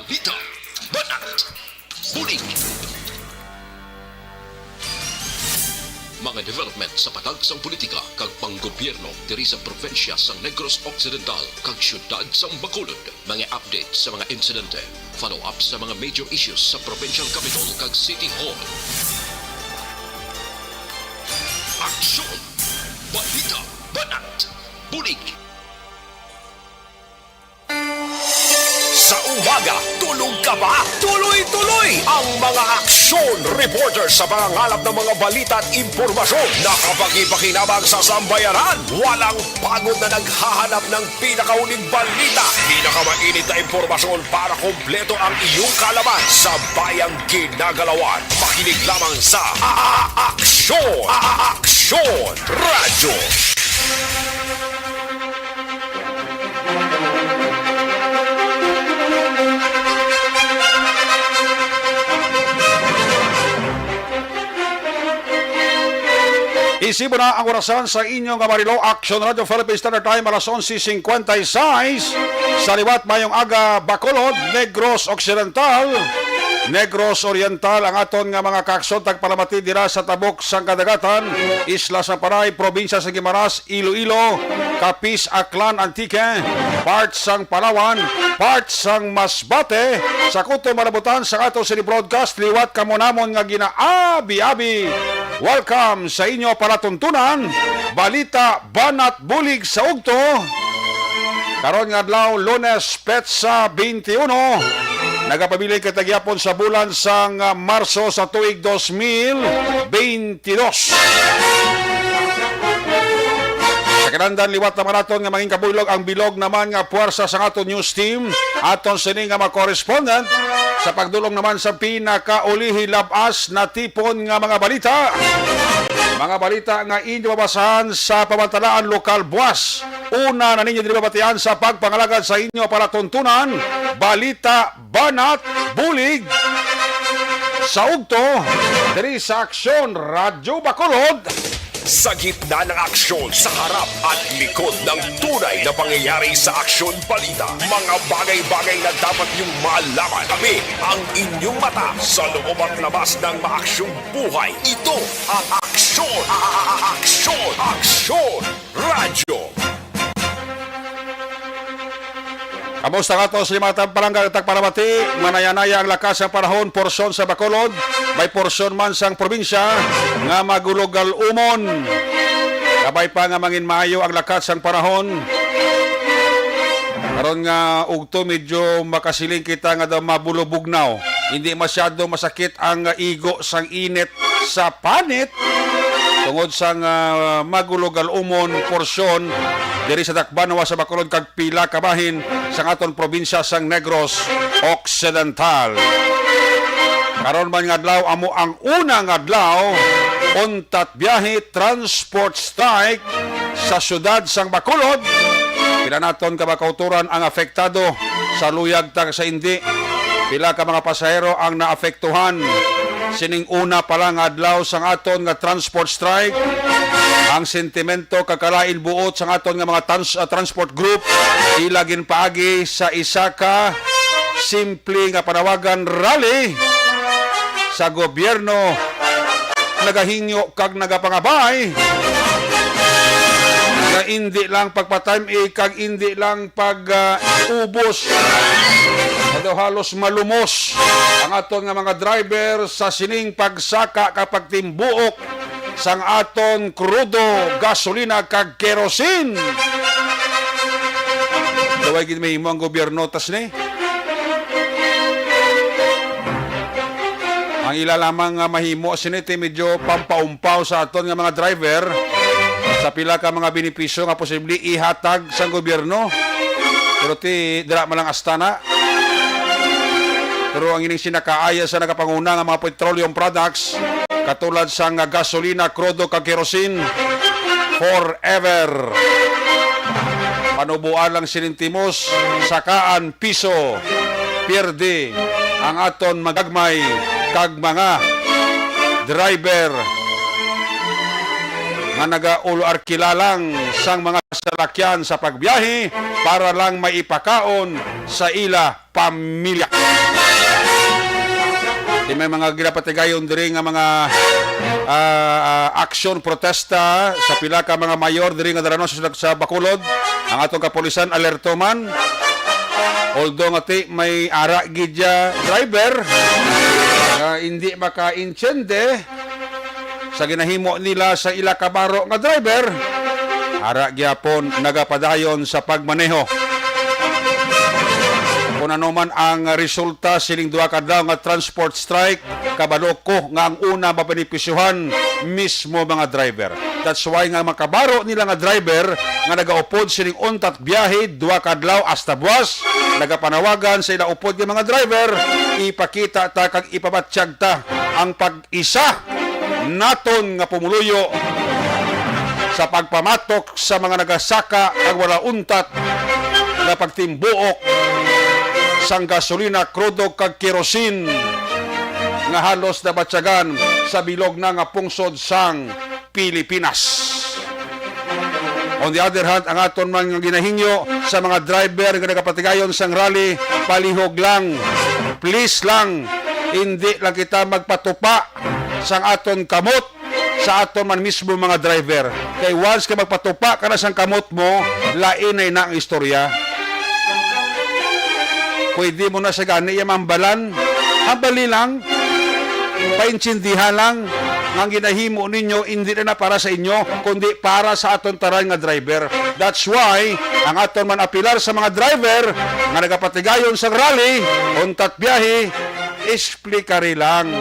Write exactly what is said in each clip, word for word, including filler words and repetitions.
Balita, banat, bulig. Mga development sa patag sang politika kag panggobyerno diri sa probinsya sang Negros Occidental kag siyudad sang Bacolod. Mga update sa mga insidente, follow-up sa mga major issues sa provincial capital kag city hall. Aksyon! Balita, banat, bulig. Sa umaga, tulog ka ba? Tuloy-tuloy ang mga aksyon reporter sa pangangalap ng mga balita at impormasyon na kapagi-pakinabang sa sambayanan. Walang pagod na naghahanap ng pinakahuling balita, pinakamainit na impormasyon para kompleto ang iyong kaalaman sa bayang ginagalawan. Makinig lamang sa A-, A-, Aksyon! A-, A-, Aksyon! Radyo. Isibo na ang orasan sa inyo nga Marilo, Action Radio Philippine Standard Time, alas onse cincuenta y seis. Sa liwat, mayong aga, Bacolod, Negros Occidental, Negros Oriental, ang aton nga mga kaaksyon, tagpalamati dira sa tabok sang kadagatan, Isla sang Panay, Probinsya sa Guimaras, Iloilo, Capiz, Aklan, Antique, part sang Palawan, part sang Masbate, sa kuto malabutan sa ato sini broadcast, liwat kamo namon nga ginaabi-abi. Welcome sa inyo palatuntunan, balita, banat, bulig sa ugto. Karon nga adlaw, Lunes, petsa twenty-one, nagapabilin kita gihapon sa bulan sang, ah, Marso sa tuig dos mil twenty-dos. Sa kinahanglan, liwat naman naton nga mangin kabuylog ang bilog naman nga puwersa sang aton news team. Aton sini nga mga correspondent sa pagdulong naman sa pinakaulihi lab-as natipon nga mga balita. Mga balita nga inyo mabasahan sa pamatalaan lokal buwas. Una na ninyo diri mabatian sa pagpangalagad sa inyo palatuntunan, balita, banat, bulig sa ugto, diri sa Aksyon Radyo Bacolod. Sa gitna ng aksyon, sa harap at likod ng tunay na pangyayari sa Aksyon Balita, mga bagay-bagay na dapat niyong malaman. Kami ang inyong mata sa loob at labas ng maaksyong buhay. Ito ang Aksyon, A-, A-, A-, Aksyon, Aksyon Radyo. Kamusta nga to sa mga tagpalangga, tagpalamati? Manaya-naya ang lakas sang panahon, porsyon sa Bacolod, may porsyon man sang probinsya nga magulugal-umon. Kabay pa nga mangin maayo ang lakat sang panahon. Karon nga ugto, medyo makasiling kita nga daw mabulubugnaw. Hindi masyado masakit ang igo sang init sa panit tungod sang, ah, magulugal-umon porsyon diri sa Dakbanwa sa Bacolod kag pila ka bahin sang aton probinsya sang Negros Occidental. Karon man nga adlaw, amo ang una nga adlaw, untat biyahe transport strike sa siyudad sang Bacolod. Pila naton ka mga kauturan ang apektado sa luyag tag sa indi. Pila ka mga pasahero ang naapektuhan. Sining una pa lang nga adlaw sang aton nga transport strike, ang sentimento kag kalain buot sang aton nga mga trans-, ah, transport group, ila ginpaagi sa isa ka simple nga panawagan rally sa gobyerno. Nagahingyo kag nagapangabay nga indi lang pagpatime kag indi lang pag, ah, ubos. Nga daw halos malumos ang aton nga mga driver sa sining pagsaka kag pagtimbuok sang aton krudo, gasolina kag kerosene. Daw ay gid mahimo ang gobyerno tas ni. Ang ila lamang nga mahimo sini ti medyo pampaumpaw sa aton nga mga driver sa pila ka mga benepisyo nga posible ihatag sang gobyerno. Pero ti dira man lang asta na. Pero ang ining sinakaaya sa nagapanguna nga mga petroleum products, katulad sang gasolina, krudo kag kerosene, forever. Panuboan lang sining timos, sakaan piso, pierde ang aton magagmay kag mga driver. nga nagaulo-arkila lang sang mga salakyan sa pagbiyahe para lang maipakaon sa ila pamilya. Di may mga ginapatigayon diri nga mga, ah, ah, aksyon, protesta sa pila ka mga mayor diri nga dalanon sa, sa Bacolod. Ang atong kapulisan alerto man. Although nga ti may ara gid ya driver nga hindi makaintiende sa ginahimo nila sa ila kabaro nga driver, ara gyapon nagapadayon sa pagmaneho. Kung ano man ang resulta sining duha ka adlaw nga transport strike, kabalo ko nga ang una mabenepisyohan mismo mga driver. That's why nga makabaro nila nga driver nga nagaupod sining untat biyahe, duha ka adlaw hasta buwas, nagapanawagan sa ila upod nga mga driver, ipakita ta kag ipabatyag ta ang pag-isa naton nga pumuluyo sa pagpamatok sa mga nagasaka kag wala untat nga pagtimbuok sang gasolina, krudo kag kerosene nga halos nabatyagan sa bilog na nga pungsod sang Pilipinas. On the other hand, ang aton man nga ginahingyo sa mga driver nga nagapatigayon sang rally, palihog lang, please lang, hindi lang kita magpatupa sang aton kamot sa aton man mismo mga driver. Kay once ka magpatupa ka na sang kamot mo, lain na ina ang istorya. Pwede mo na sa gani iya mambalan. Hambali lang, paintindihan lang nga ang ginahimo ninyo hindi na, na para sa inyo, kundi para sa aton tanan nga driver. That's why ang aton man apilar sa mga driver nga nagapatigayon sa rally, untat biyahe, explicare lang.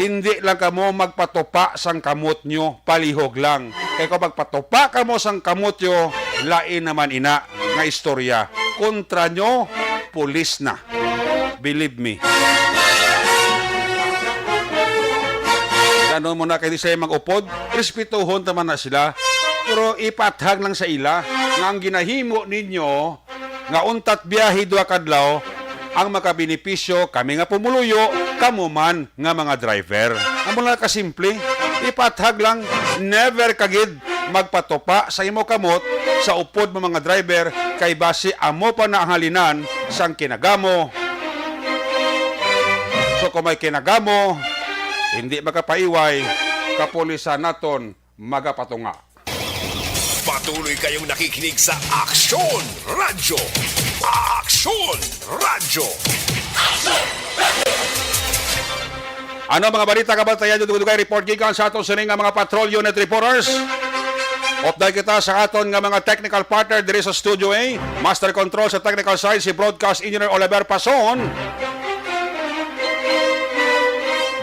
Hindi lang kamo magpatupa sang kamot nyo, palihog lang. Kay kung magpatupa kamo sang kamot nyo, lain naman ina nga istorya. Kontra nyo, pulis na. Believe me. Ano mo na kay di sila mag-upod? Respetuhon ta man na sila. Pero ipathag lang sa ila nga ang ginahimo ninyo nga untat biyahe duha kadlaw ang makabenepisyo kami nga pumuluyo, kamo man nga mga driver. Amo lang kasimple, ipathag lang, never ka gid magpatupa sa imo kamot sa upod mo mga driver, kay basi amo pa na ang halinan sang kinagamo. So kung may kinagamo, hindi makapaiway, kapulisan naton magapatunga. Patuloy kayong nakikinig sa Aksyon Radyo. Aksyon Radyo. Ano mga balita kabantayan nyo? Dugay-dugay report gikan sa aton sining nga mga patrol unit reporters. Update kita sa aton nga mga technical partner diri sa Studio A. Master Control sa technical side, si Broadcast Engineer Oliver Pason.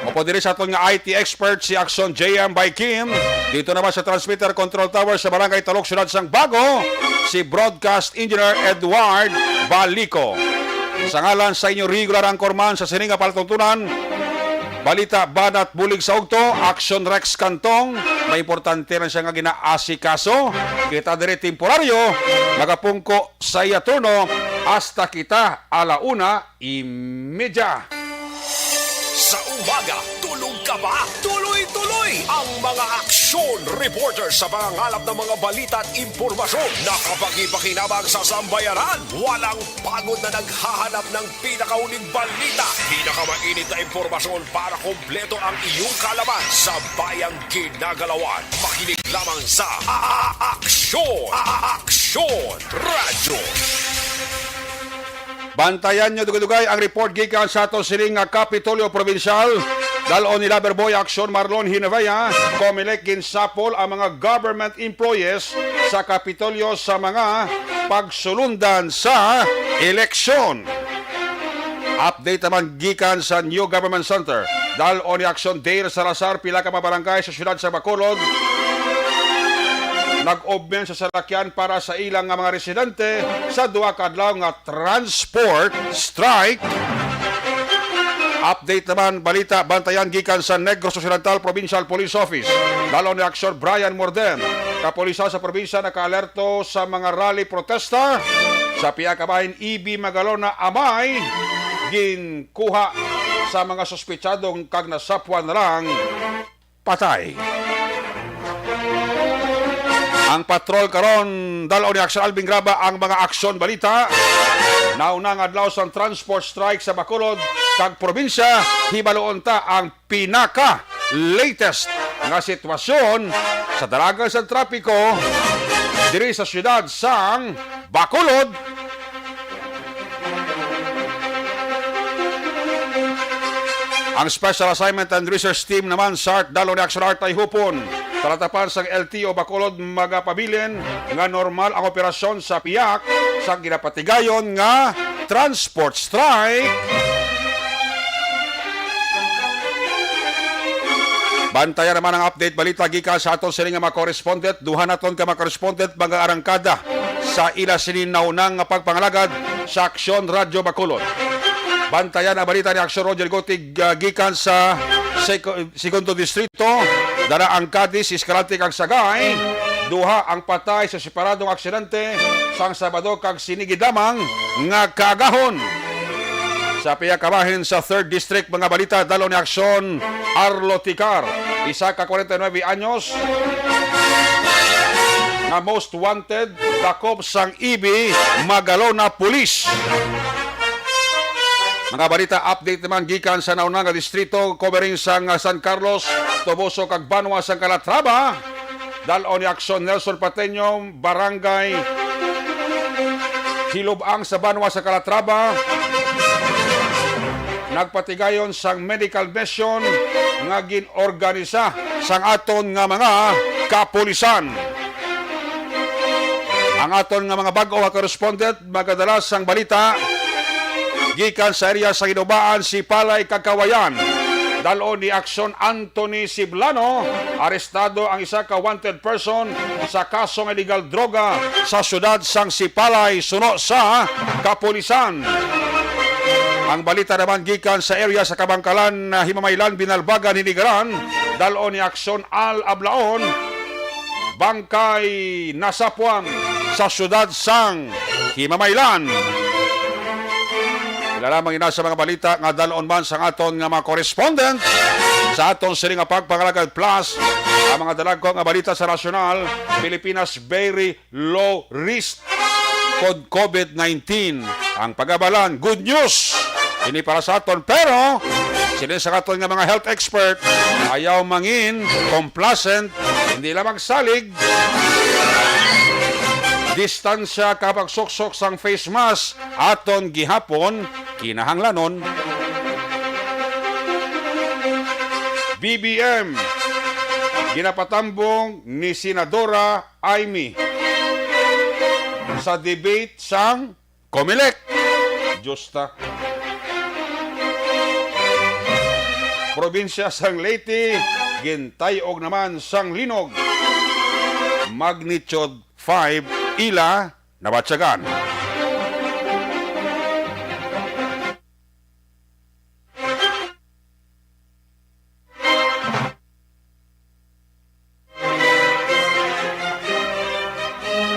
Upod diri sa aton nga I T expert, si Action J M by Kim. Dito naman sa transmitter control tower sa Barangay Talok, Siyudad sang Bago, si Broadcast Engineer Edward Balico. Sa ngalan sa inyo regular anchorman sa sining nga palatuntunan, balita, banat, bulig sa ugto, Action Rex Cantong, may importante lang siya nga ginaasikaso. Kita diri temporaryo, magapungko sa iya turno hasta kita ala una imedya. Sa umaga, tulog ka ba? Tuloy-tuloy ang mga aksyon reporter sa pangangalap ng mga balita at impormasyon. Nakapagpakinabang sa sambayanan. Walang pagod na naghahanap ng pinakahuling balita. Pinakamainit na impormasyon para kompleto ang iyong kaalaman sa bayang ginagalawan. Makinig lamang sa A-, A-, Aksyon. A-, A-, Aksyon Radyo. Bantayan nyo dugay-dugay ang report gikan sa ato sining nga Kapitolyo Provincial. Dal-on ni Loverboy Action Marlon Hinavea, Comelec, ginsapol ang mga government employees sa Kapitolyo sa mga pagsulundan sa eleksyon. Update naman gikan sa New Government Center. Dal-on ni Action Dale Salazar, pila ka mga barangay sa siyudad sa Bacolod nag-obmen sa salakyan para sa ilang nga mga residente sa duha ka adlaw nga transport strike. Update naman, balita, bantayan gikan sa Negros Occidental Provincial Police Office. Dal-on ni Action Brian Morden. Kapulisan sa probinsya nakaalerto sa mga rally protesta sa pia kabahin E B Magalona Amay. Ginkuha sa mga suspetsado kag nasapwan na lang patay. Ang patrol karon, dal-on ni Aksyon Alvin Graba ang mga aksyon balita. Nauna nga adlaw sang transport strike sa Bacolod kag probinsya, hibaluon ta ang pinaka latest nga sitwasyon sa dalagan sa trapiko diri sa siyudad sang Bacolod. Ang Special Assignment and Research Team naman, SART, dal-on ni Action Art ay hupon. Talatapan sang L T O Bacolod magapabilin nga normal ang operasyon sa piyak sa ginapatigayon nga transport strike. Bantayan naman ang update balita gikan sa aton sini nga mga correspondent. Duha naton ka mga correspondent mag-aarangkada sa ila sini naunang nga pagpangalagad sa Aksyon Radyo Bacolod. Bantayan ang balita ni Aksyon Roger Gotig, ah, gikan sa Sec-, Segundo Distrito. Dara ang Cadiz, Escalante kag Sagay. Duha ang patay sa separadong aksidente sang Sabado kag sini gid lamang nga kaagahon. Sa pihak kabahin sa Third District, mga balita, dal-on ni Aksyon Arlo Ticar, isa ka kwarenta y nuebe anyos nga most wanted, dakop sang E B Magalona Police. Mga balita, update naman gikan sa nauna nga distrito, covering sang San Carlos, Toboso kag Banwa sang Calatrava. Dal-on ni Aksyon Nelson Pateño, Barangay Hilubang sa Banwa sa Calatrava. Nagpatigayon sang medical mission nga gin-organisa sang aton nga mga kapulisan. Ang aton nga mga bag-o nga correspondent magadala sang balita gikan sa area sa Ginubaan, Sipalay kag Cauayan. Dal-on ni Aksyon Anthony Siblano, arestado ang isa ka wanted person sa kaso nga illegal droga sa siyudad sang Sipalay, suno sa kapulisan. Ang balita naman gikan sa area sa Kabangkalan, ah, Himamaylan, Binalbagan, Hinigaran, dal-on ni Aksyon Al Ablaon, bangkay nasapwan sa siyudad sang Himamaylan. Ila lamang ina sa mga balita nga dal-on man sang aton nga mga correspondent sa aton sini nga Pagpangalagad Plus, ang mga dalagko nga balita sa nasyonal, Pilipinas very low risk kod COVID nineteen. Ang pag-abalan, good news ini para sa aton. Pero sini sa aton nga mga health expert, ayaw mangin complacent, hindi lang magsalig. Distansya kag pagsuksok sang face mask aton gihapon kinahanglanon. B B M, ginapatambong ni Senadora Imee sa debate sang Comelec. Diyos ta. Probinsya sang Leyte, gintay-og naman sang linog. Magnitude five ila nabatyagan.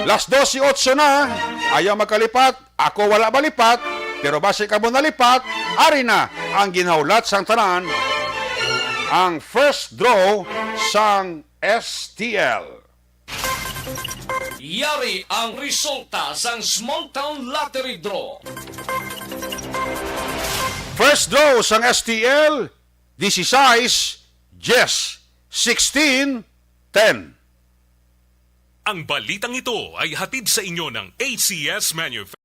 Las dos y ocho na, ayaw magkalipat, ako wala malipat, pero basi kamo nalipat, ari na ang ginhulat sang tanan, ang first draw sang S T L. Yari ang resulta sang Small Town Lottery Draw. First draw sang S T L, disisais, diyes, sixteen, ten. Ang balitang ito ay hatid sa inyo ng A C S Manufacturing.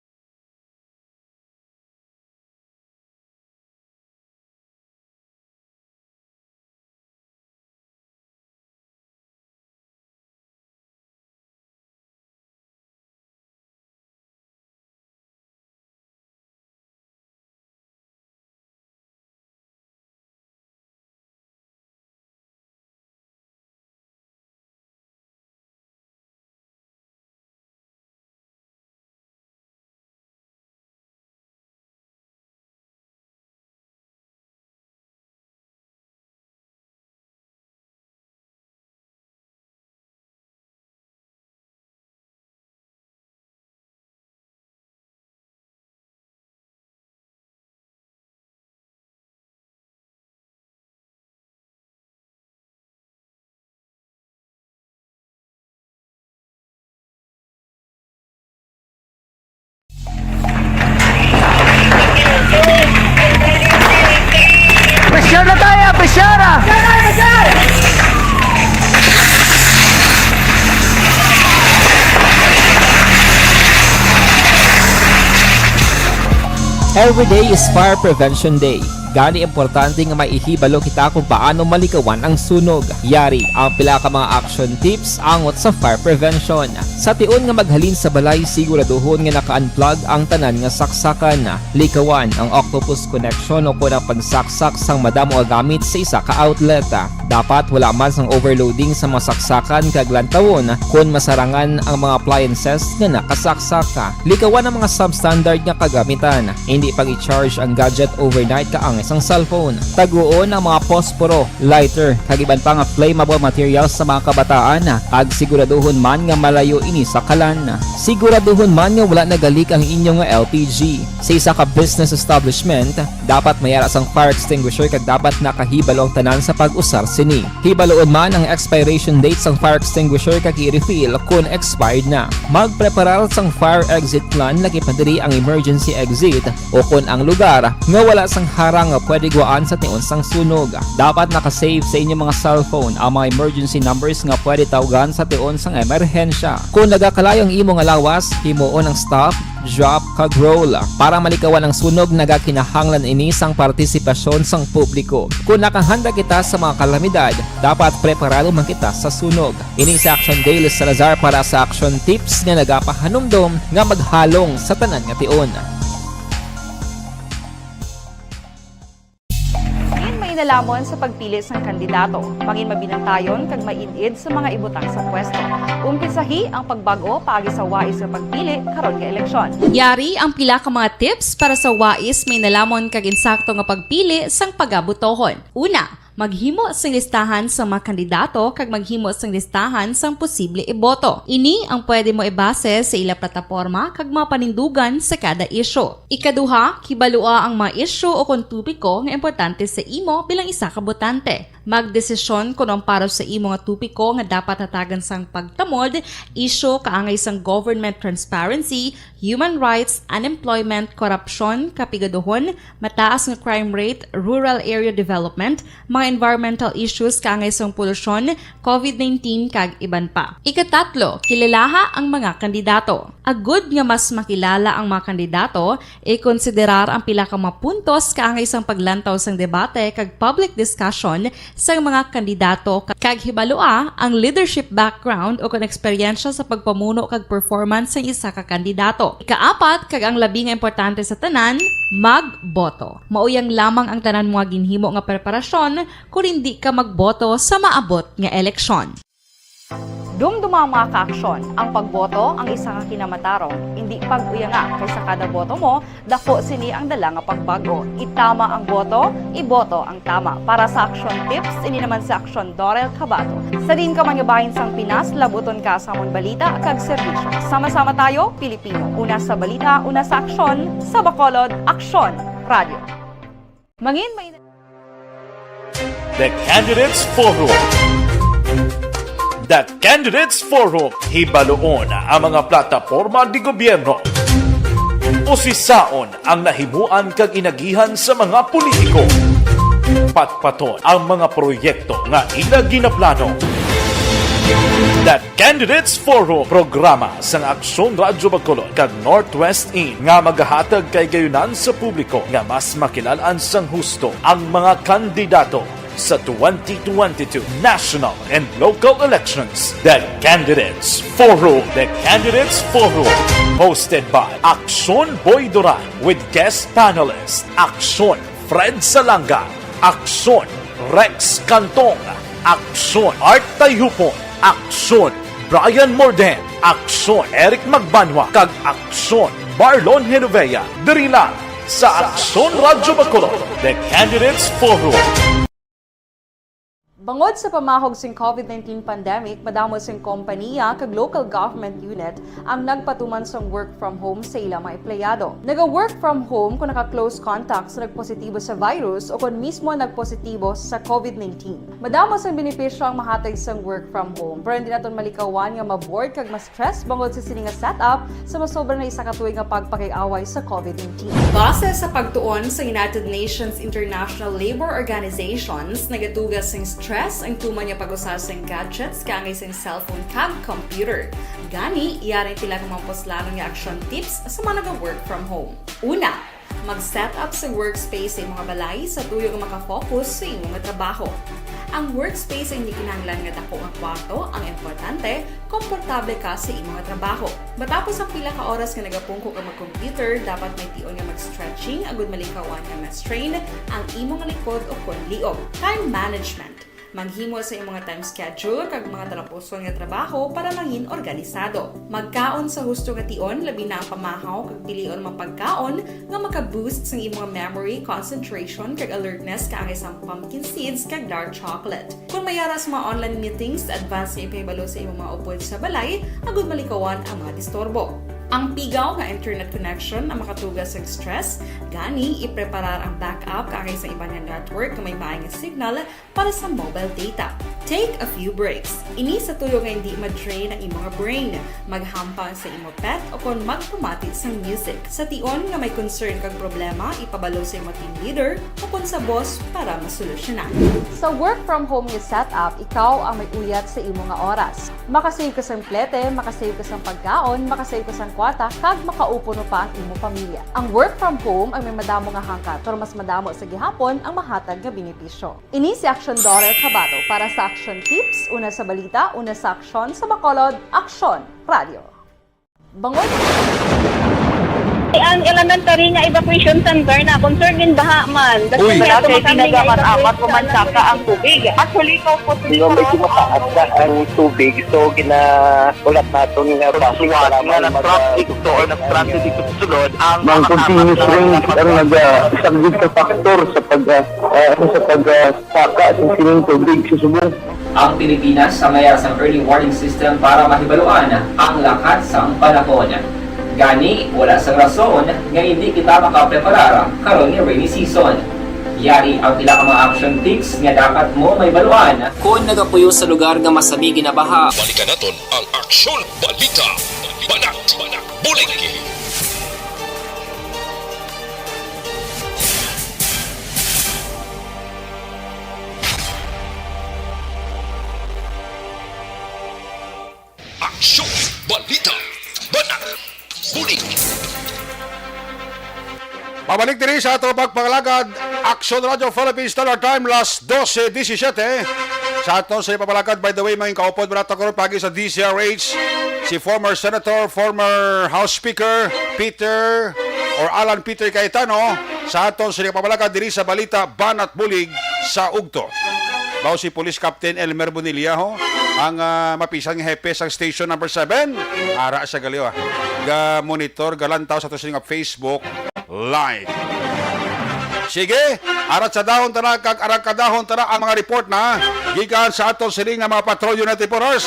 Every day is Fire Prevention Day. Gani, importante nga maihibalo kita kung paano malikawan ang sunog. Yari ang pila ka mga action tips angot sa fire prevention. Sa tion nga maghalin sa balay, siguraduhon nga naka-unplug ang tanan nga saksakan. Likawan ang octopus connection o kon ang pagsaksak sang madamo nga gamit sa isa ka outlet. Dapat wala man sang overloading sa mga saksakan kag lantawon kon masarangan ang mga appliances nga nakasaksak. Likawan ang mga substandard nga kagamitan. Hindi pag-i-charge ang gadget overnight kaangay sang cellphone. Taguon ang mga posporo, lighter, kag iban pa nga flammable materials sa mga kabataan, kag siguraduhon man nga malayo ini sa kalan. Siguraduhon man nga wala nagalik ang inyo nga L P G. Sa isa ka business establishment, dapat may ara sang fire extinguisher kag dapat nakahibalo ang tanan sa pag-usar sini. Hibaloon man ang expiration date sang fire extinguisher kag i-refill kon expired na. Magpreparar sang fire exit plan, lakip na diri ang emergency exit o kon ang lugar nga wala sang harang nga pwede guwaan sa tion sang sunog. Dapat naka-save sa inyo mga cellphone ang mga emergency numbers nga pwede tawgan sa tion sang emerhensya. Kon nagakalayo ang imo nga lawas, himuon ang stop, drop, kag roll. Para malikawan ang sunog, nagakinahanglan ini sang partisipasyon sang publiko. Kon nakahanda kita sa mga kalamidad, dapat preparado man kita sa sunog. Ini si Action Dale Salazar para sa Action Tips nga nagapahanumdom nga maghalong sa tanan nga tion. Mangin mainalomon sa pagpili sang kandidato. Mangin mabinantayon kag maid-id sa mga ibutang sa pwesto. Umpisahi ang pagbag-o paagi sa wais nga pagpili karon nga eleksyon. Yari ang pila ka mga tips para sa wais, mainalomon kag insakto nga pagpili sang pagabotohon. Una, maghimo sing listahan sa mga kandidato kag maghimo sing listahan sang posible iboto. Ini ang pwede mo ibase sa ila plataporma kag mga panindugan sa kada isyu. Ikaduha, kibalua ang mga isyu o kon topiko nga importante sa imo bilang isa ka botante. Magdesisyon kon ang para sa imo nga topiko nga dapat hatagan sang pagtamod, isyu kaangay sang government transparency, human rights, unemployment, korupsyon, kapigaduhon, mataas nga crime rate, rural area development, mga environmental issues kaangay sang polusyon, covid nineteen, kag iban pa. Ikatatlo, kilalaha ang mga kandidato. Agud nga mas makilala ang mga kandidato, ikonsiderar ang pila ka mga puntos kaangay sang paglantaw sang debate kag public discussion sang mga kandidato, kag hibalua ang leadership background o kon eksperyensya sa pagpamuno kag performance sang isa ka kandidato. Ikaapat, kag ang labi nga importante sa tanan, magboto. Mauyang lamang ang tanan mo nga ginhimo nga preparasyon kon indi ka magboto sa maabot nga eleksyon. Dumduma ang mga kaaksyon. Ang pagboto ang isa ka kinamatarong. Indi pag-uyanga, kay sa kada boto mo, dako sini ang dala nga pagbag-o. Itama ang boto, iboto ang tama. Para sa Action Tips, ini naman si Action Dorel Cabato. Sa diin ka man nga bahin sang Pinas, labuton ka sa amon balita kag serbisyo. Sama-sama tayo, Pilipino. Una sa balita, una sa aksyon, sa Bacolod, Aksyon Radio. Mangin may The Candidates Forum. The Candidates Forum. Hibaluon ang mga plataporma di gobyerno. Usisaon ang nahimuan kag inagihan sa mga politiko. Patpaton ang mga proyekto nga ila ginaplano. The Candidates Forum, programa sang Aksyon Radyo Bacolod kag Northwest In nga magahatag kahigayonan sa publiko nga mas makilal-an sang husto ang mga kandidato sa twenty twenty-two national and local elections. The Candidates Forum. The Candidates Forum, hosted by Aksyon Boy Duran with guest panelist Aksyon Fred Salanga, Aksyon Rex Cantong, Aksyon Art Tayupon, Aksyon Brian Morden, Aksyon Eric Magbanwa, kag Aksyon Marlon Genovea, diri lang sa Aksyon Radyo Bacolod, The Candidates Forum. Bangod sa pamahog sing covid nineteen pandemic, madamo sing kompaniya kag local government unit ang nagpatuman sang work from home sa ila mga empleyado. Naga-work from home kon naka-close contact sa nagpositibo sa virus o kon mismo nagpositibo sa covid nineteen. Madamo sang benepisyo ang mahatag sang work from home, pero hindi naton malikawan nga ma-bored kag ma-stress bangod sa sini nga setup sa masobra na isa ka tuig nga pagpakig-away sa covid nineteen. Base sa pagtuon sa United Nations International Labour Organizations, nagatuga sing stress stress ang tuman nga pag-usa sang gadgets kaangay sang cellphone kag computer. Gani, yari ang pila ka mga puslanon nga action tips sa mga naga-work from home. Una, mag-set up sa workspace sa imong balay sa tuyo nga makafocus sa imong trabaho. Ang workspace ay hindi kinahanglan nga dako nga kwarto, ang importante, komportable ka sa imong trabaho. Matapos ang pila ka oras nga nagapungko ka mag-computer, dapat may tion nga mag-stretching agud malikawan nga ma-strain ang imong likod o kon liog. Time management. Maghimo sa imong time schedule kag mga talapuson nga trabaho para mangin organisado. Magkaon sa husto nga tion, labi na ang pamahaw kag pilion mga pagkaon nga maka-boost sang imong memory, concentration, kag alertness kaangay sang pumpkin seeds kag dark chocolate. Kung may ara sa mga online meetings, advance nga ipahibalo sa imong mga upod sa balay agud malikawan ang mga disturbo. Ang pigaw nga internet connection ang makatuga sa stress, gani ipreparar ang backup kaangay sa iban nga network nga may maay nga signal para sa mobile data. Take a few breaks. Ini sa tuyo nga hindi ma-drain ang imong brain. Maghampang sa imo pet o kon magpamati sang music. Sa tion nga may concern kag problema, ipabalo sa imo team leader o kon sa boss para masolusyonan. Sa work from home nga setup, ikaw ang may uyat sa imo nga oras. Makasave ka sang plete, makasave ka sang pagkaon, makasave ka sang kwarta, kag makaupo pa ang imo pamilya. Ang work from home ang may madamo nga hangkat, pero mas madamo sa gihapon ang mahatag nga benepisyo. Ini si Action Daughter Kabato para sa Action Tips, una sa balita, una sa aksyon, sa Bacolod, Aksyon Radio. Bangod. Ang elementary nga evacuation center na concern gid baha man. Uy. Wala kay ginagamit-amat, pumansaka ang tubig. Actually, ikaw po, Hindi, medyo mataas na ang tubig. So, gina-, ulat naton nga base sa lamang nga nag-traffic to or nag-traffic dito sa sulod, ang mga continuous rain ang nag-, ah, isang gid sa factor sa pag, ah, ah, ano, sa pag, ah, saka sa sining tubig sa subong. Ang Pilipinas ang may sang early warning system para mahibaluan ang lakat sang panahon. Gani, wala sang rason nga hindi kita makapreparar karon nga rainy season. Yari ang pila ka mga action tips nga dapat mo mahibaluan. Kon nagapuyo sa lugar nga masabi ginabaha. Balikan naton ang Aksyon Balita. Banat, banat, bulig. Aksyon Balita. Banat, bulig. Pabalik diri sa ato pagpangalagad, Action Radio Philippines Standard Time, las dose disisiyete. Sa ato sa ipapalagad, by the way, may kaupod mo nato karon pagi sa D Z R H, si former Senator, former House Speaker, Peter or Alan Peter Cayetano, sa aton sa ipapalagad diri sa Balita Banat Bulig sa Ugto. Mao si Police Captain Elmer Bonilla, ho, ang, ah, mapisan nga hepe sang Station Number Seven. Ara siya gali, ah. Ga-monitor, galantaw sa ato sini nga Facebook Live. Sige, aratsadahon ta na kag arangkadahon ta na ang mga report na gikan sa aton sini nga mga patrol unit reporters.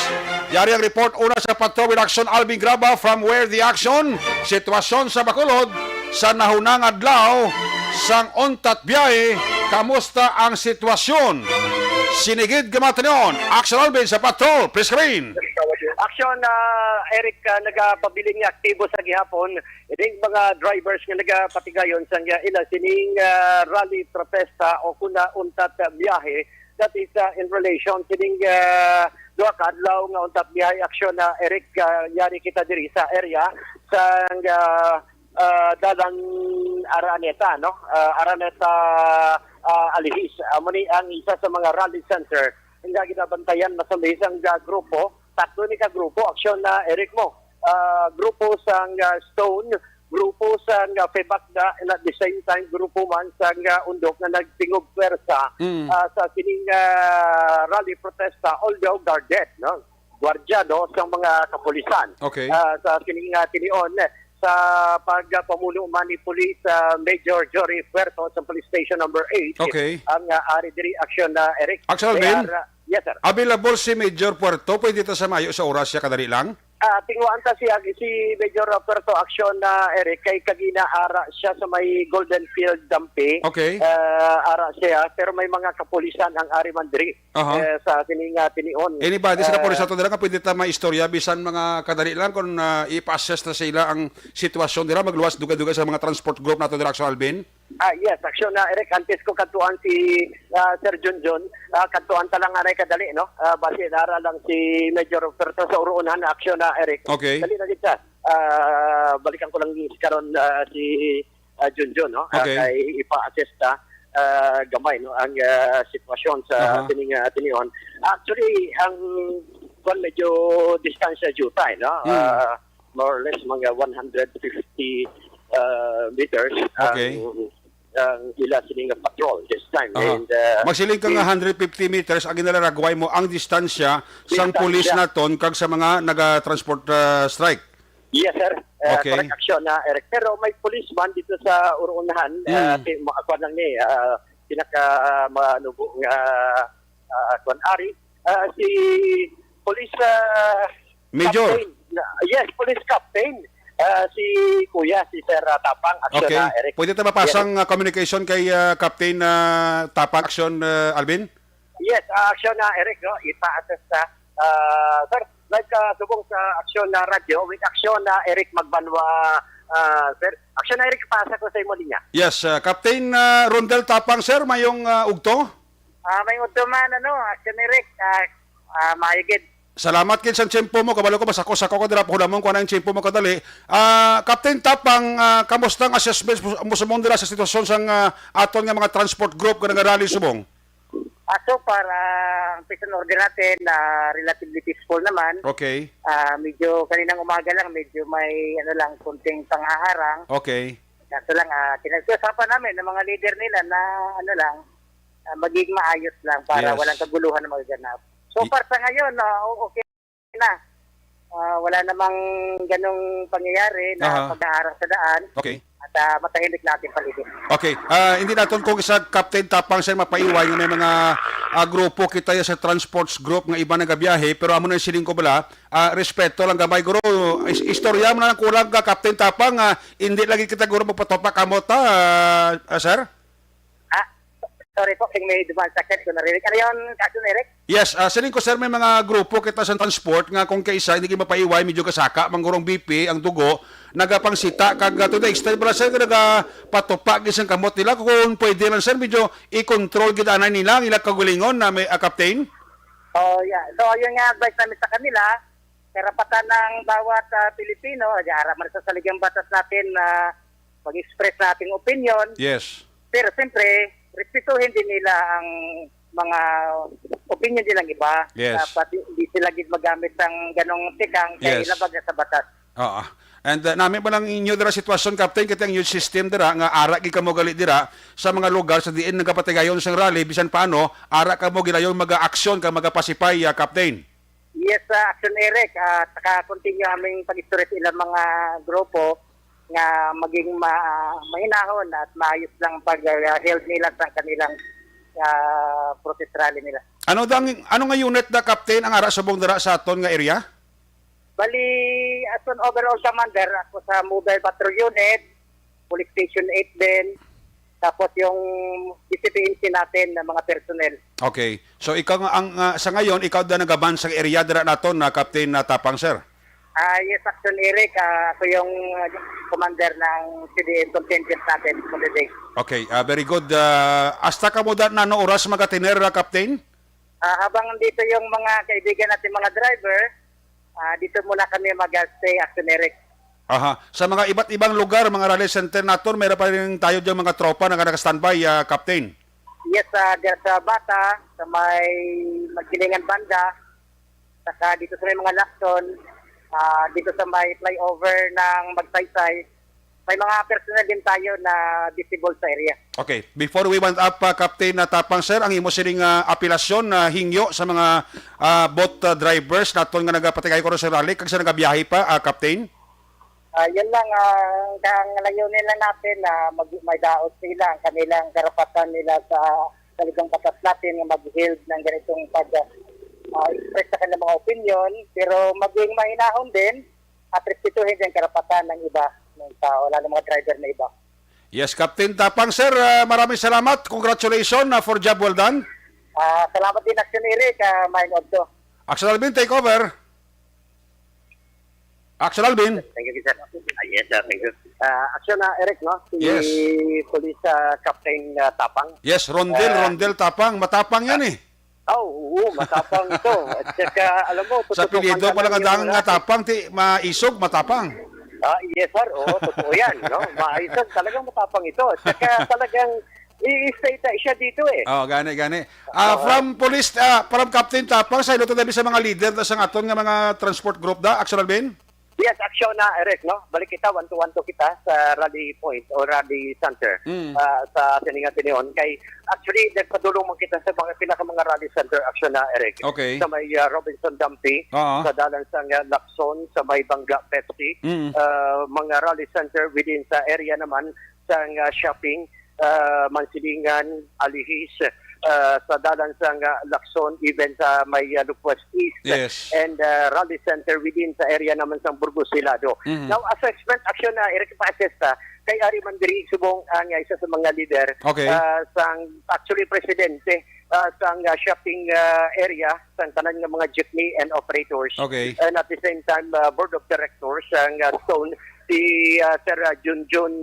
Yari ang report una sa Patrol with Action, Alvin Graba from Where the Action. Sitwasyon sa Bacolod sa nahunang adlaw sang untat biyahe, kamusta ang sitwasyon? Sinigid gamatan yon. Action Alvin sa Patrol, please come in. Action, ah, Eric, ah, nagapabilin nga aktibo sa gihapon. Ining mga drivers nga nagapatigayon sang, ah, ila sining, ah, rally protesta o kuna untat biyahe, that is, ah, in relation sining, ah, duha ka adlaw nga untat biyahe aksyon na, Eric, ah, yari kita diri sa area sang, ah, ah, Dalan Araneta, no? Ah, Araneta, ah, Alihis. Amo ni ang isa sa mga rally center nga ginabantayan, masambi sang, ah, grupo. Sakto ni ka grupo, aksyon na, Eric, mo. Ah, grupo sang, ah, Stone, grupo sang, ah, Febakda, and at the same time, grupo man sang, ah, Undok nga nagtingog pwersa, Mm. ah, sa sining, ah, rally protesta, although guarded, no? Gwardya, no, sang mga kapulisan. Okay. Ah, sa sining, ah, tinion, eh, sa pagpamuno man ni Police, ah, Major Jory Puerto sa Police Station Number Eight, Okay. ang, ah, ari diri aksyon na, Eric. Action, Alvin? Kaya, ah, yes, sir. Available si Major Puerto? Pwede ta sa mayo sa oras siya kadali lang? Ah, tinguhaan ta siya, si Major Puerto aksyon na, Eric, kay kagina ara siya sa may Golden Field, Dampi. Okay. Ah, ara siya, pero may mga kapulisan ang ari man diri. Aha. Eh, sa sining, ah, tinion. Anybody sa Eh, kapulisan to dira nga pwede ta maistorya bisan mga kadali lang kung, ah, ipa-assess na sila ang sitwasyon dira, magluwas dugay-dugay sa mga transport group nato dira, Action Alvin? Ah, yes, aksyon na, Eric. Antes ko kadtuan si ah, Sir Junjun, ah, kadtuan ta lang anay kadali, no? Ah, basi nara lang si Major Operto sa uruunan, aksyon na, Eric. Okay. Dali na kita. Ah, balikan ko lang karon ah, si ah, Junjun, no? Ah, Okay. Kay ipa-assess ta ah, gamay, no, ang ah, sitwasyon sa Aha. Tining ah, tinion. Actually, ang kuwan medyo distansya jutay, no? Hmm. Ah, more or less mga one hundred fifty ah, meters Okay. ang ang ila sini nga patrol this time. Aha. And uh, Magsiling ka nga is hundred fifty meters ang ginalaragway mo ang distansya sang Distansya. Pulis naton kag sa mga naga-transport ah, strike. Yes, sir. Uh, Okay. Correct action na, Eric. Pero may policeman dito sa Uruunahan, uh, Mm. si, ma-, kuwan lang ni, uh, pinaka manubo nga uh, kuwan ari, uh, si Police uh, Major. Captain. Na- yes, Police Captain. Uh, si Kuya, si Sir uh, Tapang, action Okay. na, Eric. Pwede ta mapasang uh, communication kay uh, Captain uh, Tapang, action uh, Alvin? Yes, uh, action na, Eric, no? Ipa-assess sa, uh, sir, live ka subong sa action na radyo with action na Eric Magbanwa, uh, sir. Action na, Eric, pasa ko sa imo linya. Yes, uh, Captain uh, Rondel Tapang, sir, mayong uh, ugto? Ah, may udto man, ano, action, Eric. Ah, ah, maayo gid. Salamat gid sa tiyempo mo. Kabalo ko, masako-sako ka dira, pahulamon ko na ang tiyempo mo kadali. Ah, Captain Tapang, ah, kamusta ang assessment mo, mo sa mong dira sa sitwasyon sang ah, aton nga mga transport group nga nagarally subong? Ah, so far, ah, ang peace and order natin, ah, relatively peaceful naman. Okay. Ah, medyo kaninang umaga lang, medyo may, ano lang, konting panghaharang. Okay. Kaso lang, ah, kinag-usapan namin ng mga leader nila na, ano lang, ah, maging maayos lang para Yes. walang kaguluhan na magaganap. So Di- far sa ngayon, ah, o- okay na. Ah, wala namang ganong pangyayari na Aha. pag-aarang sa daan. Okay. At ah, matahimik natin paligid. Okay. Ah, hindi naton kung isa Captain Tapang sir mapaiway nga may mga ah, grupo kita ya sa transports group nga iba nagabiyahe pero amo na siling ko bala ah, respeto lang gamay guro is istorya mo na lang kulang ka Captain Tapang nga hindi lagi kita guro magpatopa kamot ha ah, ah, sir. Ah, sorry po, kung may dumaan sa akin, kung narinig. Ano yun, Captain Eric? Yes, ah, siling ko sir, may mga grupo kita sa transport nga kung kaisa hindi gyud mapaiway, medyo kasaka, manggurong B P ang dugo, nagapangsita kag uh, to the extent pala sir nga nagapatupa gid sang kamot nila kung pwede lang sir medyo i-control gid anay nila ang ilang kagalingon na may ah, captain. Oh, yeah. So, yun nga advice namin sa kanila, karapatan ng bawat ah, Pilipino, ara man sa saligang batas natin na mag-express na ating opinion. Yes. Pero siyempre, respetuhin din nila ang mga opinion nilang iba. Yes. Dapat hindi sila gid magamit ang ganong tikang kay Yes. labag na sa batas. Oo. And uh, nami ba lang inyo dira sitwasyon, Captain, kay ang inyong system dira nga ara gid kamo gali dira sa mga lugar sa diin nagapatigayon sang rally, bisan paano ara kamo gilayon mag-aksyon kag magapasipay, ah, Captain? Yes, ah, Action Eric, ah, saka continue aming pag-istorya sa ilang mga grupo nga maging ma- mahinahon at maayos lang pag-held nila sa kanilang ah, protest rally nila. Ano dang ano nga unit da, Captain, ang ara subong dira sa aton nga area? Bali, as an overall commander, ako sa Mobile Patrol Unit, Police Station eight din, tapos yung D C P N C natin na mga personnel. Okay. So ikaw nga ang ah, sa ngayon ikaw da nagaman sa area dira naton na Captain na Tapang, sir? Ah, yes, Action Eric, ah, ako yung ah, commander ng C D N contingent natin for the day. Okay, ah, very good. Ah, hasta kamo da nano oras magatiner, ah, Captain? Ah, habang nandito yung mga kaibigan natin, mga driver, ah, dito muna kami mag-stay, Action Eric. Aha. Sa mga iba't ibang lugar, mga rally center naton, mayroon pa rin tayo diyang mga tropa na naka-standby, ah, Captain. Yes, ah, diyan sa Bata, sa may Magdilingan banda, saka dito sa may mga Lacson, ah, dito sa may flyover ng Magsaysay, may mga personnel din tayo na visible sa area. Okay. Before we wind up, ah, Captain Natapang, sir, ang imo sining ah, apelasyon na hingyo sa mga ah, boat ah, drivers naton nga nagapatigay ko sa rally kag sa nagabiyahe pa, ah, Captain? Ah, yun lang, ah, ang, ang layunin lang natin na mag, may daot sila, ang kanilang karapatan nila sa saligang batas natin na mag-held ng ganitong pag ah, express sa kanilang mga opinion, pero maging mahinahon din at respetuhin din ang karapatan ng iba, ng tao, lalo mga driver na iba. Yes, Captain Tapang, sir, ah, maraming salamat. Congratulations ah, for job well done. Ah, salamat din, Action Eric. Ah, may nodto. Action Alvin, take over. Action Alvin. Thank you, sir. Ah, yes, sir. Thank you. Ah, action na, Eric, no? Si Yes. Police, ah, Captain, ah, Tapang. Yes, Rondel, Ah, Rondel Tapang. Matapang yan eh. Oh, oo, matapang ito. At saka, alam mo, Sa tututukan apelyido ka pala ng kadang iyong nga lalaki. Tapang, ti maisog, matapang. Ah, yes, sir. Oo, totoo yan, no? Maisog, talagang matapang ito. At saka talagang i-stay ta- siya dito eh. Oh, gani, gani. Ah, Oo. From police, ah, from Captain Tapang, sa iluto nabi sa mga leader na sa aton nga mga transport group da, Action Alvin? Yes, action na, Eric, no? Balik kita, one to one to kita sa rally point o rally center Mm. ah, sa sining nga tinion. Kay, actually, nagpadulong man kita sa mga pila ka mga rally center action na, Eric. Okay. Sa may ah, Robinson Dampi, Oo. sa dalan sa nga Lacson, sa may Bangga Pepsi, Mm. ah, mga rally center within sa area naman sa nga shopping, ah, Mansilingan, Alihis, ah, sa dalan sa nga Lacson, even sa may ah, Lupuas East, Yes. and ah, rally center within sa area naman sa Burgos Hilado. Mhm. Now, assessment action na, Eric, pa-assess ta, kay ari man diri subong ang isa sa mga leader Okay. ah, sang, actually, presidente ah, sang ah, shopping ah, area, sang tanan nga mga jeepney and operators. Okay. And at the same time, ah, board of directors sang ah, Stone, si ah, Sir ah, Junjun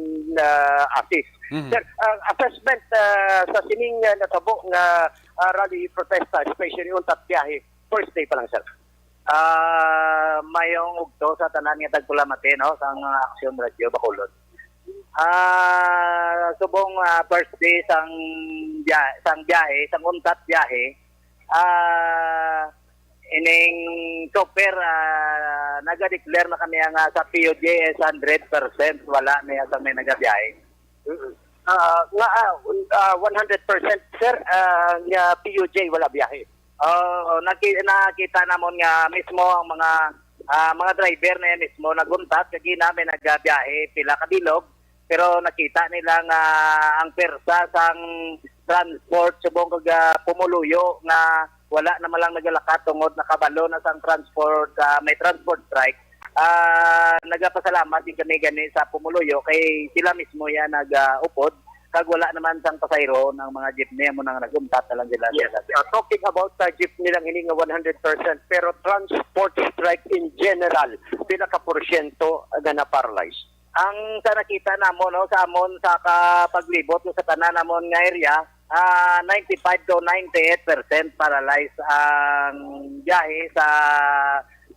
ah, Asis. Mhm. Sir, ang assessment ah, sa sining ah, natabo nga ah, rally protesta, especially untat biyahe, first day pa lang, sir. Ah, mayong ugto sa tanan nga tagpalamati, no, sang Action Radio Bacolod. Ah, subong ah, first day sang biya-, sang biyahe, sang untat biyahe, ah, ining chopper, ah, naga-declare na kaniya nga sa P U J is hundred percent wala niya sa may nagabiyahe. Mm. Ah, nga ah, un- ah, one hundred percent, sir, ah, nga P U J wala biyahe. Oh, naki-, nakita namon nga mismo ang mga ah, mga driver na yan mismo naguntat kag ina may nagabiyahe pila ka bilog, pero nakita nila nga ang pwersa sang transport subong kag ah, pumuluyo nga wala na man lang nagalakat tungod nakabalo na sang transport, ah, may transport strike. Ah, nagapasalamat din kami gani sa pumuluyo kay sila mismo yan nag-upod kag wala naman sang pasayro ng mga jeepney, amo nang nag-untat na lang sila. Yes. Uh, talking about uh, jeepney lang ini nga one hundred percent, pero transport strike in general, pila ka porsyento nga na-paralyze? Ang sa nakita namo, no, sa amon sa kapaglibot, no, sa tanan namon nga area, ah, ninety-five to ninety-eight percent paralyzed ang biyahe sa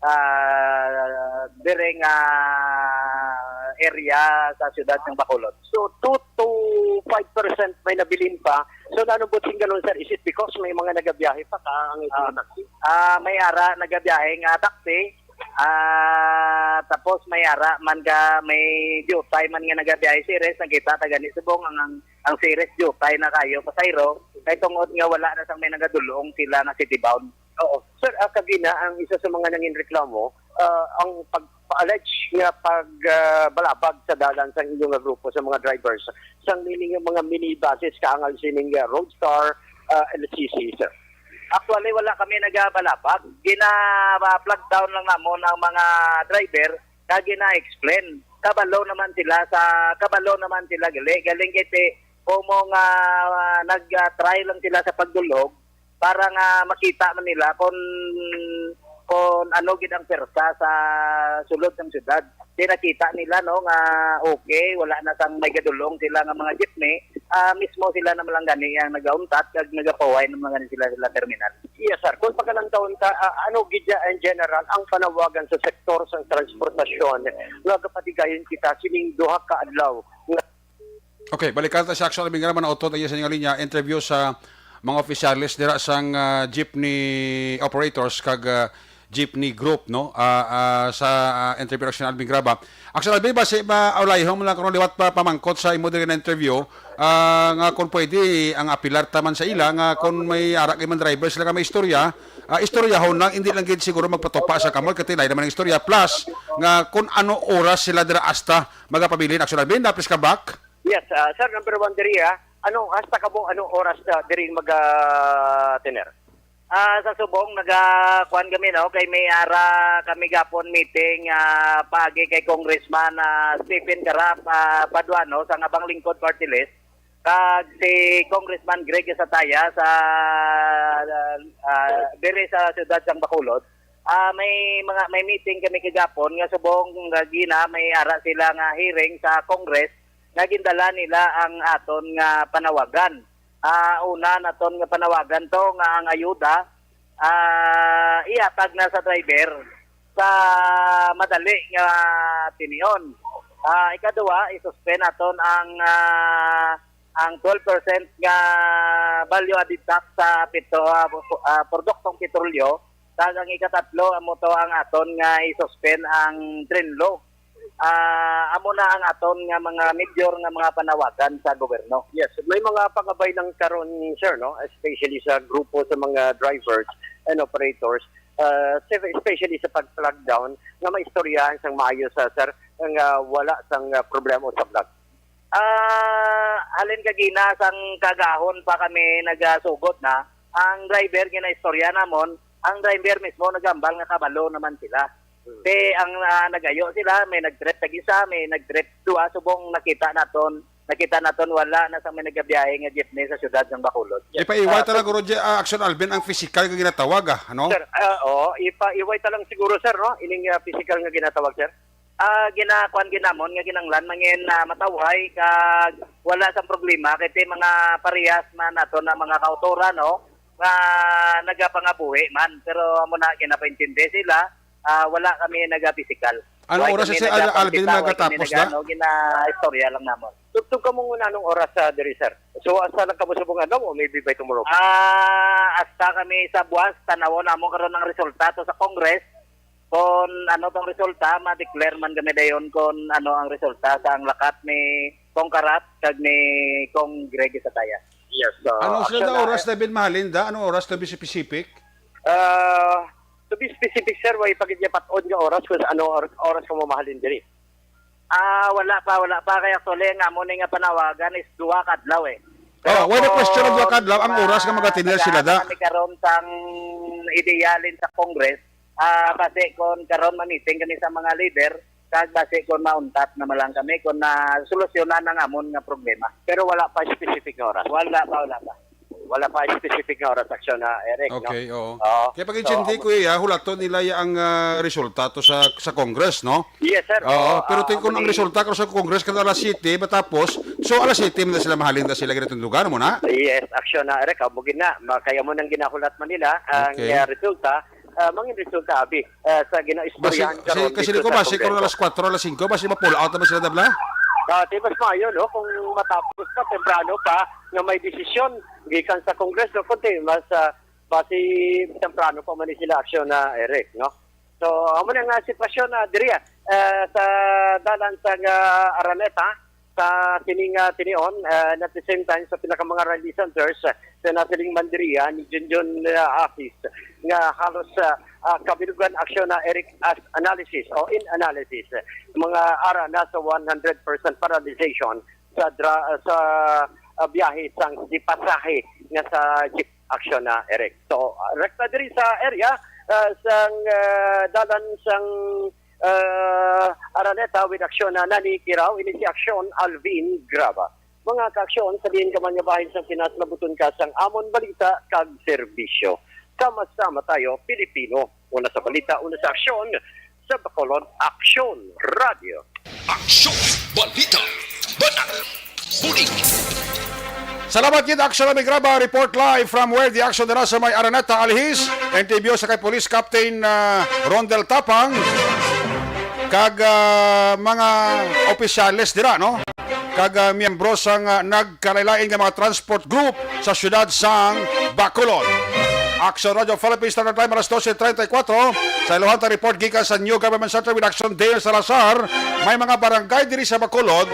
ah, diri nga area sa siyudad ng Bacolod. So, two to five percent may nabilin pa. So, naano buot sing ganun, sir? Is it because may mga nagabiyahe pa ka ang Ah. Taxi? Ah, may ara nagabiyahe nga taxi. Ah, tapos may ara man ka, may diutay man nga nagabiyahe, Ceres, nakita ta gani subong ang, ang, ang Ceres diutay na kayo, pasayro, kay tungod nga wala na sang may nagadulong sila nga city bound. Oo. Sir, ah, kagina ang isa sa mga nangin reklamo, ah, ang pag-allege nga pag, ah, balabag sa dalan sa inyo nga grupo sa mga drivers sang nini nga mga minibuses kaangal sining ah, Roadstar, ah, L C C, sir. Actually, wala kami nagabalabag. Gina-flag down lang namon ang mga driver kag gina-explain. Kabalo naman sila sa, kabalo naman sila gali. Galing kay ti-, kumo nga ah, nag-try lang sila sa pagdulog para nga makita man nila kung, kung ano gid ang persa sa sulod ng syudad. Di nakita nila, no, nga okay, wala na sang may gadulong sila nga mga jeepney. Ah, mismo sila na man lang gani ang nagauntat kag nagapaway ng mga gani sila, sila terminal. Yes, sir. Kung pagkalantawon ta, ah, ano gid in general ang panawagan sa sektor sa transportasyon nga gapatigayon kita sining duha ka adlaw nga Okay, balikan ta si Action Alvin Graba, nautod ang iya sa inyong linya, interview sa mga opisyales dira sang ah, jeepney operators kag ah, jeepney group, no? Ah, ah, sa ah, interview ni Action Alvin Graba. Action Alvin, basi maulayhon mo lang karon liwat pa pamangkot sa imo diri na interview, ah, nga kung pwede ang apilar ta man sa ila nga kung may ara kay man driver sila nga may istorya, ah, istoryahon lang, hindi lang gid siguro magpatupa sa kamot kay lain naman ang istorya. Plus nga kung ano oras sila dira hasta magapabilin. Action Alvin, napis ka back? Yes, ah, sir, number one diri, ah. Ano, hasta kamo, ano oras na diri mag, ah, tener? Ah, sa subong, naga, kuwan kami, no? Kay may ara kami gapon meeting, ah, paagi kay Congressman, ah, Stephen Garap, ah, Paduano sa Ngabang Lingkod Party List. Kag si Congressman Greg Sataya sa, ah, diri sa siyudad sang Bacolod. Ah, may mga, may meeting kami kagapon nga subong nga gina, may ara sila nga hearing sa Congress nga gindala nila ang aton nga panawagan. Ah, una naton nga panawagan to nga ang ayuda, ah, ihatag na sa driver sa madali nga tinion. Ah, ikaduha, i-suspend naton ang, ah, ang twelve percent nga value added tax sa petro-, ah, pu-, ah, produktong petrolyo. Kag ang ikatatlo, amo to ang aton nga i-suspend ang Trinlo. Ah, amo na ang aton nga mga major nga mga panawagan sa gobyerno. Yes, may mga pangabay lang karon, sir, no? Especially sa grupo sa mga drivers and operators, ah, se-, especially sa pag-flag down nga maistoryahan sang maayo sa, sir, nga wala sang, ah, problema o sablag. Ah, halin kagina sang kagahon pa kami nagasugod na, ang driver ginaistorya namon, ang driver mismo nagambal nga kabalo naman sila. Hmm. Te, ang, ah, nagayo sila, may nag-trip tag isa, may nag-trip dua, subong nakita naton, nakita naton wala na sang may nagabiyahe nga jeepney sa siyudad sang Bacolod. Ipaiway Ah, ta lang, Roger, ah, Action Alvin, ang pisikal nga ginatawag, ah, ano? Sir, ah, oo, ipaiway ta lang siguro, sir, no? Ining, ah, pisikal nga ginatawag, sir. Ah, ginakuan ginamon nga kinanglan mangin, ah, matawhay kag wala sang problema kay ti mga parehas man nato na mga kautoran, no, nga nagapangabuhi man, pero amo na ginapaintindi sila, ah, wala kami nagapisikal. Anong Why oras kami si Al-, nagakuan Alvin kita, why kami magatapos na? nagano, ginaistorya lang namon. Tugtog kamo nga anong oras, ah, diri, sir? So, asa lang kamo subong, ano, o maybe by tomorrow? Ah, hasta kami sa buwas, tanawon namo karon ang resulta to sa Congress. Kon ano tong resulta, ma-declare man kami dayon kon ano ang resulta sa ang lakat ni Kong Karat kag ni Kong Greg Isataya. Yes, uh, Anong sila actually, na oras, David Mahalinda? Anong oras, to be specific? Uh, to be specific, sir, way pa gid niya pat-on nga oras kung sa ano or-, oras ka mamahalin diri. Ah, wala pa, wala pa. Kaya actually, ang amo ni nga panawagan is duha ka adlaw, eh. Oh, Pero wala na question of duha ka adlaw, ang kung, oras nga ah, magatinder sila, nagaano da. kami karon sang ideya halin sa Congress, ah, basi kon karon ma-meeting kami sa mga leader, kag basi kon mauntat na man lang kami, kon na solusyonan ang amon nga problema. Pero wala pa specific nga oras. Wala pa, wala pa. Wala pa specific nga oras, Action, ah, Eric, no? Okay, oo. Oo. Kaya pag So, intindi amo ko, iya, hulaton nila iya ang, ah, resulta to sa, sa Congress, no? Yes, sir. Oo, Oo, pero ah, tingkon ang amo ni resulta karon sa Congress kada alas siyete matapos, so alas siyete man na sila mahalin na sila ginatundugan mo na? Yes, Action, ah, Eric, amo gid na. Ma-, kaya mo nang ginahulat man nila ang, Okay. ah, resulta, ah, mangin resulta abi, ah, sa ginaistoryahan Basi, karon si, kasi dito ko sa basi karon Kongreso. alas kwatro, alas singko, basi ma-pull out naman sila, dabla? Ah, di mas maayo, no, kung matapos pa, temprano pa, nga may desisyon gikan sa Kongreso, kundi mas, ah, basi temprano pa man ni sila, Action, na Eric, no? So, amo na nga sitwasyon na diri, ah, sa dalan sa, ah, Araneta, sa sining, ah, tinion, ah, and at the same time, sa pinaka mga rally centers, ah, sa nasiling man diri ni Junjun, ah, Asis, nga halos, ah, ah, kabilugan, Action, na Eric, as analysis o in analysis, mga ara na sa one hundred percent paralyzation sa dra-, sa, ah, biyahe sang gipasahe nga sa jeep, Action, na Eric. So, ah, rekta diri sa area, ah, sang, ah, dalan sang, ah, Araneta with Action, na Nani Kiraw, ini si Action Alvin Graba. Mga ka-Action, sa diin ka man nga bahin sang Pinas, mabuton ka sang amon balita kag serbisyo. Sama-sama tayo, Pilipino. Una sa balita, una sa aksyon, sa Bacolod Action Radio. Aksyon! Balita! Banat! Bulig! Salamat gid, Action Alvin Graba. Report live from where the action dira sa may Araneta, Alihis. Interview sa kay Police Captain, ah, Rondel Tapang kag, ah, mga opisyales dira, no? Kag, ah, miyembro sang, ah, nagkalain-lain nga mga transport group sa siyudad sang Bacolod. Action Radio Philippines Standard Time, alas dose treinta y cuatro. Sa iluhan ta report gikan sa New Government Center with Action Dale Salazar, may mga barangay diri sa Bacolod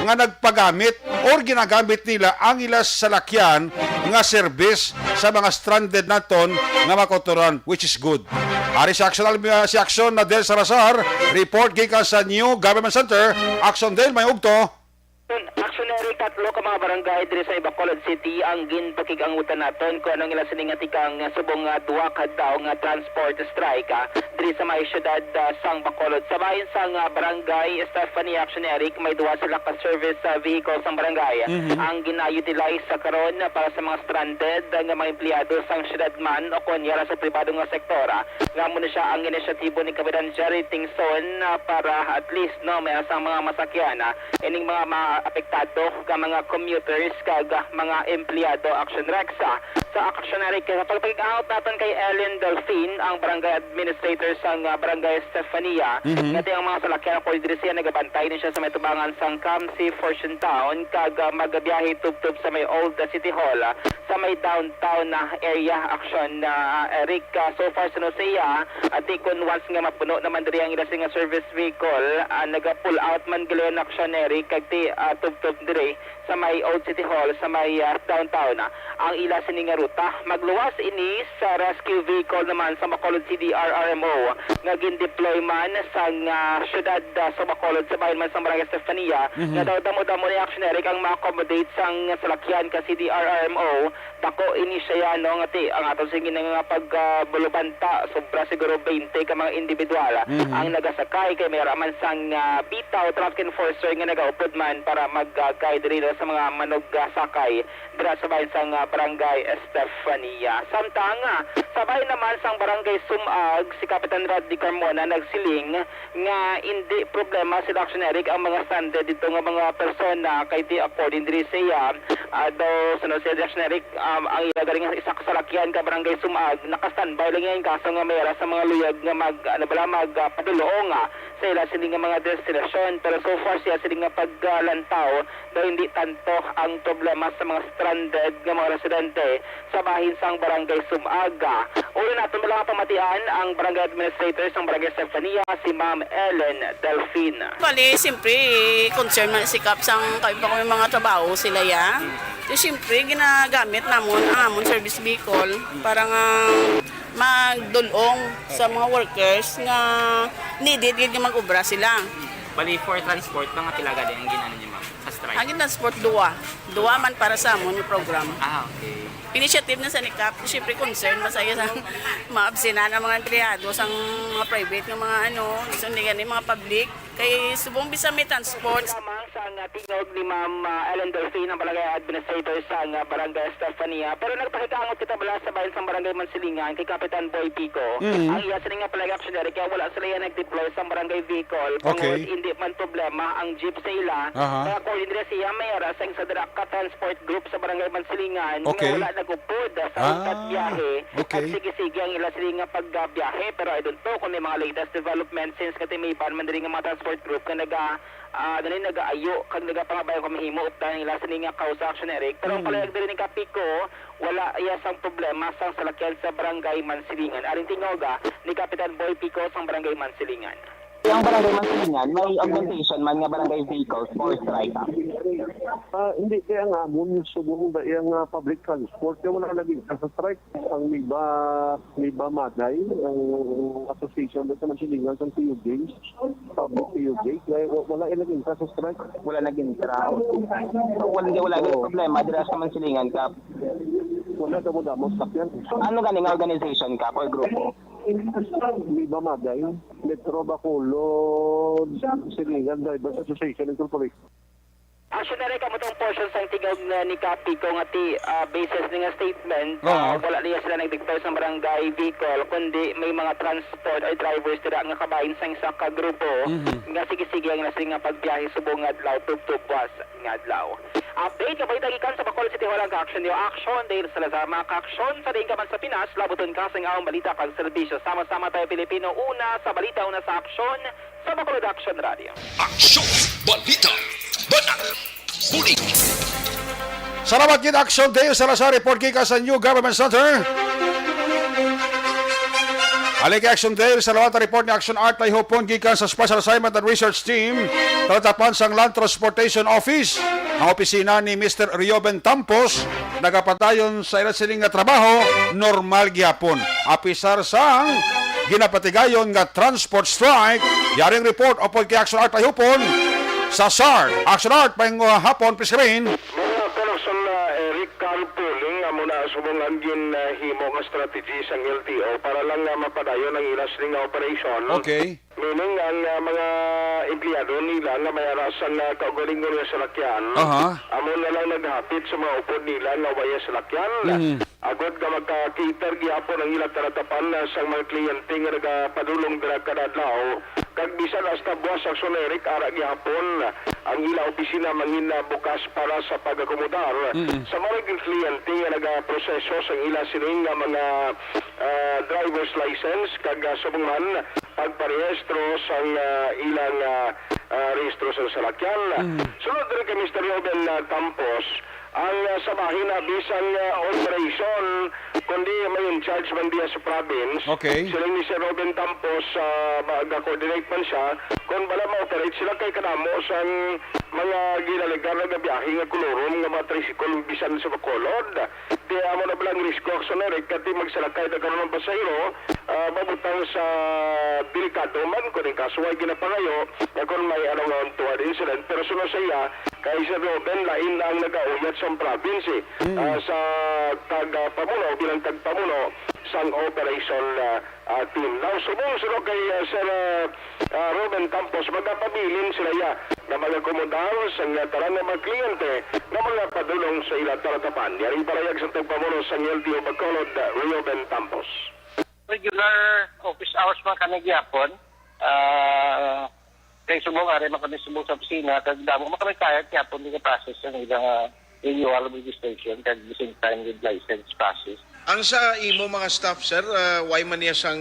nga nagpagamit or ginagamit nila ang ila salakyan nga service sa mga stranded naton nga mga kautoran, which is good. Ari si Action, si Action na Del Salazar, report gikan sa New Government Center. Action Del, may ugto. Action Eric, Tatlo ka mga barangay diri sa Bacolod City ang ginpakig-angutan naton kung anong ila sini nga tikang subong nga duha ka adlaw nga transport strike, ah, diri sa may siyudad, ah, sang Bacolod. Sa bahin sang, ah, barangay Stephanie, Action Eric, may duha sila ka service, ah, vehicle sang barangay Mhm. ang gina-utilize sa karon para sa mga stranded, ah, nga mga empleyado sang siyudad man o kon yara sa pribado nga sektor, ah, nga amo na siya ang inisyatibo ni Kapitan Jerry Tingson, ah, para at least, no, may asang mga masakyan, ah, ining mga maapektado nga mga commuters kag, ah, mga empleyado. Action Rex, ah, sa Action Eric, sa pagpag-out naton kay Ellen Delfin, ang barangay administrator sang, ah, barangay Stefania, Mhm. nga ti ang mga salakyan ko diri siya nagabantay ni siya sa may tubangan sang Camsi Fortune Town kag, ah, magabiyahe tubtob sa may Old City Hall, ah, sa may downtown na area. Action, ah, Eric, ah, so far sa Nusia, ati kun once nga mapuno naman diri ang ila sini nga service vehicle, ah, naga-pull out man gali ang Action Eric kag ti, ah, tubtob diri sa may Old City Hall, sa may, ah, downtown, ah, ang ila sini nga ruta. Magluwas ini sa rescue vehicle naman sa Bacolod C D R R M O nga gin-deploy man sang, ah, syudad, ah, sa Bacolod, sa bahin man sang Barangay Estefania, Mhm. nga daw damo-damo ni Action Eric ang ma-accommodate sang salakyan ka C D R R M O. Dako ini siya, no, nga ti, ang aton sige nga pag, ah, bulubanta, sobra siguro twenty ka mga individual Mhm. ang nagasakay kay may raman sang, ah, bitaw traffic enforcer nga nagaupod man para mag-guide diri sa mga manugasakay dira sa bahin sang, ah, Barangay Estefania. Samtang, ah, sa bahin naman sang Barangay Sumag, si Kapitan Rodney Carmona nagsiling nga indi problema sila, Action Eric, ang mga stranded dito nga mga persona kay ti according diri sa iya, ah, daw sa Jose, Action Eric, um, ang iya galing isa ka salakyan ka Barangay Sumag, naka-standby lang yan kaso nga may ara sa mga luyag nga mag, ano bala, mag, ah, padulong, ah, sa ila sini nga mga destinasyon. Pero so far siya sini nga paglantaw daw hindi tanto ang problema sa mga stranded nga mga residente sa bahin sang Barangay Sumaga. Una naton bala nga pamatian ang Barangay Administrator sang Barangay Stefania, si Ma'am Ellen Delfin. Bali, siyempre, concern man si Kap sang kami pa kami mga trabaho sila ya. Di siyempre, ginagamit namon ang amon service vehicle para nga magdulong sa mga workers nga needed gid nga mag-obra sila. Bali, for transport, mga pila gani ang ginano niyo, ma'am, sa strike? Ang transport, duwa. Duwa man para sa amon nga program. Ah, okay. Initiative na sa ni Kap, siyempre concern man sa iya sa maabsenan ang mga empleyado sa mga private nga mga ano, so hindi gani mga public. Kay subong bisan may transport. Lamang sa nga tingog ni Ma'am, ah, Ellen Delfin, ang barangay administrator sa nga barangay Stefania. Pero nagpakikangot kita bala sa bahin sa barangay Mansilingan kay Kapitan Boy Pico. Mm. Ang iya sini nga flag actionary kaya wala sila yan nag-deploy sa barangay vehicle. Okay. Tungod hindi man problema ang jeep sa ila. Aha. Kaya according nila siya, may ara sa isa dira ka transport group sa barangay Mansilingan nga Okay. wala nag-upod sa Ah, untat biyahe. okay. At sige-sige ang ila sini nga pagbiyahe. Pero I don't know kung may mga latest development since kati may ban man diri nga mga transport group nga naga, ah, dali nagaayo kag nagapangabay kung mahimo updan ang ila sini nga cause action, Eric. Pero ang Mm. palayag diri ni Kapico, wala iya sang problema sang salakyan sa barangay Mansilingan. Aring tingoga ni Kapitan Boy Pico sang barangay Mansilingan. Ang barangay Mansilingan, may augmentation man nga barangay vehicles for strike up. Ah, hindi, kaya nga, amon subong ba iyang, ah, public transport, kaya wala lagi sa strike. Ang Miba, Miba Maday, ang association sa Mansilingan, sa T U J, public T U J, kaya wa-, wala iyang nag-intra sa strike. Wala nag-intra. So, wala, wala Oo. problema dira sa Mansilingan, Kap? Wala, damo-damo sa sakyan. Ano gani nga organization, Kap, or grupo? Miba Maday, Metro Bacolod, Silingan Drivers Association Incorporated. Actually, kamo tong portion sang tingog na ni Kapico nga ti, ah, basis ni nga statement, ah, Oo. wala niya sila nag-deploy sa barangay vehicle, kundi may mga transport or drivers dira nga kabahin sang isa ka grupo Mhm. nga sige-sige ang nasing nga pagbiyahe subong nga adlaw, tubtob buwas nga adlaw. Update nga balita gikan sa Bacolod City Hall ang ka-action niyo. Action, Dale Salazar, mga ka-action sa diin ka man sa Pinas, labuton ka sa ang balita kag serbisyo. Sama-sama tayo, Pilipino, una sa balita, una sa aksyon, sa Bacolod Action Radio. Aksyon! Balita! Banat! Bulig! Salamat gid, Action Dale Salazar, report gikan sa New Government Center. Halin kay Action Dale, sa lawata report ni Action Art Tayhupon gikan sa Special Assignment and Research Team, kalatapan sang Land Transportation Office. Ang opisina ni Mister Rioben Tampos nagapadayon sa ila sining nga trabaho, normal gihapon. Apisar sang ginapatigayon nga transport strike, yaring report upod kay Action Art Tayhupon. sa SART. Action Art, maayong, uh, hapon, Piscarin. Mga Congressman, uh, Eric, carpooling amo na subong ang ginhimo nga strategy sang L T O para lang nga mapadayon ang ila sini nga operation. Okay. Meaning, ang, uh, mga empleyado nila nga may ara sang, uh, kaugalingon nga salakyan, Aha. amo na lang naghapit sa mga upod nila nga waya salakyan. Mm. Agod nga magka-cater gihapon ang ila talatapan, ah, sang mga kliyente nga nagapadulong dira kada adlaw, kag bisan hasta buwas sang Action Eric, ara gihapon ang ila opisina mangin, ah, bukas para sa pag-akomodar Mm. sa mga kliyente nga nagaproseso sang ila sining nga mga, ah, driver's license kag, ah, subong man pagparehistro sang, ah, ilang, ah, ah, rehistro sa salakyan. Mm. Sunod diri kay Mister Robin, ah, Campos, ang, ah, sa bahin abi sang, ah, operation, kundi may in charge man diya sa province. Okay. Siling ni Sir Robin Campos, ah, ba-, ga-coordinate man siya, kung bala ma-operate sila kay kadamo sang mga ginalegar nga biyahe nga kolorum nga mga tricycle bisan sa Bacolod. Di amo na bala ang risko, Action Eric, kay magsalakay na karon ang pasahero, ah, mabutang sa delikado man kung in kaso ay ginapangayo nga kung may ano nga untoward incident. Pero suno sa iya, kay Sir Robin, lain ang nagauyat sa province, eh, Mm. ah, sa tag-, ah, pamuno, bilang tagpamuno sang operation, ah, ah, team. Now, subong sila kay, ah, Sir, ah, ah, Robin Campos, magapabilin sila ya nga mag-akomodar sa nga tanan nga mga kliyente nga mga padulong sa ila talatapan. Yari parayag sa tagpamuno sa L T O Bacolod, Robin Campos. Regular office hours man kami gihapon. Ah, kay subong ari man kami subong sa opisina, kag damo man kami kaya gihapon di ka process ang ilang, ah, renewal of registration, kag the same time with license process. Ang sa imo mga staff, sir, ah, why man niya sang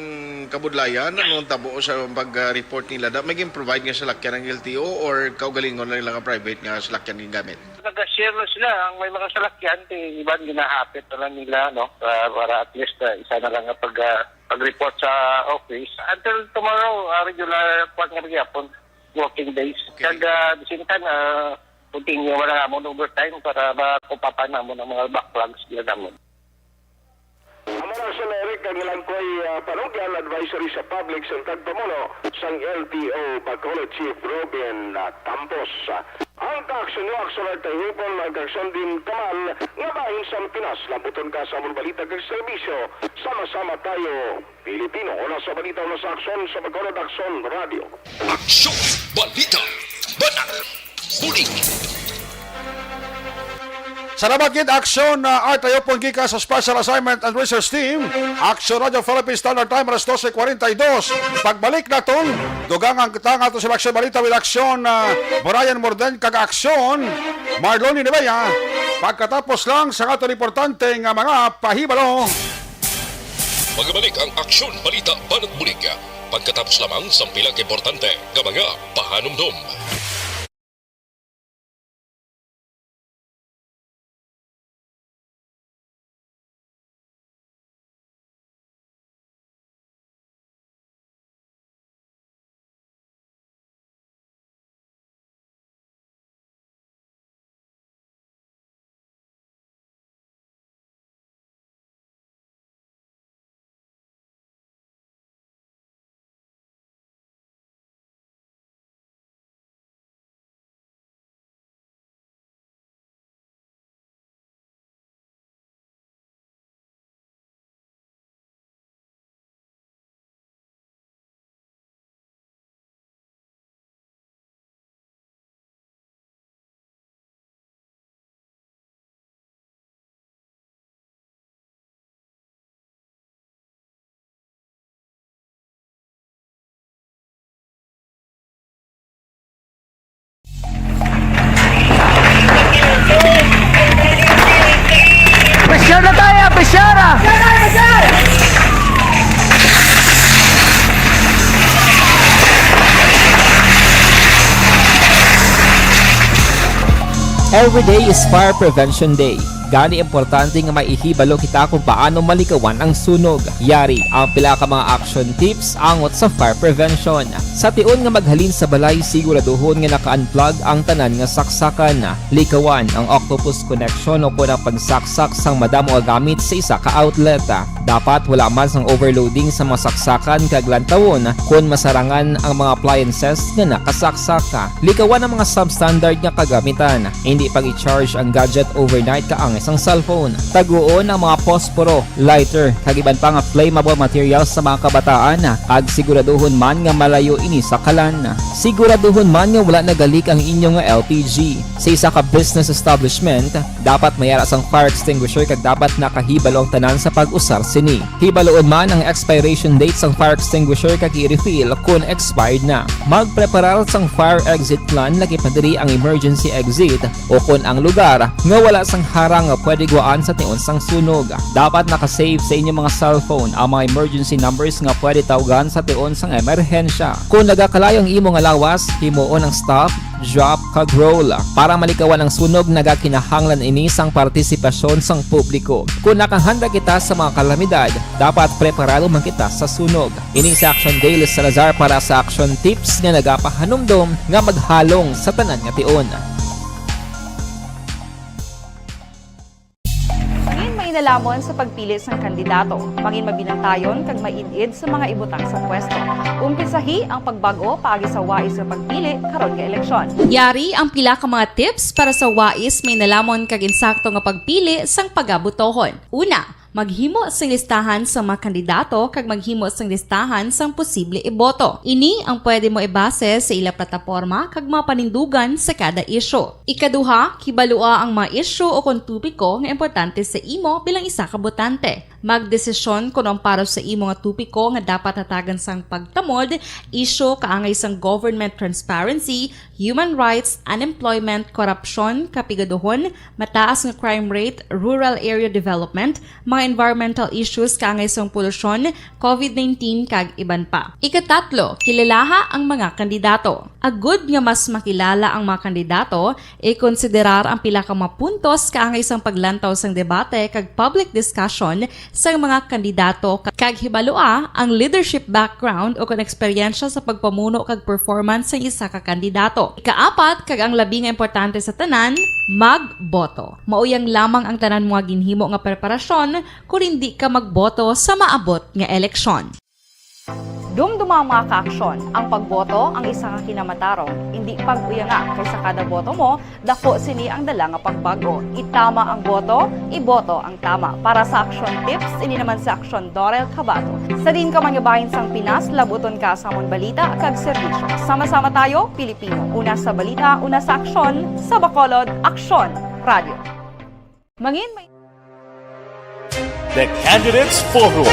kabudlayan? Anong tabo sa pag-report nila? Da, may gin-provide nga salakyan ang L T O or kaugalingon lang nila nga private nga salakyan gingamit? Nag-share na sila. Ang may mga salakyan, ti, iban ginahapit na lang nila, no? Ah, para at least, ah, isa na lang nga pag, ah, pag-report sa office. Until tomorrow, ah, regular, kwan nga gihapon, working days. Okay. Kag, ah, the same time, ah, continue wala namon overtime para makupapan namon ang mga backlogs nila namon. Amo na si Eric ang ilang koy, ah, panugyan advisory sa public sa tagpamuno sang L T O Bacolod Chief Robin, ah, Campos. Ang kaaksyon nyo, aksyon at tahipon, ang kaaksyon din kaman nga bahin sa Pinas. Lambuton ka sa among balita kag serbisyo. Sama-sama tayo, Pilipino. Una sa balita, una sa aksyon, sa Bacolod Aksyon Radio. Aksyon, balita, banat, bulig. Salamat gid, Aksyon, ah, Art Ayopon gikan sa Special Assignment and Research Team, Aksyon Radio Philippines Standard Time, alas dose kwarenta y dos. Pagbalik naton, dugang ang tanga to sa Aksyon Balita with Aksyon, ah, Brian Morden kag Aksyon Marlon Nineveya. Pagkatapos lang sa aton importante nga mga pahibalo. Magbalik ang Aksyon Balita Banat Bulig pagkatapos lamang sang pila ka importante nga mga pahanumdom. Pressure na tayo, pressure ah! Every day is Fire Prevention Day. Gani, importante nga maihibalo kita kung paano malikawan ang sunog. Yari ang pila ka mga action tips angot sa fire prevention. Sa tion nga maghalin sa balay, siguraduhon nga naka-unplug ang tanan nga saksakan. Likawan ang octopus connection o kon ang pagsaksak sang madamo nga gamit sa isa ka outlet. Dapat wala man sang overloading sa mga saksakan kag lantawon kon masarangan ang mga appliances nga nakasaksak. Likawan ang mga substandard nga kagamitan. Hindi pag-i-charge ang gadget overnight kaangay sang cellphone. Taguon ang mga posporo, lighter, kag iban pa nga flammable materials sa mga kabataan, kag siguraduhon man nga malayo ini sa kalan. Siguraduhon man nga wala nagalik ang inyo nga L P G. Sa isa ka business establishment, dapat may ara sang fire extinguisher kag dapat nakahibalo ang tanan sa pag-usar sini. Hibaloon man ang expiration date sang fire extinguisher kag i-refill kon expired na. Magpreparar sang fire exit plan, lakip na diri ang emergency exit o kon ang lugar nga wala sang harang nga pwede guwaan sa tion sang sunog. Dapat naka-save sa inyo mga cellphone ang mga emergency numbers nga pwede tawgan sa tion sang emerhensya. Kon nagakalayo ang imo nga lawas, himuon ang stop, drop, kag roll. Para malikawan ang sunog, nagakinahanglan ini sang partisipasyon sang publiko. Kon nakahanda kita sa mga kalamidad, dapat preparado man kita sa sunog. Ini si Action Dale Salazar para sa Action Tips nga nagapahanumdom nga maghalong sa tanan nga tion. Mangin mainalamon sa pagpili sang kandidato. Mangin mabinantayon kag maid-id sa mga ibutang sa pwesto. Umpisahi ang pagbag-o paagi sa wais nga pagpili karon nga eleksyon. Yari ang pila ka mga tips para sa wais, mainalamon kag insakto nga pagpili sang pagabotohon. Una, maghimo sing listahan sa mga kandidato kag maghimo sing listahan sang posible iboto. Ini ang pwede mo ibase sa ila plataporma kag mga panindugan sa kada isyu. Ikaduha, kibalua ang mga isyu o kon topiko nga importante sa imo bilang isa ka botante. Magdesisyon kon ang para sa imo nga topiko nga dapat hatagan sang pagtamod, isyu kaangay sang government transparency, human rights, unemployment, korupsyon, kapigaduhon, mataas nga crime rate, rural area development, mga environmental issues kaangay sang polusyon, covid nineteen, kag iban pa. Ikatatlo, kilalaha ang mga kandidato. Agud nga mas makilala ang mga kandidato, ikonsiderar ang pila ka mga puntos kaangay sang paglantaw sang debate kag public discussion sang mga kandidato, kag hibalua ang leadership background o kon eksperyensya sa pagpamuno kag performance sang isa ka kandidato. Ikaapat, kag ang labi nga importante sa tanan, magboto. Mauyang lamang ang tanan mo nga ginhimo nga preparasyon kon indi ka magboto sa maabot nga eleksyon. Dumduma ang mga kaaksyon. Ang pagboto ang isa ka kinamatarong. Indi pag-uyanga, kay sa kada boto mo, dako sini ang dala nga pagbag-o. Itama ang boto, iboto ang tama. Para sa Action Tips, ini naman si Action Dorel Cabato. Sa diin ka man nga bahin sang Pinas, labuton ka sa amon balita kag serbisyo. Sama-sama tayo, Pilipino. Una sa balita, una sa aksyon, sa Bacolod, Aksyon Radio. Mangin may The Candidates Forum.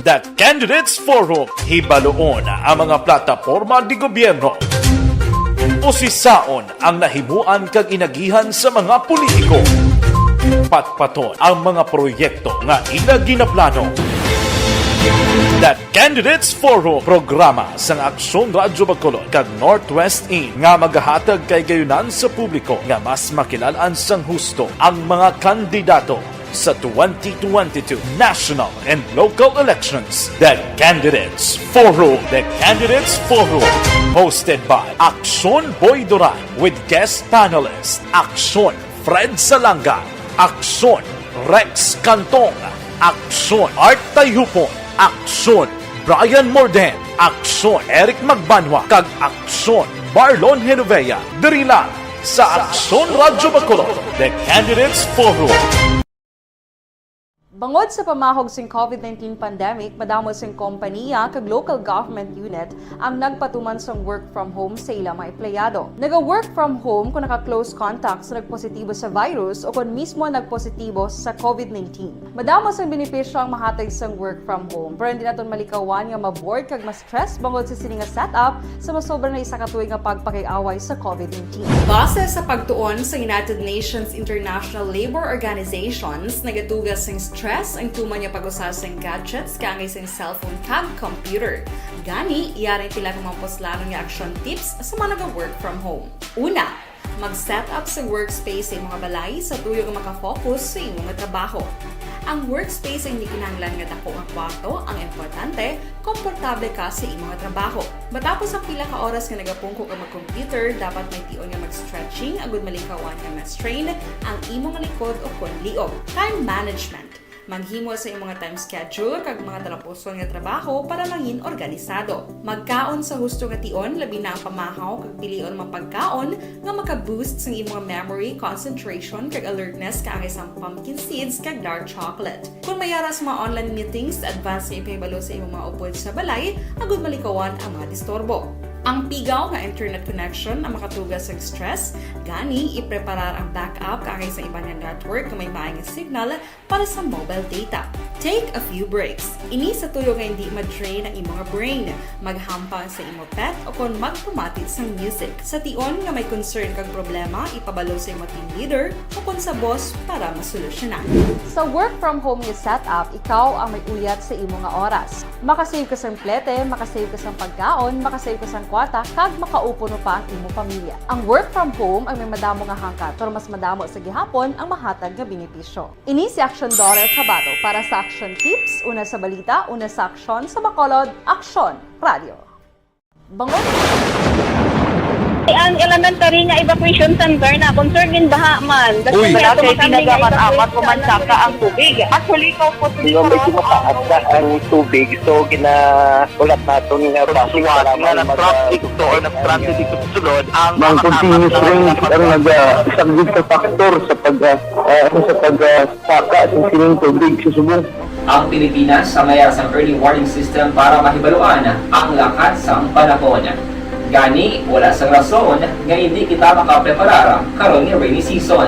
The Candidates Forum. Hibaluon ang mga plataporma di gobyerno. Usisaon ang nahimuan kag inagihan sa mga politiko. Patpaton ang mga proyekto nga ila ginaplano. The Candidates Forum, programa sang Aksyon Radyo Bacolod kag Northwest In, nga magahatag kay gayunan sa publiko nga mas makilalan sang husto ang mga kandidato sa twenty twenty-two national and local elections. The Candidates Forum. The Candidates Forum, hosted by Aksyon Boy Duran with guest panelist Aksyon Fred Salanga, Aksyon Rex Cantong, Aksyon Art Tayhupon, Aksyon Brian Morden, Aksyon Eric Magbanwa, kag Aksyon Marlon Genovea, diri lang sa Aksyon Radyo Bacolod, The Candidates Forum. Bangod sa pamahog sing covid nineteen pandemic, madamo sing kompanya kag local government unit ang nagpatuman sang work from home sa ila mga empleyado. Naga-work from home kung naka-close contact sa nagpositibo sa virus o kon mismo nagpositibo sa covid nineteen. Madamo sang benepisyo ang mahatag sang work from home, pero hindi naton malikawan nga ma-bored kag ma-stress bangod sa sini nga setup sa masobra na isa ka tuig nga pagpakig-away sa covid nineteen. Base sa pagtuon sa United Nations International Labour Organizations, nagatuga sing stress ang tuman nga pag-usa sing gadgets kaangay sing cellphone kag computer. Gani, yari ang pila ka mga puslanon nga action tips sa mga naga-work from home. Una, Mag-set up sa workspace sa imong balay sa tuyo nga makafocus sa imong trabaho. Ang workspace ay hindi kinahanglan nga dako nga kwarto. Ang importante, komportable ka sa imong trabaho. Matapos ang pila ka oras nga nagapungko ka mag-computer, dapat may tion nga mag-stretching agud malikawan nga ma-strain ang imong likod o kon liog. Time management. Maghimo sa imong time schedule kag mga talapuson nga trabaho para mangin organisado. Magkaon sa husto nga tion, labi na ang pamahaw kag pilion mga pagkaon nga maka-boost sang imong memory, concentration, kag alertness, kaangay sang pumpkin seeds kag dark chocolate. Kung may ara sa mga online meetings, advance nga ipahibalo sa imong mga upod sa balay agud malikawan ang mga disturbo. Ang pigaw nga internet connection ang makatuga sa stress, gani ipreparar ang backup kaangay sa iban nga network nga may maayong signal para sa mobile data. Take a few breaks. Ini sa tuyo nga hindi ma-drain ang imong brain. Maghampang sa imong pet o kon magpamati sang music. Sa tion nga may concern kag problema, ipabalo sa imong team leader o kon sa boss para masolusyonan. Sa work from home nga setup, ikaw ang may uyat sa imo nga oras. Makasave ka sang plete, makasave ka sang pagkaon, makasave ka sang kwarta, kag makaupuno pa ang imo pamilya. Ang work from home ang may madamo nga hangkat, pero mas madamo sa gihapon ang mahatag nga benepisyo. Ini si Action Daughter Kabato para sa Action Tips, una sa balita, una sa aksyon, sa Bacolod, Aksyon Radio. Bangon. Ang elementary nga evacuation center na concern gin baha man. Uy. Wala kay tinaga man amat o mansaka ang tubig. Actually, ikaw po, di ba, medyo mataas na ang tubig, so ginaulat naton nga basi nga nag-traffic to or nag-transit dito sa sulod ang mga continuous rain ang nag-, ah, isang good factor sa pag, ah, ah, ano, sa pag, ah, saka sa sining tubig sa subong. Ang Pilipinas sa mayar sang early warning system para mahibaluan ang lakat sang panahon. Gani, wala sang rason nga hindi kita makapreparar karon nga rainy season.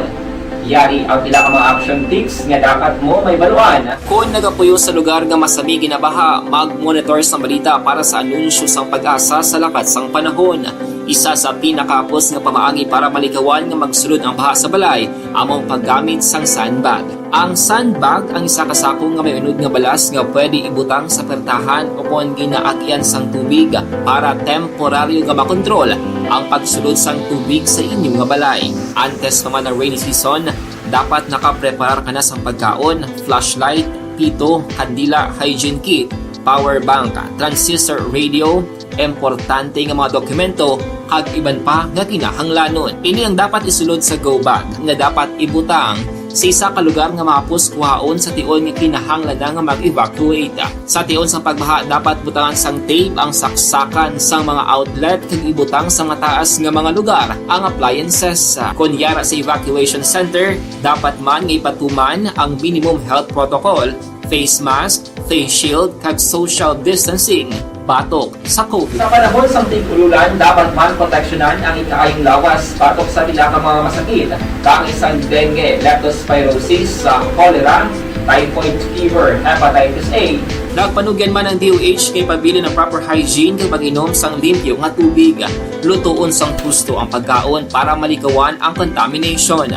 Yari ang pila ka mga action tips nga dapat mo mahibaluan. Kon nagapuyo sa lugar nga masami ginabaha, mag-monitor sa balita para sa anunsyo sang PAGASA sa lakat sang panahon. Isa sa pinakahapos nga pamaagi para malikawan nga magsulod ang baha sa balay amo ang paggamit sang sandbag. Ang sandbag ang isa ka sako nga may unod nga balas nga pwede ibutang sa pertahan o kon ginaagian sang tubig para temporaryo nga makontrol ang pagsulod sang tubig sa inyo nga balay. Antes pa man ang rainy season, dapat nakapreparar ka na sang pagkaon, flashlight, pito, kandila, hygiene kit, power bank, transistor radio, importante nga mga dokumento, kag iban pa nga kinahanglanon. Ini ang dapat isulod sa go bag nga dapat ibutang sa isa ka lugar nga mahapos kuhaon sa tion nga kinahanglan na nga mag-evacuate. Sa tion sang pagbaha, dapat butangan sang tape ang saksakan sang mga outlet kag ibutang sa mataas nga mga lugar ang appliances. Kon yara sa evacuation center, dapat man nga ipatuman ang minimum health protocol, face mask, face shield, kag social distancing batok sa COVID. Sa panahon sang tig-ululan, dapat man proteksyonan ang ikaayong lawas batok sa pila ka mga masakit, kaangay sang dengue, leptospirosis, sa cholera, typhoid fever, hepatitis A. Nagpanugyan man ang D O H nga ipabilin ang proper hygiene kag pag-inom sang limpyo nga tubig. Lutoon sang husto ang pagkaon para malikawan ang contamination.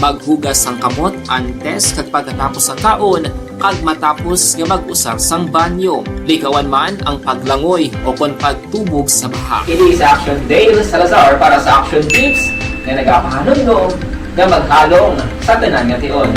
Maghugas sang kamot antes kag pagkatapos sang kaon, kag matapos nga mag-usar sang banyo. Likawan man ang paglangoy o kon pagtubog sa baha. Ini si Action Dale Salazar para sa Action Tips nga nagapahanumdom nga maghalong sa tanan nga tion.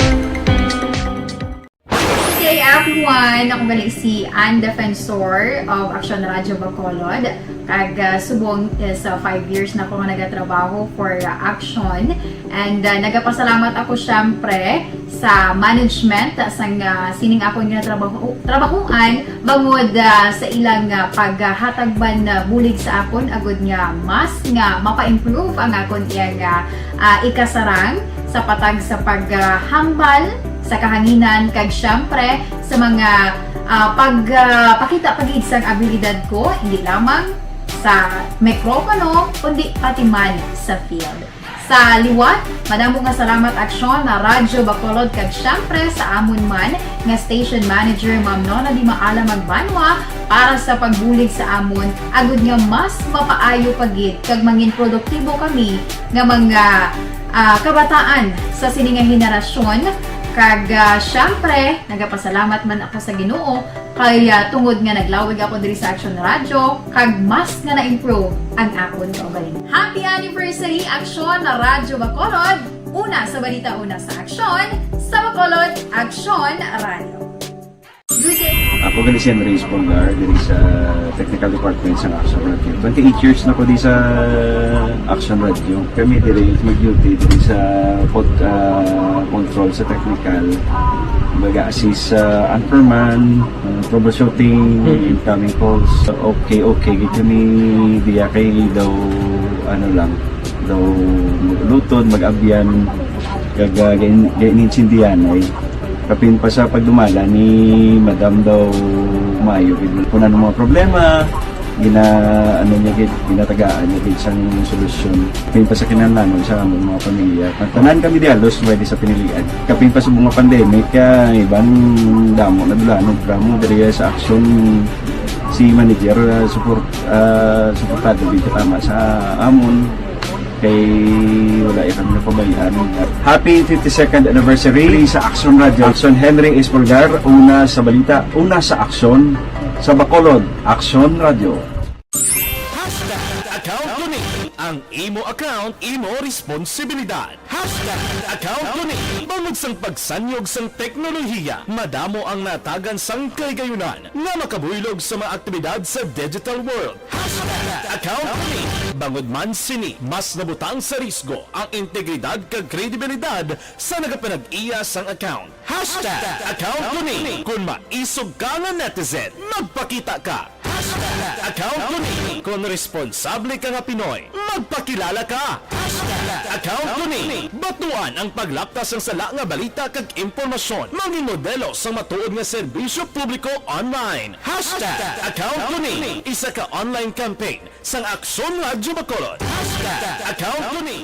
Good day, everyone! Ako gali si Ann Defensor of Action Radio Bacolod. Kag, ah, subong is, ah, five years na ako nga nagatrabaho for, ah, Action. And, ah, nagapasalamat ako, syempre, sa management, ah, sang, ah, sining akon nga trabaho, trabahoan, bangod, ah, sa ilang, ah, paghatag man, ah, bulig sa akon, agud nga mas nga mapa-improve ang akon iyang, ah, ah, ikasarang sa patag sa paghambal sa kahanginan, kag syempre sa mga, ah, pag, ah, pakita pa gid sang abilidad ko, hindi lamang sa mikropono, kundi pati man sa field. Sa liwat, madamo nga salamat, Aksyon, na Radyo Bacolod, kag syempre sa amon man nga station manager, Ma'am Nona Di Maala Magbanwa, para sa pagbulig sa amon, agud nga mas mapaayo pa gid kag mangin produktibo kami nga mga, ah, kabataan sa sini nga henerasyon, Kag, ah, syempre, nagapasalamat man ako sa Ginoo kay, ah, tungod nga naglawig ako diri sa Action Radio, kag mas nga na-improve ang akon kaugalingon. Happy anniversary, Action Radio Bacolod! Una sa balita, una sa aksyon, sa Bacolod, Action Radio. Good day. Ako gali si Henry Espolgar, diri sa technical department sa Action Radio. Twenty-eight years na ko di sa Action Radio. Kami diri mag-duty diri sa pod, ah, control sa technical. Mag-assist sa anchorman, ah, troubleshooting, incoming calls. Okay, okay. Gid kami diya kay daw, ano lang, daw lutod, mag-abyan, kag, ah, gain-, gainintindihan ay kapin pa sa pagdumala ni Madam daw maayo gid. Kung ano mga problema, gina-, ano niya gid, ginatagaan niya gid sang solusyon. Kapin pa sa kinahanglanon sa among mga pamilya. Tanan kami di halos pwede sa pinilian. Kapin pa sa mga pandemic, kaya iban damo na dula, ano, drama diri sa aksyon si manager, ah, support, ah, suportado gid tama sa amon. Kay wala ya kami napabayaan. Happy fifty-second anniversary sa Action Radio. Action Henry Espolgar, una sa balita, una sa aksyon, sa Bacolod, Action Radio. Hashtag account ko ni. Ang imo account, imo responsibilidad. Hashtag account ko ni. Bangod sang pagsanyog sang teknolohiya, madamo ang natagan sang kahigayonan nga makabuylog sa mga aktibidad sa digital world. Hashtag account ko ni. Bangod man sini, mas nabutang sa risgo ang integridad kag kredibilidad sa nagapanag-iya sang account. Hashtag account ko ni. Kon maisog ka nga netizen, magpakita ka. Hashtag account ko ni. Kon responsable ka nga Pinoy, magpakilala ka. Hashtag account ko ni. Batuan ang paglapta sang sala nga balita kag impormasyon. Mangin modelo sang matuod nga serbisyo publiko online. Hashtag account ko ni. Isa ka online campaign sang Aksyon Radyo Bacolod. Hashtag account ko ni.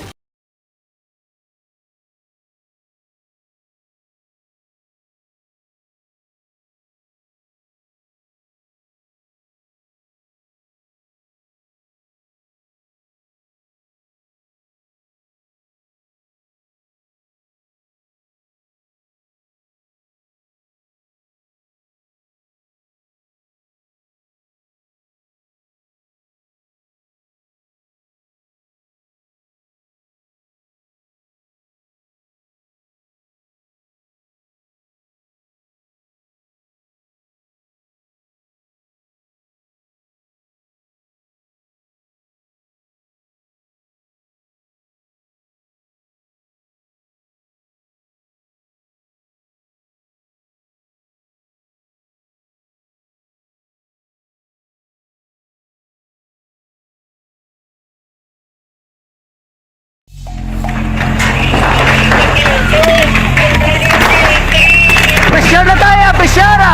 Pisyara tayo! Pisyara!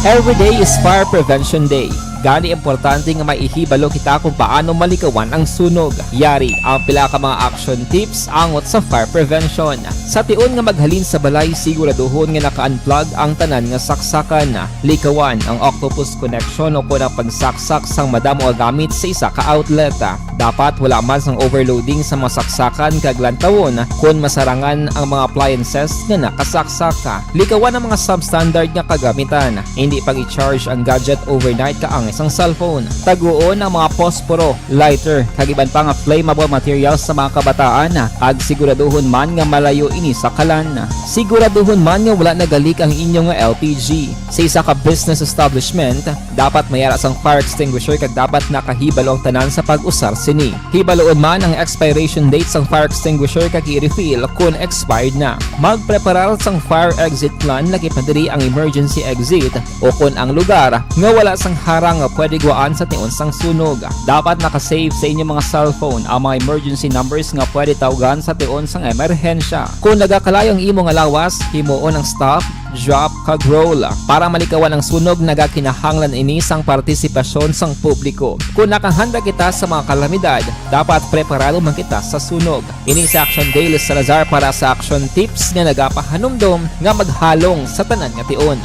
Every day is Fire Prevention Day. Gani importante nga may ihibalo kita kung paano malikawan ang sunog. Yari ang pila ka mga action tips angot sa fire prevention. Sa tion nga maghalin sa balay, siguraduhon nga naka-unplug ang tanan nga saksakan. Likawan ang octopus connection o kon ang pagsaksak sang madamo nga gamit sa isa ka outlet. Dapat wala man sang overloading sa mga saksakan kag lantawon kon masarangan ang mga appliances nga nakasaksak. Likawan ang mga substandard nga kagamitan. Indi pag-i-charge ang gadget overnight kaangay sang cellphone. Taguon ang mga posporo, lighter, kag iban pa nga flammable materials sa mga kabataan, kag siguraduhon man nga malayo ini sa kalan. Siguraduhon man nga wala nagalik ang inyo nga L P G. Sa isa ka business establishment, dapat may ara sang fire extinguisher kag dapat nakahibalo ang tanan sa pag-usar sini. Hibaloon man ang expiration date sang fire extinguisher kag i-refill kon expired na. Magpreparar sang fire exit plan, lakip na diri ang emergency exit o kon ang lugar nga wala sang harang nga pwede gwaan sa tion sang sunog. Dapat naka-save sa inyo mga cellphone ang mga emergency numbers nga pwede tawgan sa tion sang emerhensya. Kon nagakalayo ang imo nga lawas, himuon ang stop, drop, kag roll. Para malikawan ang sunog, nagakinahanglan ini sang partisipasyon sang publiko. Kon nakahanda kita sa mga kalamidad, dapat preparado man kita sa sunog. Ini si Action Daily Salazar para sa Action Tips nga nagapahanumdom nga maghalong sa tanan nga tion.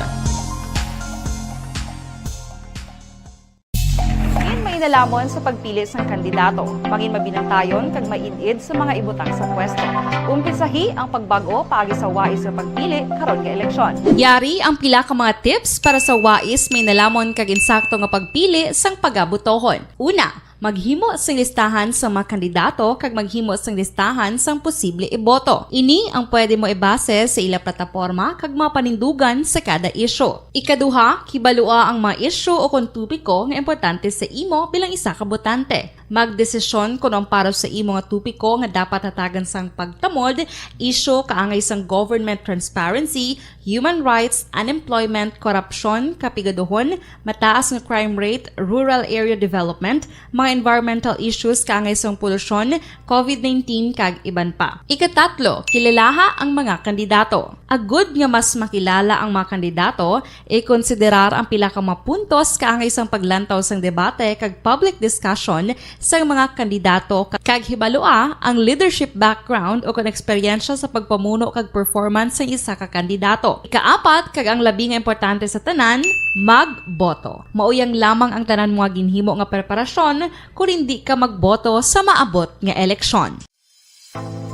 Lamon sa pagpili sang kandidato, mangin mabinantayon kag maid-id sa mga ibutang sa pwesto. Umpisahi ang pagbag-o paagi sa wais nga pagpili karon nga eleksyon. Yari ang pila ka mga tips para sa wais, may nalamon kag insakto nga pagpili sang pagabotohon. Una, maghimo sing listahan sa mga kandidato kag maghimo sing listahan sang posible iboto. Ini ang pwede mo ibase sa ila plataporma kag mga panindugan sa kada isyu. Ikaduha, kibalua ang mga isyu o kon topiko nga importante sa imo bilang isa ka botante. Magdesisyon kon ang para sa imo nga topiko nga dapat hatagan sang pagtamod, isyu kaangay sang government transparency, human rights, unemployment, korupsyon, kapigaduhon, mataas nga crime rate, rural area development, mga environmental issues kaangay sang polusyon, covid nineteen, kag iban pa. Ikatatlo, kilalaha ang mga kandidato. Agud nga mas makilala ang mga kandidato, ikonsiderar ang pila ka mga puntos kaangay sang paglantaw sang debate kag public discussion sang mga kandidato, ka-, kag hibalua ang leadership background o kon eksperyensya sa pagpamuno kag performance sang isa ka kandidato. Ikaapat, kag ang labi nga importante sa tanan, magboto. Mauyang lamang ang tanan mo nga ginhimo nga preparasyon kon indi ka magboto sa maabot nga eleksyon.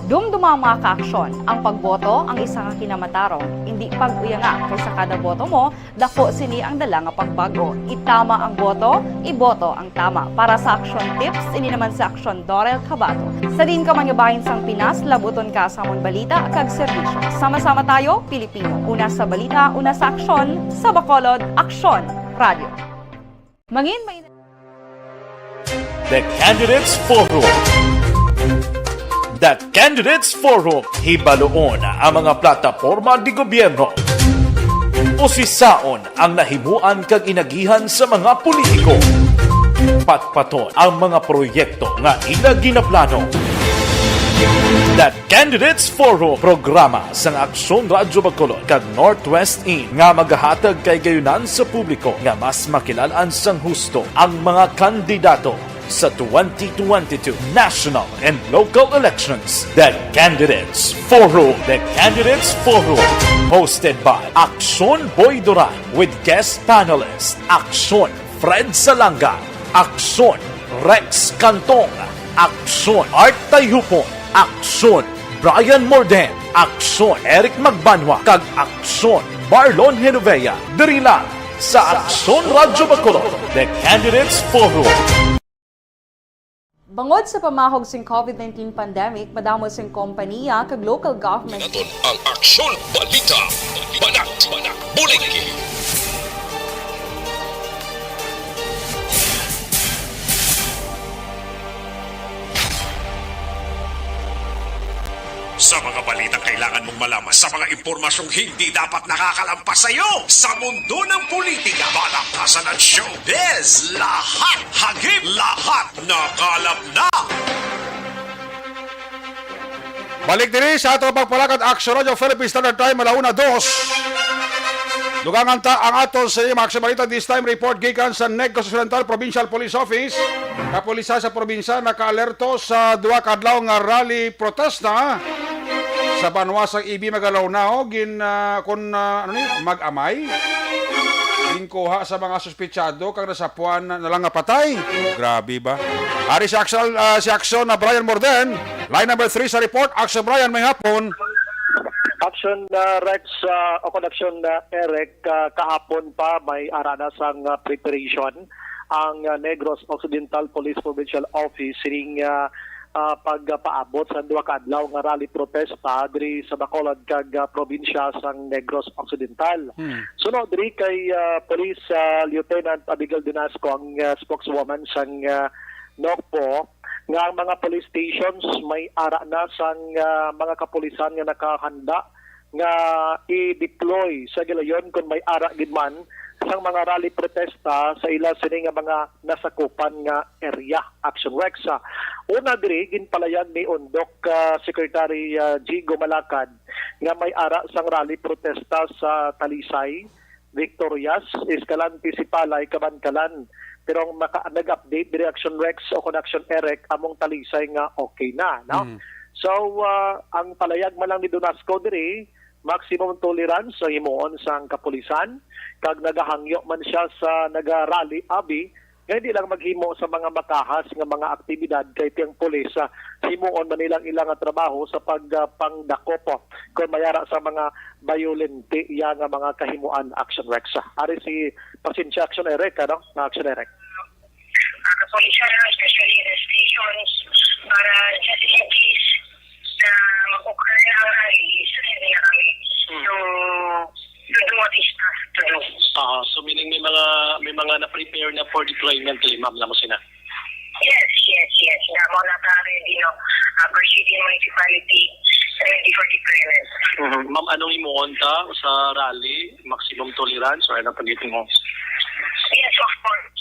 Dumduma, mga kaaksyon, ang pagboto ang isa ka kinamatarong. Indi pag-uyanga, kay sa kada boto mo, dako sini ang dala nga pagbag-o. Itama ang boto, iboto ang tama. Para sa Aksyon Tips, ini naman si Aksyon Dorel Cabato. Sa diin ka man nga bahin sang Pinas, labuton ka sa amon balita kag serbisyo. Sama-sama tayo, Pilipino. Una sa balita, una sa aksyon, sa Bacolod, Aksyon Radio. Mangin may The Candidates Forum. The Candidates Forum, hibaluon ang mga plataporma di gobyerno. Usisaon ang nahimuan kag inagihan sa mga politiko. Patpaton ang mga proyekto nga ila ginaplano. The Candidates Forum, programa sang Aksyon Radyo Bacolod kag Northwest In nga magahatag kay gayunan sa publiko nga mas makilalan sang husto ang mga kandidato sa twenty twenty-two national and local elections. The Candidates Forum. The Candidates Forum, hosted by Aksyon Boy Duran with guest panelist Aksyon Fred Salanga, Aksyon Rex Cantong, Aksyon Art Tayhupon, Aksyon Brian Morden, Aksyon Eric Magbanwa, kag Aksyon Marlon Genovea, diri lang sa Aksyon Radyo Bacolod, The Candidates Forum. Bangod sa pamahog sing covid nineteen pandemic, madamo sing kompanya kag local government. Naton ang Aksyon Balita, Banat, Banat, Buligi. Sa mga balitang kailangan mong malaman, sa mga impormasyong hindi dapat nakakalampas sa iyo, sa mundo ng politika, balakasan at showbiz, lahat hagip, lahat nakalap na. Balik diri sa ato pagpalakad, Aksyon Radyo Philippine Standard Time, ala una dos. Dugangan ta ang aton sa mga aksyon balita, this time report gikan sa Negros Occidental Provincial Police Office. Kapulisan sa probinsya nakaalerto sa duha ka adlaw nga rally protesta sa banwa sang Ibi, Magalona, gin, ah, kun, ah, ano ni, mag-amay. Ginkuha sa mga suspetsado kag nasapuan na, na lang nga patay. Grabe ba? Ari si Aksyon, ah, si Aksyon na Brian Morden. Line number three sa report. Aksyon Brian, may hapon. Aksyon, ah, Rex, ah, o kon Aksyon, ah, Eric, ah, kahapon pa may ara na sang, ah, preparation ang, ah, Negros Occidental Police Provincial Office sining, ah, ah, pagpaabot sa duha ka adlaw nga rally protesta diri sa Bacolod kag, ah, probinsya sang Negros Occidental. Hmm. Sunod diri kay, ah, Police, ah, Lieutenant Abigail Dinasco, ang, ah, spokeswoman sang, ah, NOCPO, nga ang mga police stations may ara na sang, ah, mga kapulisan nga nakahanda nga i-deploy sa gilayon kon may ara gid man sang mga rally protesta sa ila sini nga mga nasakupan nga area. Action Rex. Una diri, ginpalayag ni Undok, ah, Secretary, ah, Jigo Malacad nga may ara sang rally protesta sa Talisay, Victorias, Escalante, Sipalay, Kabankalan. Pero ang maka-, nag-update diri, Action Rex o kon Action Eric, among Talisay nga okay na, no? Mm. So, ah, ang palayag man lang ni Dinasco diri, maximum tolerance ang himuon sang kapulisan, kag nagahangyo man siya sa naga-rally abi nga hindi lang maghimo sa mga makahas nga mga aktibidad, kay tiyang pulis, ah, himuon man nilang ilang trabaho sa pag, ah, pangdakop, oh, kung mayara sa mga bayolente iya nga mga kahimuan, Action Rex. Ari si, pasensya, Action Eric, ano? Action Eric. Ah, kapulisan, especially the stations, para just in case na mag-occur na ang rally, is ready na kami. Hmm. So, to do what is task to do. Ah, so meaning may mga, may mga na-prepare na for deployment kay ma'am na mo sina? Yes, yes, yes. Nga mo na ka ready, no? Ah, for city municipality, ready for deployment. Mhm. Ma'am, anong himuon ta sa rally? Maximum tolerance or ano pag mo? Yes, of course.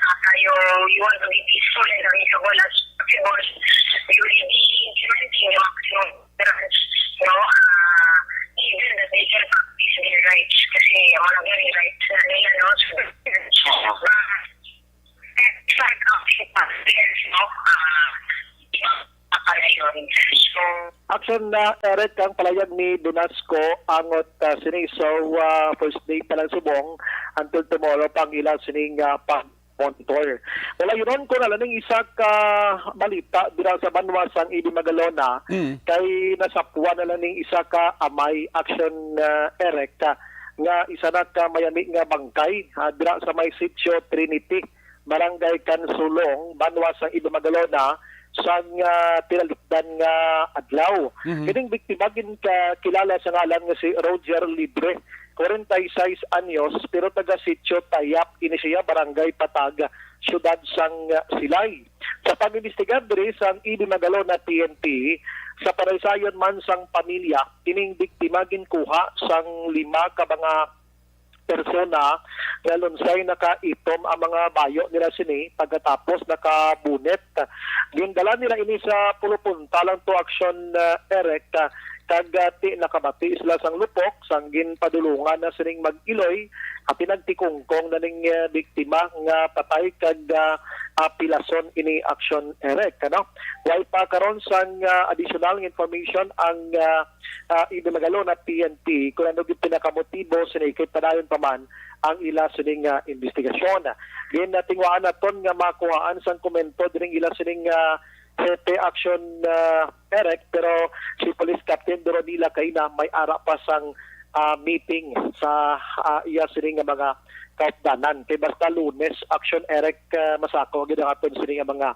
Ah, kayo, you want to be peaceful and amicable as possible. You will be implementing the maximum tolerance, no? Ah, even that they can practice their rights kasi wala nga yung rights na nila, no? So, ah, Action, uh, Eric, ang palayag ni Donasco angot, uh, sini. So, uh, first day pa lang subong until tomorrow pang ila sining, uh, pag-monitor. Wala yun, ko na lang ning isa ka balita dira sa banwa sang Ibi Magalona, mm, kay nasapwan na lang ning isa ka amay, Action, uh, Eric, uh, nga isa na ka mayami nga bangkay, uh, dira sa may Sitio Trinity, Barangay Cansulong, banwa sang Iba Magalona, sang, ah, tinalikdan nga adlaw. Mhm. Kining biktima gin ka-, kilala sa ngalan nga si Roger Libre, kwarenta y seis anyos, pero taga Sitio Tayap ini siya, Barangay Patag, siyudad sang, ah, Silay. Sa pag-imbestigar diri sang Ibi Magalona P N P, sa panaysayon man sang pamilya, kining biktima ginkuha sang lima ka mga persona nga lunsay nakaitom ang mga bayo nila sini pagkatapos nakabunit. Gindala nila ini sa pulupunta lang to, Action, uh, Eric, uh, kag, uh, ti nakabati sila sang lupok sang ginpadulungan na sining mag-iloy at pinagtikungkong na ning, uh, biktima nga patay kag, uh, uh, pilason ini, Action, Eric, ano? Way pa karon sang, uh, additional nga information ang, uh, ah, Ibi Magalona P N P kung ano gid pinakamotibo sini, kay padayon pa man ang ila sining, ah, investigasyon. Din natingwaan naton nga makuhaan sang komento dining ila sining, ah, hepe, Action, ah, Eric, pero si Police Captain Doronila kaina may ara pa sang, ah, meeting sa, ah, iya sini nga mga kaupdanan. Kay basta Lunes, Action Eric, ah, masako gid ang aton sini nga mga,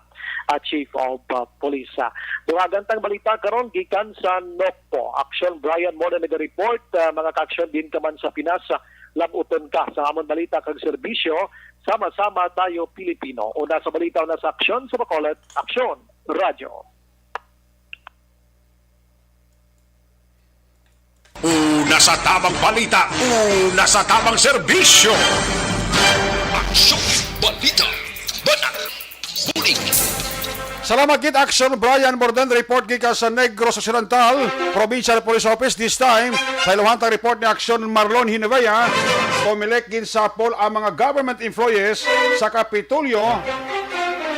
ah, Chief of, ah, Police. Ah, dungagan tang balita karon gikan sa Nocpo. Action Brian Mona naga-report, ah, mga ka-action din ka man sa Pinas, ah, labuton ka sa amon balita kag serbisyo. Sama-sama tayo, Pilipino. Una sa balita, una sa aksyon, sa Bacolod, Aksyon Radyo. Una sa tabang balita, una sa tabang serbisyo. Aksyon, balita, banat, bulig. Salamat gid, Action Brian Morden. Report gikan sa Negros Occidental Provincial Police Office. This time, sa iluhantang report ni Action Marlon Hinevea, Comelec ginsapol ang mga government employees sa Kapitolyo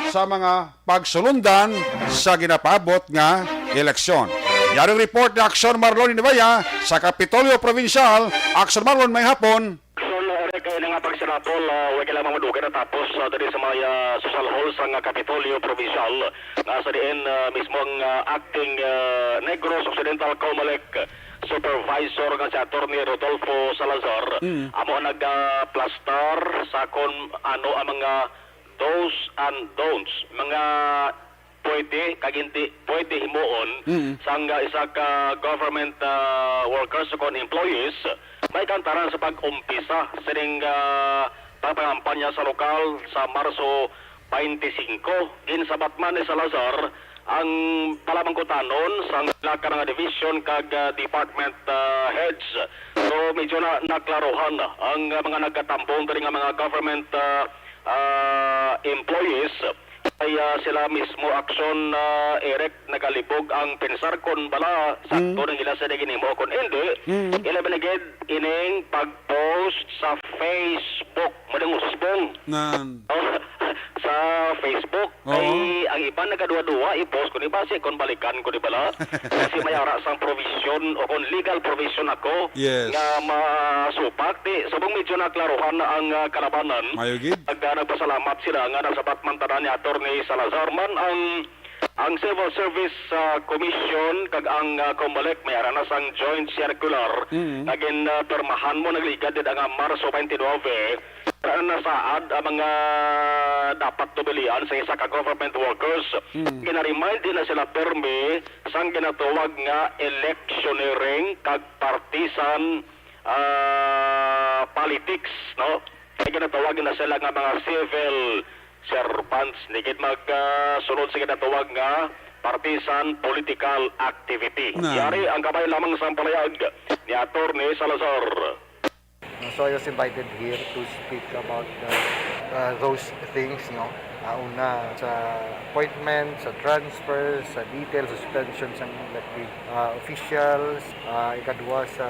sa mga pagsulundan sa ginapaabot nga eleksyon. Yari ang report ni Action Marlon Hinevea sa Kapitolyo Provincial. Action Marlon, may hapon. Action, Eric, kay na nga pagsinapol, ah, way kailangan madugay na tapos, ah, diri sa may, ah, social hall sa nga Kapitolyo Provincial, nga sa diin, ah, mismo ang, ah, acting, ah, Negros Occidental Comelec supervisor nga si Attorney Rodolfo Salazar, mm, amo nagaplastar sa kon ano ang mga do's and don'ts, mga pwede kag hindi pwede himuon, mm, sang, ah, isa ka government, ah, workers o kon employees, may kantaran sa pag-umpisa sining, ah, pagpangampanya sa lokal sa Marso twenty-five. Ginsabat man ni Salazar ang palamangkutanon sang pila ka mga division kag, ah, department, ah, heads. So, medyo na naklaruhan ang, ah, mga nagkatambong diri nga mga government, ah, ah, employees. Kay, ah, sila mismo, Action, ah, Eric, nagalibog ang pensar kon bala sakto, mm, ning ila sini ginhimo kon hindi. Mm. Ilabi na gid ining pag-post sa Facebook. Madungusbong. Nan. Oh, sa Facebook. Oo. Ay, ang iban nagaduha-duha, i-post ko ni basi kung balikan ko ni bala. Kasi may ara sang provision o kung legal provision ako Yes. nga masupak. Di, subong medyo naklaruhan na ang, ah, kalabanan. Mayo gid. Ag, ah, nagpasalamat sila nga nasabat man tanan ni Attorney Salazar man ang, ang Civil Service, ah, Commission kag ang, ah, Comelec may ara na sang joint circular Mm. nga gin, ah, pirmahan mo nagligad did nga Marso twenty-nine. Nasaad ang mga dapat tubilian sa isa ka government workers. Mm. Gina-remind din na sila pirmi sang ginatawag nga electioneering kag partisan, ah, politics, no? Kay ginatawag na sila nga mga civil servants, ni gid mag, ah, sunod sa ginatawag nga partisan political activity. Na. Yari ang kamay lamang sa palayag ni Attorney Salazar. So I was invited here to speak about, uh, uh, those things, no? Uh, una, sa appointment, sa transfer, sa details, suspension sa elected, uh, officials, uh, ikadua, sa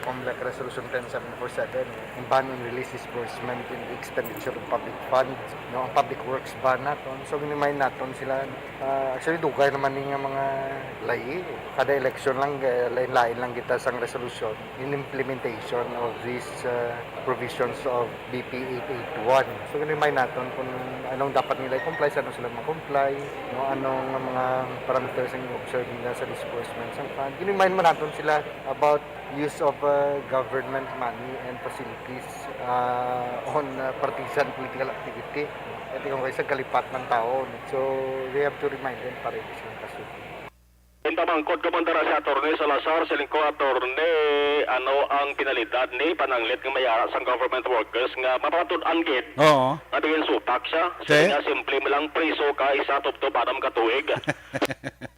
Comelec Resolution ten seven four seven, ang ban on release, disbursement, and expenditure of public funds, no? Ang public works ban naton. So, gin-remind naton sila, ah, actually, dugay naman ni nga mga layi. Kada election lang, eh, lain-lain lang kita sang resolution in implementation of these, uh, provisions of B P eight eight one. So, gin-remind naton kung anong dapat nila i-comply, sa ano sila ma-comply, no, anong mga parameters ang observe nila sa disbursement sang fund. Gin-remind man naton sila about use of, uh, government money and facilities, uh, on, uh, partisan political activity. Ito yung isa kalipat ng tao, no? So, we have to remind them para hindi sila kaso. Ginpamangkot ko man dara si Attorney Salazar, siling ko, "Attorney, ano ang penalidad ni pananglit nga may ara sang government workers nga mapamatud-an gid Oo. nga ginsupak siya?" Te? Siling niya, "Simple mo lang, priso ka isa tubtob anam ka tuig.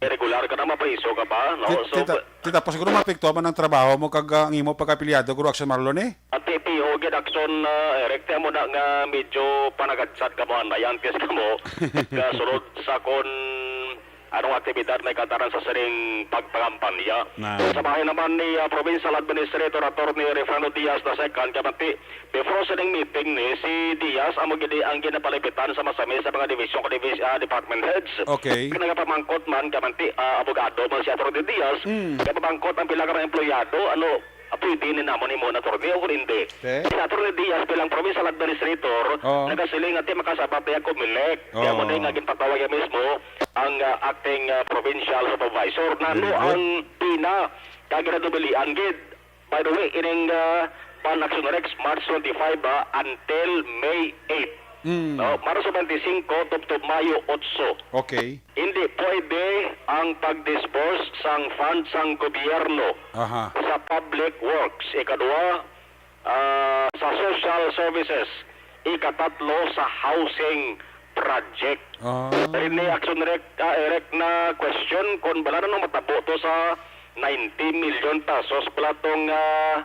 Regular ka na, mapriso ka pa, no?" Ti-, So, tita-, tita, pa siguro maapektuhan man ang trabaho mo kag, ah, ang imo pagkaapilyado, Guro Action Marlon, eh? Ang T P O gid, Action, ah, Eric, tiyan mo na nga medyo panagadsad ka mo, anay, antes ka mo, kasunod sa kon anong aktibidad may kataran sa sining pagpangampanya. Na. Sa bahin naman ni, ah, Provincial Administrator Attorney Refrano Diaz the second, kamanti, before sining meeting ni, si Diaz amo gid ang ginapalipitan sa masami sa mga division, divis-, ah, department heads. Okay. Nagapamangkot man, kamanti, ah, abogado man si Attorney Diaz, Mm. nagapamangkot ang pila ka mga empleyado, ano, ah, pwede ni namon imo na, Attorney, o kung hindi. Te? Si Attorney Diaz bilang provincial administrator, Oo. nagasiling nga ti makasabat niya Comelec. Kaya mo Oo. na nga ginpatawag niya mismo ang, ah, acting, ah, provincial supervisor. Nano Very good. ang pina ka ginadubilian gid. By the way, ining, ah, Pan Action Rex, March twenty-five, ah, until May eight. Mm. No, Marso twenty-cinco, tubtob Mayo otso. Okay. Hindi pwede ang pag-disburse sang fund sang gobyerno Aha. sa public works. Ikadua, ah, sa social services. Ikatatlo, sa housing project. Ah. Rin ni Action Rec, ah, Eric, na question kung bala na matabo to sa ninety million pesos pala tong, ah,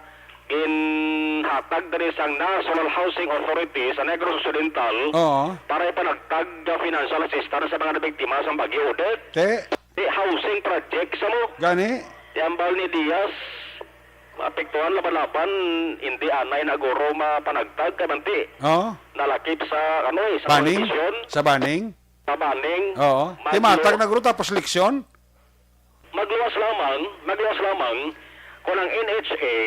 ginhatag diri sang National Housing Authority sa Negros Occidental Oo. para ipanagtag nga financial assistance sa mga nabiktima sa Bagyo Odette. Te? Di housing project sa mo. Gani? Di ambal ni Diaz, maapektuhan laban-laban, hindi anay na guro mapanagtag kay manti. Oo. Nalakip sa, ano eh, sa Banning? Kondisyon. Sa banning? Sa banning. Oo. Maglo- Timatag na guro tapos leksyon? Magluwas lamang, magluwas lamang kung ang N H A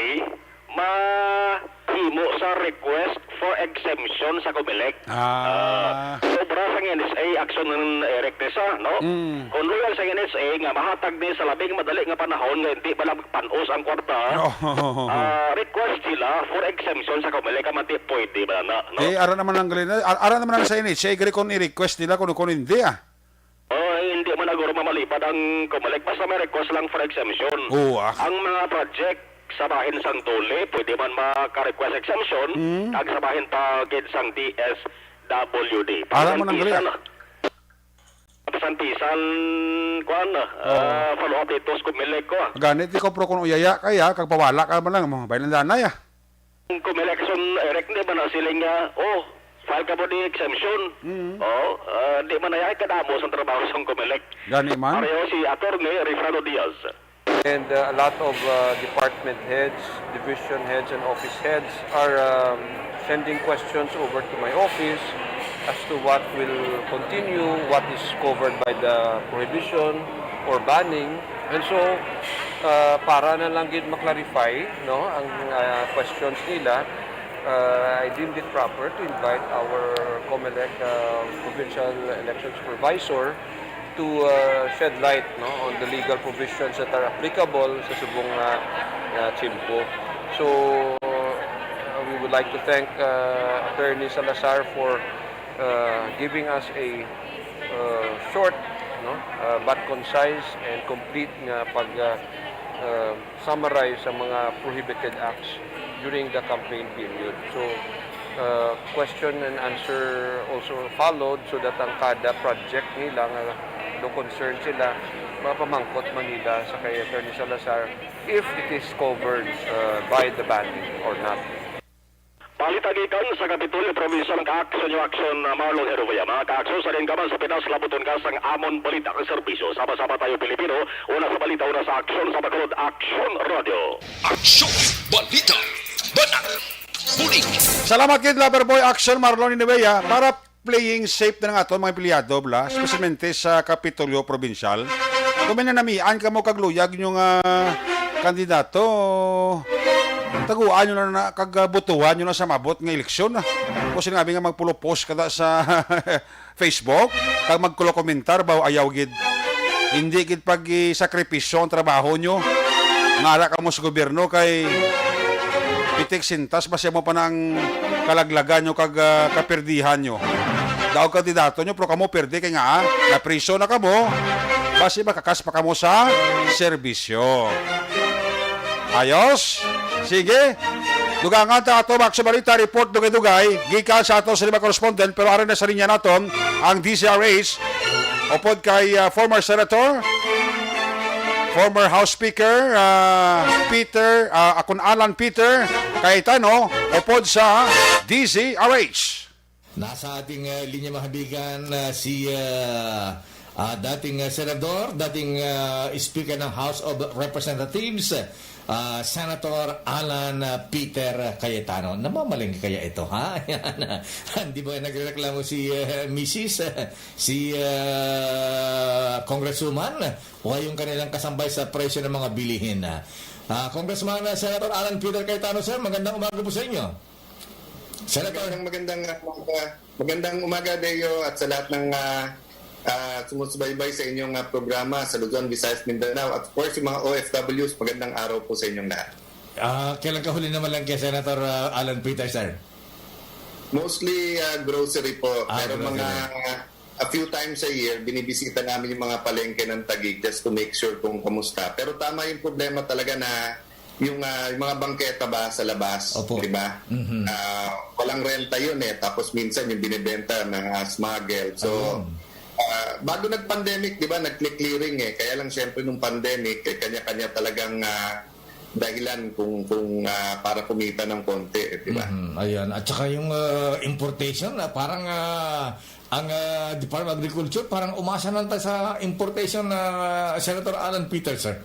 mahimo sa request for exemption sa Comelec. Ah. Ah, sobra sa N H A action ng Eric Tesa, no? Mm. Kung loyal sa N H A nga mahatag ni sa labing madali nga panahon nga hindi pa nagpanos ang kwarta, Oo. ah, request sila for exemption sa Comelec, kay manti pwede ba na, no? Eh, ara naman ang gali-, ara, ara naman ang sa N H A, gali kung i-request nila kung, kung hindi, ah. Oh, eh, hindi man na guro mamalipad ang Comelec. Basta may request lang for exemption. Oo, ah. Ang mga project sa bahin sang DOLE, pwede man maka-request exemption, Mm. kag sa bahin pa gid sang D S W D. Ara man ang Pisan-pisan, gali-, ah. Pisan-pisan, kuan, ah, Oo. ah, follow up dito sa Comelec ko, ah. Ganit, ikaw, pero kung uyaya kaya, kag pawala ka man lang, mo, bayan lang danay, ah. Ang Comelec, Eric, di ba na sila nga, "Oh, file ka mo di exemption?" Mm. Oh, ah, di man na yan kadamo sa trabaho sa Comelec. Gani man. Pareho si Attorney Refrano Diaz. And, uh, a lot of, uh, department heads, division heads, and office heads are, um, sending questions over to my office. as to what will continue, what is covered by the prohibition or banning. And so, uh, para na lang gid ma-clarify, no, ang, uh, questions nila, uh, I deemed it proper to invite our COMELEC, uh, provincial election supervisor to, uh, shed light, no, on the legal provisions that are applicable sa subong, uh, uh, tiyempo. So, uh, we would like to thank, uh, Attorney Salazar for, uh, giving us a, uh, short, no, uh, but concise and complete nga pag, uh, uh, summarize sa mga prohibited acts during the campaign period. So, uh, question and answer also followed so that ang kada project nila nga no concern sila, mapamangkot man nila sa kay Attorney Salazar if it is covered, uh, by the banning or not. Balita gikan sa Kapitolyo Provincial Action, Action, uh, Marlon Herubaya. Mga ka-aksyon, sa rin ka man sa Pinas, labuton ka sang amon balita kag serbisyo. Sama-sama tayo, Pilipino. Una sa balita, una sa aksyon, sa Bacolod, Aksyon Radio. Aksyon! Balita! Banat! Bulig! Salamat gid, Loverboy Action Marlon Inueya, para playing safe na nga aton mga empleyado, bla, especialmente sa Kapitolyo Provincial. Kung may nanamian kamo kag luyag nyo nga kandidato, taguan nyo na, na kag, ah, botohan nyo na sa mabot nga eleksyon. Kung sinabi nga magpulo post kada sa Facebook, kag magkulo komentar ba, ayaw gid. Hindi gid pag-isakripisyo ang trabaho nyo. Ngala kamo sa gobyerno kay pitik sintas, basi mo pa na ang kalaglagan nyo kag, ah, kaperdihan nyo. Daog kandidato nyo, pero kamo perde kay nga, ah, napriso na kamo, basi makakas pa kamo sa serbisyo. Ayos? Sige. Dugangan ta ato, mga kabalita, report dugay-dugay gikan sa ato sa lima correspondent, pero ari na sa linya naton ang D Z R H upod kay, ah, former senator, former House Speaker, ah, Peter, ah, akon Alan Peter Cayetano, upod sa D Z R H. Nasa ating, ah, linya, mga kaibigan, ah, si, ah, ah, dating, ah, senador, dating, ah, Speaker ng House of Representatives, ah, Senator Alan, ah, Peter Cayetano. Namamalengke kaya ito, ha? Yan. Hindi ba nagreklamo si, ah, misis, si, ah, Congresswoman? O yung kanilang kasambay sa presyo ng mga bilihin, ah? Ah, Congressman, ah, Senator Alan Peter Cayetano, sir, magandang umaga po sa inyo. Senator. Magandang, magandang, ah, umaga, magandang umaga, Deo, at sa lahat ng, ah, ah, sumusubaybay sa inyong, ah, programa sa Luzon, Visayas, Mindanao. At of course, yung mga O F Ws, magandang araw po sa inyong lahat. Ah, kailan ka huli naman lang kay Senator, ah, Alan Peter, sir? Mostly, ah, grocery po. Ah, pero grocery. Mga a few times a year, binibisita namin yung mga palengke ng Taguig just to make sure kung kamusta. Pero tama yung problema talaga na yung, ah, yung mga bangketa ba sa labas, Opo. Di ba? Mhm. Ah, walang renta yun eh. Tapos minsan yung binibenta, mga smuggle. So, Ayun. Ah, bago nag-pandemic, di ba, nag-clearing eh. Kaya lang, syempre, nung pandemic, eh, kanya-kanya talagang, ah, dahilan kung, kung, ah, para kumita ng konti, eh, di ba? Mhm, ayan. At saka yung, ah, importation, ah, parang, ah, ang, ah, Department of Agriculture, parang umasa na tayo sa importation na Senator Alan Peter, sir.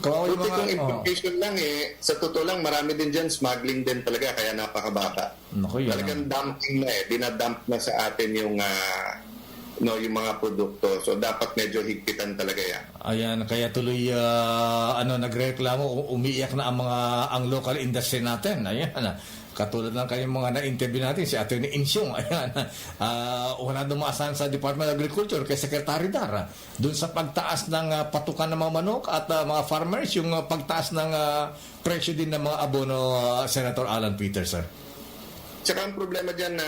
Kawawa yung Buti mga, kung oh. Importation lang eh, sa totoo lang, marami din dyan, smuggling din talaga, kaya napakababa. Naku, yan Talagang ang dumping na eh, dinadump na sa atin yung, ah, no, yung mga produkto. So, dapat medyo higpitan talaga yan. Ayan, kaya tuloy, ah, ano, nagreklamo, u-, umiiyak na ang mga, ang local industry natin. Ayan, ah, katulad ng kanyang mga na-interview natin, si Attorney Insyong. Ayan, ah, wala dumaan sa Department of Agriculture kay Secretary Dar, ah, dun sa pagtaas ng, ah, patukan ng mga manok at, ah, mga farmers, yung, ah, pagtaas ng, ah, presyo din ng mga abono, ah, Senator Alan Peter, sir. Tsaka ang problema dyan na,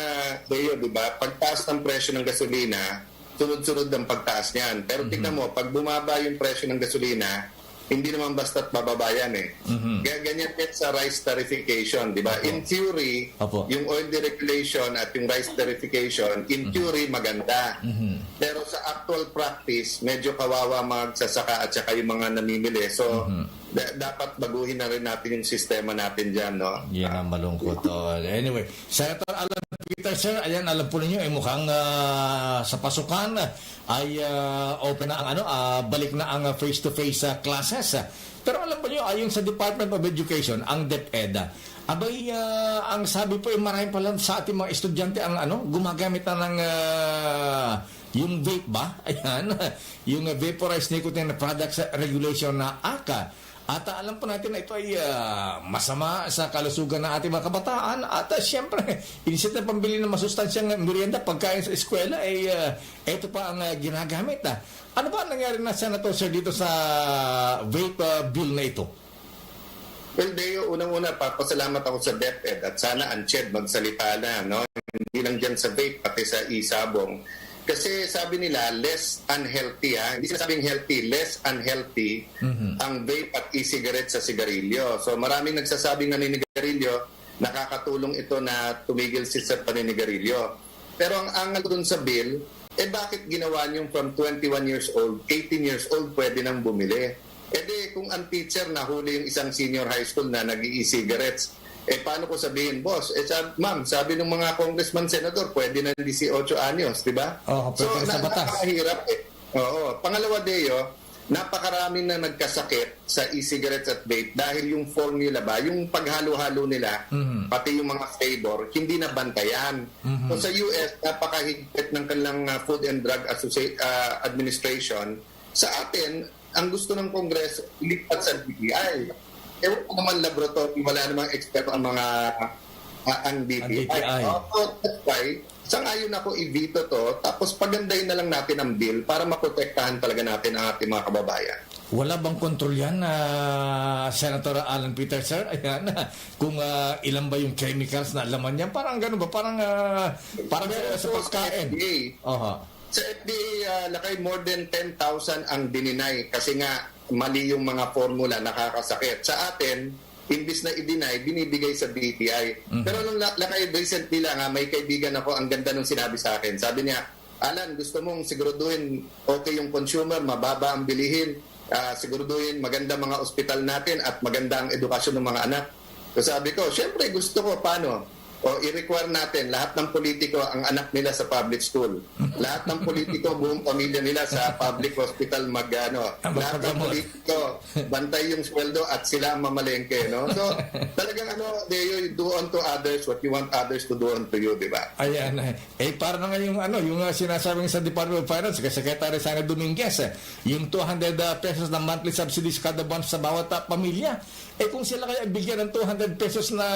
Leo, di ba? Pagtaas ng presyo ng gasolina, sunod-sunod ang pagtaas niyan. Pero Mhm. tignan mo, pag bumaba yung presyo ng gasolina, hindi naman basta't bababa yan eh. Mhm. Kaya ganyan din sa rice tarification, di ba? Opo. In theory, Opo. yung oil deregulation at yung rice tarification, in Mhm. theory, maganda. Mhm. Pero sa actual practice, medyo kawawa ang mga magsasaka at saka yung mga namimili. So, Mhm. da-, dapat baguhin na rin natin yung sistema natin dyan, no? Yan ang Ah. malungkot. Oh, anyway, Senator Alan Peter, sir, ayan, alam po ninyo, eh, mukhang, ah, sa pasukan ay, ah, open na ang, ano, ah, balik na ang, ah, face-to-face, ah, classes. Pero alam po niyo, ayon sa Department of Education, ang DepEd, ah, abay, ah, ang sabi po, eh, marami pala sa ating mga estudyante ang, ano, gumagamit na ng, ah, yung vape ba? Ayan, yung, ah, Vaporized Nicotine Products Regulation na aka. At, ah, alam po natin na ito ay, ah, masama sa kalusugan ng ating mga kabataan. At, ah, siyempre, inisip na pambili ng masustansyang merienda, pagkain sa eskwela, ay, ah, ito pa ang, ah, ginagamit, ah. Ano ba ang nangyari na, Senator, sir, dito sa vape, ah, bill na ito? Well, Deo, unang-una, papasalamat ako sa DepEd at sana ang CHED magsalita na, no? Hindi lang dyan sa vape, pati sa e-sabong. Kasi sabi nila, less unhealthy, ha? Hindi sinasabing healthy, less unhealthy Mhm. ang vape at e-cigarette sa sigarilyo. So, maraming nagsasabing naninigarilyo, nakakatulong ito na tumigil si sa paninigarilyo. Pero ang angal dun sa bill, eh, bakit ginawa niyong from twenty-one years old, eighteen years old, pwede nang bumili? Eh di, kung ang teacher nahuli yung isang senior high school na nag-i-cigarettes, eh, paano ko sabihin, "Boss, eh, sab-, ma'am, sabi ng mga congressman, senador, pwede na dieciocho anyos," di ba? Oh, So, pwede na sa na-, batas. nakakahirap eh. Oo. Pangalawa, Deo, napakarami na nagkasakit sa e-cigarettes at vape dahil yung formula ba, yung paghalo-halo nila, Mhm. pati yung mga flavor, hindi nabantayan. Mhm. So, sa U S, napakahigpit ng kanilang, ah, Food and Drug Associ-, ah, Administration. Sa atin, ang gusto ng Kongreso, ilipat sa D T I. Ewan ko naman, laboratory, wala namang eksperto ang mga, ah, ang Ang D T I. D T I. Oh, so, that's why, sang-ayon ako, i-veto to, tapos pagandahin na lang natin ang bill para maprotektahan talaga natin ang ating mga kababayan. Wala bang kontrol yan, ah, Senator Alan Peter, sir? Ayan, kung, ah, ilan ba yung chemicals na laman niyan? Parang ganun ba? Parang, ah, parang sa, Meron sa po sa pagkain. F D A. Oho. Sa F D A, ah, Lakay, more than ten thousand ang dininay kasi nga mali yung mga formula, nakakasakit. Sa atin, imbis na i-deny, binibigay sa D T I. Mhm. Pero nung la-, Lakay, recently lang, ha, may kaibigan ako, ang ganda nung sinabi sa akin. Sabi niya, "Alan, gusto mong siguraduhin okay yung consumer, mababa ang bilihin, ah, siguraduhin maganda mga ospital natin at maganda ang edukasyon ng mga anak." So sabi ko, "Siyempre gusto ko, paano? O i-require natin lahat ng politiko ang anak nila sa public school. Lahat ng politiko, buong pamilya nila sa public hospital mag, ano, Ang lahat ng magpagamot. politiko, bantay yung sweldo at sila ang mamalengke," no? So, talagang ano, Deo, you do unto others what you want others to do unto you, di ba? Ayan. Eh, para na nga yung, ano, yung, ah, sinasabi sa Department of Finance, kay Secretary Sani Dominguez, eh, yung two hundred, ah, pesos na monthly subsidies kada buwan sa bawat, ah, pamilya. Eh, kung sila kaya bigyan ng two hundred pesos na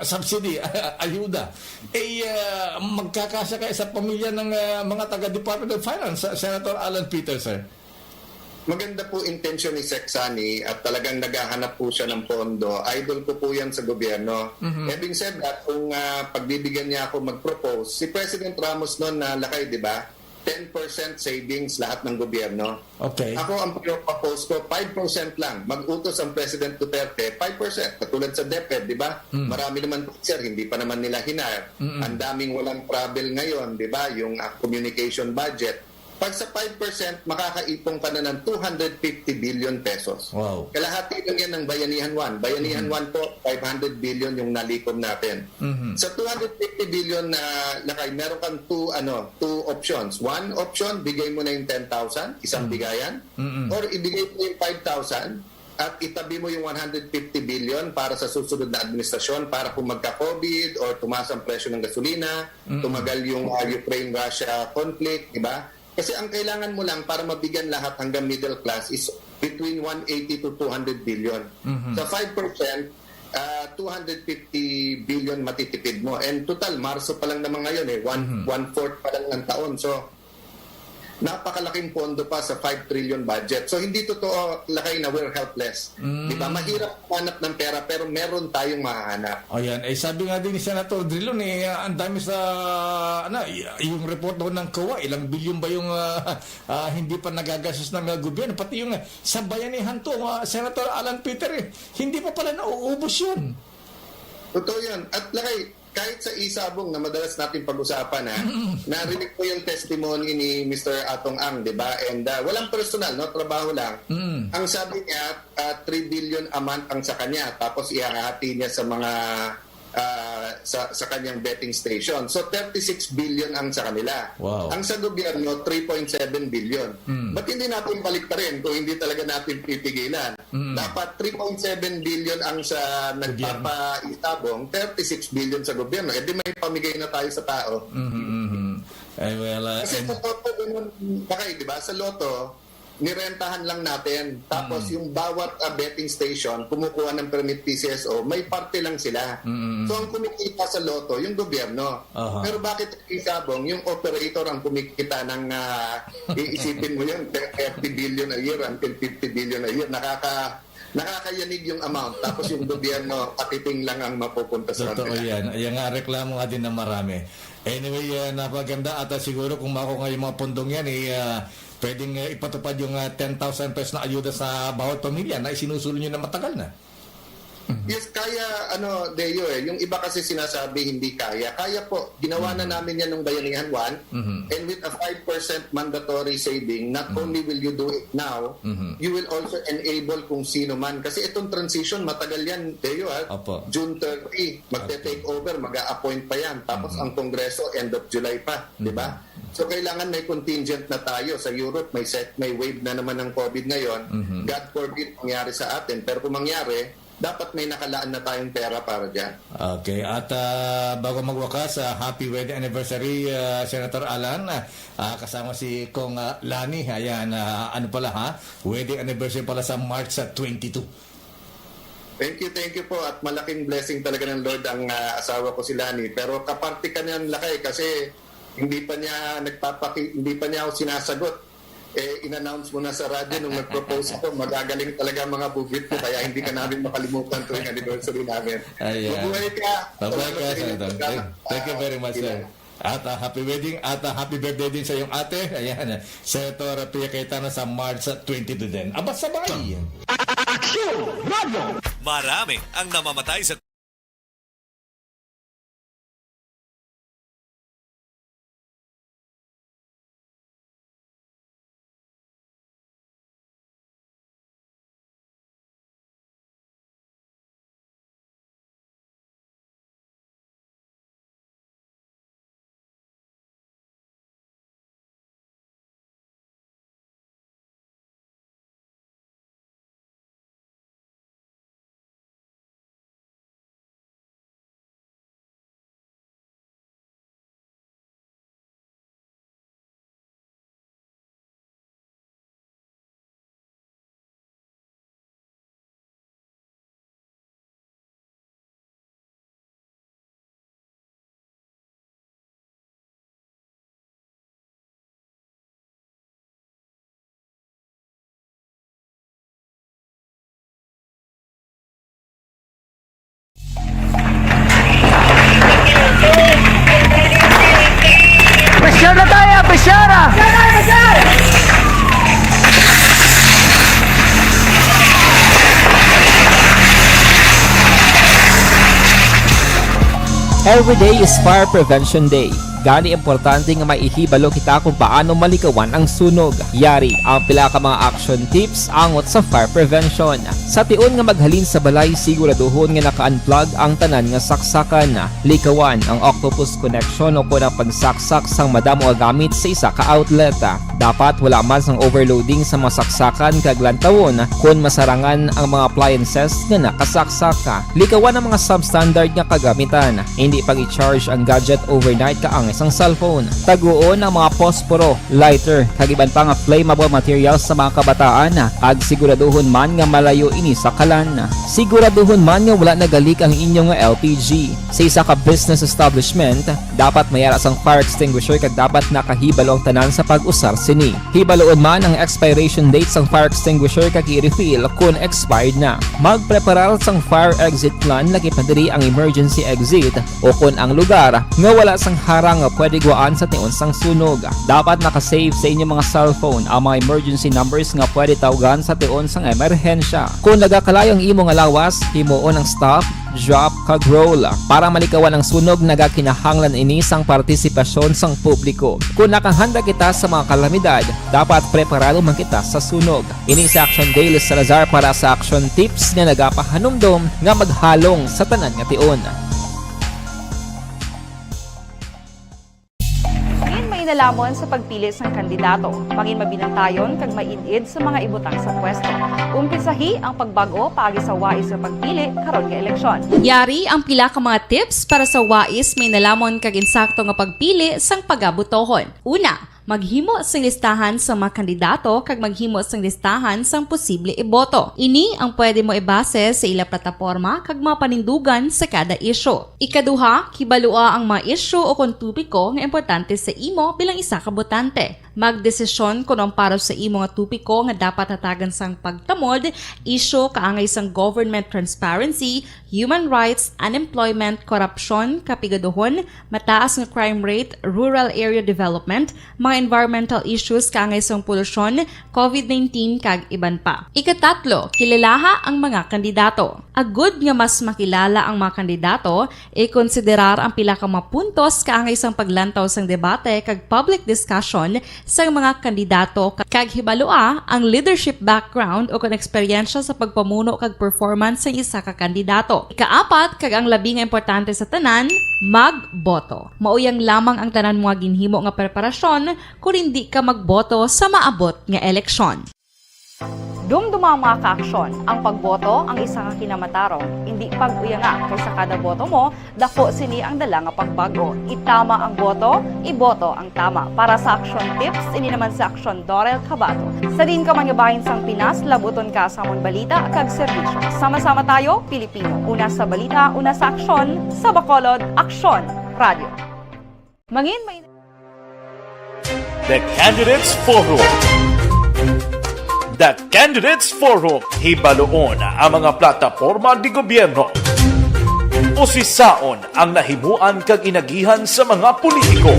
subsidy, ayuda, eh, ah, magkakasya kaya sa pamilya ng, ah, mga taga Department of Finance, ah, Senator Alan Peter, sir? Maganda po intensyon ni Sec Sani at talagang naghahanap po siya ng pondo. Idol ko po yan sa gobyerno. Mhm. Having said that, kung, ah, pagbibigyan niya ako mag-propose, si President Ramos noon na, Lakay, di ba? Ten percent savings lahat ng gobyerno. Okay. Ako, ang pinopropose ko, five percent lang. Mag-utos ang President Duterte, five percent. Katulad sa DepEd, di ba? Mm. Marami naman teacher, hindi pa naman nila hinire. Mm-mm. Ang daming walang travel ngayon, di ba? Yung, ah, communication budget. Pag sa five percent, makakaipon ka na ng two hundred fifty billion pesos. Wow. Kalahati lang yan ng Bayanihan One. Bayanihan Mhm. One po, five hundred billion yung nalikom natin. Mhm. Sa two hundred fifty billion na, Lakay, meron kang two, ano, two options. One option, bigay mo na yung ten thousand, isang Mhm. bigayan, Mhm. or ibigay mo yung five thousand at itabi mo yung one hundred fifty billion para sa susunod na administrasyon, para kung magka-COVID or tumaas ang presyo ng gasolina, Mhm. tumagal yung, ah, Ukraine-Russia conflict, di ba? Kasi ang kailangan mo lang para mabigyan lahat hanggang middle class is between one eighty to two hundred billion. Mhm. Sa five percent, ah, two hundred fifty billion matitipid mo. And total, Marso pa lang naman ngayon eh, one, Mhm. one-fourth pa lang ng taon. So, napakalaking pondo pa sa five trillion budget. So, hindi totoo, Lakay, na we're helpless. Mm. Di ba? Mahirap humanap ng pera, pero meron tayong mahahanap. Ayan. Eh, sabi nga din ni Senator Drilon, eh, ang dami sa, ano, y-, yung report doon ng COA, ilang bilyon ba yung, ah, ah, hindi pa nagagastos ng, ah, gobyerno? Pati yung, ah, sa Bayanihan to, ah, Senator Alan Peter, eh, hindi pa pala nauubos yun. Totoo yun. At Lakay, kahit sa e-sabong na madalas natin pag-usapan, ha, narinig ko yung testimony ni Mister Atong Ang, di ba? And, ah, walang personal, no? Trabaho lang. Mm. Ang sabi niya, ah, three billion a month ang sa kanya. Tapos ihahati niya sa mga ah, sa, sa kanyang betting station. So, thirty-six billion ang sa kanila. Wow. Ang sa gobyerno, three point seven billion. Mm. Ba't hindi natin baliktarin kung hindi talaga natin pipigilan? Mm. Dapat three point seven billion ang sa nagpapaisabong, thirty-six billion sa gobyerno. Eh di may pamigay na tayo sa tao. Mhm, mhm. Eh, well, uh, Kasi and- sa Lotto, ganun, Lakay, di ba? Sa Lotto, nirentahan lang natin. Tapos Mm. yung bawat ah, betting station, kumukuha ng permit P C S O, may parte lang sila. Mm. So ang kumikita sa Lotto, yung gobyerno. Aha. Pero bakit isabong, yung operator ang kumikita ng, ah, iisipin mo yun, thirty billion a year until fifty billion a year. Nakaka, nakakayanig yung amount. Tapos yung gobyerno, patiting lang ang mapupunta sa Totoo kanila. Yan. Yan nga, reklamo nga din na marami. Anyway, uh, napaganda ata siguro kung mako nga yung mga pundong yan, eh, ah, pwedeng uh, ipatupad yung uh, ten thousand pesos na ayuda sa bawat pamilya na isinusulong nyo na matagal na. Yes, kaya, ano, Deo, eh, yung iba kasi sinasabi hindi kaya. Kaya po, ginawa na namin yan nung Bayanihan one, Mhm. and with a five percent mandatory saving, not only will you do it now, Mhm. you will also enable kung sino man. Kasi itong transition, matagal yan, Deo, ha? Opo. June thirty, magte-take over, mag-a-appoint pa yan. Tapos Mhm. ang Kongreso, end of July pa, di ba? So kailangan may contingent na tayo. Sa Europe, may set, may wave na naman ng COVID ngayon. Mhm. God forbid mangyari sa atin. Pero kung mangyari, dapat may nakalaan na tayong pera para dyan. Okay. At ah, bago magwakas, ah, happy wedding anniversary, ah, Senator Alan. Ah, kasama si Kong ah, Lani. Ayan, ah, ano pala ha? Wedding anniversary pala sa March sa twenty-two. Thank you, thank you po. At malaking blessing talaga ng Lord ang ah, asawa ko si Lani. Pero kaparte ka niyan, Lakay, kasi hindi pa niya nagpapaki hindi pa niya ako sinasagot. Eh, in-announce mo na sa radyo nung nag-propose ako, magagaling talaga ang mga bugit ko, kaya hindi ka namin makalimutan tuwing anniversary namin. Ayan. Mabuhay ka. Mabuhay Salamat ka, sa inyo. Senator. Thank, thank you very much, sir. At ah, happy wedding, at ah, happy birthday din sa iyong ate. Ayan, Senator Pia Cayetano sa March twenty-two din. Aba, sabay! Aksyon Radio! Marami ang namamatay sa Pressure na tayo! Pressure! Every day is Fire Prevention Day. Gani importante nga maihibalo kita kung paano malikawan ang sunog. Yari ang pila ka mga action tips angot sa fire prevention. Sa tion nga maghalin sa balay, siguraduhon nga naka-unplug ang tanan nga saksakan. Likawan ang octopus connection o kon ang pagsaksak sang madamo nga gamit sa isa ka outlet. Dapat wala man sang overloading sa mga saksakan kag lantawon kon masarangan ang mga appliances nga nakasaksak. Likawan ang mga substandard nga kagamitan. Indi pag-i-charge ang gadget overnight kaangay sang cellphone. Taguon ang mga posporo, lighter, kag iban pa nga flammable materials sa mga kabataan, kag siguraduhon man nga malayo ini sa kalan. Siguraduhon man nga wala nagalik ang inyo nga L P G. Sa isa ka business establishment, dapat may ara sang fire extinguisher kag dapat nakahibalo ang tanan sa pag-usar sini. Hibaluon man ang expiration date sang fire extinguisher kag i-refill kon expired na. Magpreparar sang fire exit plan, lakip na diri ang emergency exit o kon ang lugar nga wala sang harang nga pwede gwaan sa tion sang sunog. Dapat naka-save sa inyo mga cellphone ang mga emergency numbers nga pwede tawgan sa tion sang emerhensya. Kon nagakalayo ang imo nga lawas, himuon ang stop, drop, kag roll. Para malikawan ang sunog, nagakinahanglan ini sang partisipasyon sang publiko. Kon nakahanda kita sa mga kalamidad, dapat preparado man kita sa sunog. Ini si Action Dale Salazar para sa Action Tips nga nagapahanumdom nga maghalong sa tanan nga tion. Lamon sa pagpili sang kandidato, mangin mabinantayon kag maid-id sa mga ibutang sa pwesto. Umpisahi ang pagbag-o paagi sa wais nga pagpili karon nga eleksyon. Yari ang pila ka mga tips para sa wais, may nalamon kag insakto nga pagpili sang pagabotohon. Una, maghimo sing listahan sa mga kandidato kag maghimo sing listahan sang posible iboto. Ini ang pwede mo ibase sa ila plataporma kag mga panindugan sa kada isyu. Ikaduha, kibalua ang mga isyu o kon topiko nga importante sa imo bilang isa ka botante. Magdesisyon kon ang para sa imo nga topiko nga dapat hatagan sang pagtamod, isyu kaangay sang government transparency, human rights, unemployment, korupsyon, kapigaduhon, mataas nga crime rate, rural area development, mga environmental issues kaangay sang polusyon, covid nineteen, kag iban pa. Ikatatlo, kilalaha ang mga kandidato. Agud nga mas makilala ang mga kandidato, ikonsiderar ang pila ka mga puntos kaangay sang paglantaw sang debate kag public discussion sang mga kandidato, ka-, kag hibalua ang leadership background o kon eksperyensya sa pagpamuno kag performance sang isa ka kandidato. Ikaapat, kag ang labi nga importante sa tanan, magboto. Mauyang lamang ang tanan mo nga ginhimo nga preparasyon kon indi ka magboto sa maabot nga eleksyon. Dumduma ang mga kaaksyon. Ang pagboto ang isa ka kinamatarong. Indi pag-uyanga, kay sa kada boto mo, dako sini ang dala nga pagbag-o. Itama ang boto, iboto ang tama. Para sa Aksyon Tips, ini naman si Aksyon Dorel Cabato. Sa diin ka man nga bahin sang Pinas, labuton ka sa amon balita kag serbisyo. Sama-sama tayo, Pilipino. Una sa balita, una sa aksyon, sa Bacolod, Aksyon Radio. Mangin may The Candidates Forum. The Candidates Forum, hibaluon ang mga plataporma di gobyerno. Usisaon ang nahimuan kag inagihan sa mga politiko.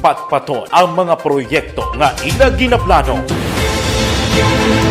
Patpaton ang mga proyekto nga ila ginaplano.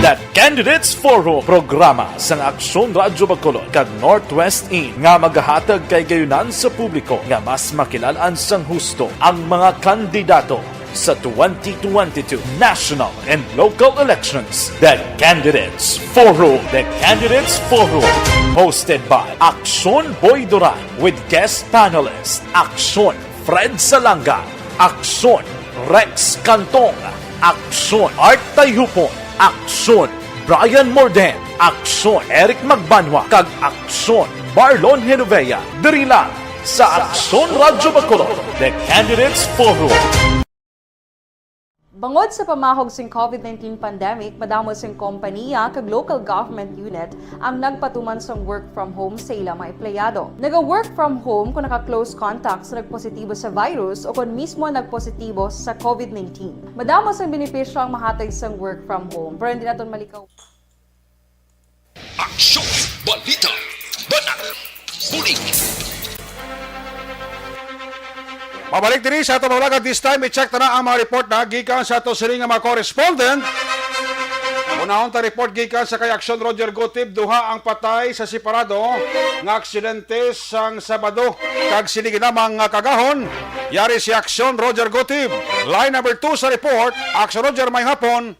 The Candidates Forum, programa sang Aksyon Radyo Bacolod kag Northwest In nga magahatag kay gayunan sa publiko nga mas makilal-an sang husto ang mga kandidato sa twenty twenty-two national and local elections. The Candidates Forum. The Candidates Forum, hosted by Aksyon Boy Duran with guest panelist Aksyon Fred Salanga, Aksyon Rex Cantong, Aksyon Art Tayhupon, Aksyon Brian Morden, Aksyon Eric Magbanwa, kag Aksyon Marlon Genovea, diri lang sa Aksyon Radyo Bacolod, The Candidates Forum. Bangod sa pamahog sing covid nineteen pandemic, madamo sing kompanya kag local government unit ang nagpatuman sang work from home sa ila mga empleyado. Naga-work from home kung naka-close contact sa nagpositibo sa virus o kung mismo nagpositibo sa covid nineteen. Madamo sang benepisyo ang mahatag sang work from home, pero hindi naton malikaw. Aksyon, balita, banat, bulig. Mabalik diri sa ato mga vlog at this time, i-check ta na ang mga report na gikan sa ato sini nga mga correspondent. Unahon ta report gikan sa kay Aksyon Roger Gutib, duha ang patay sa separado nga aksidente sang Sabado kag sini lamang nga kagahon. Yari si Aksyon Roger Gutib. Line number two sa report, Aksyon Roger, may hapon.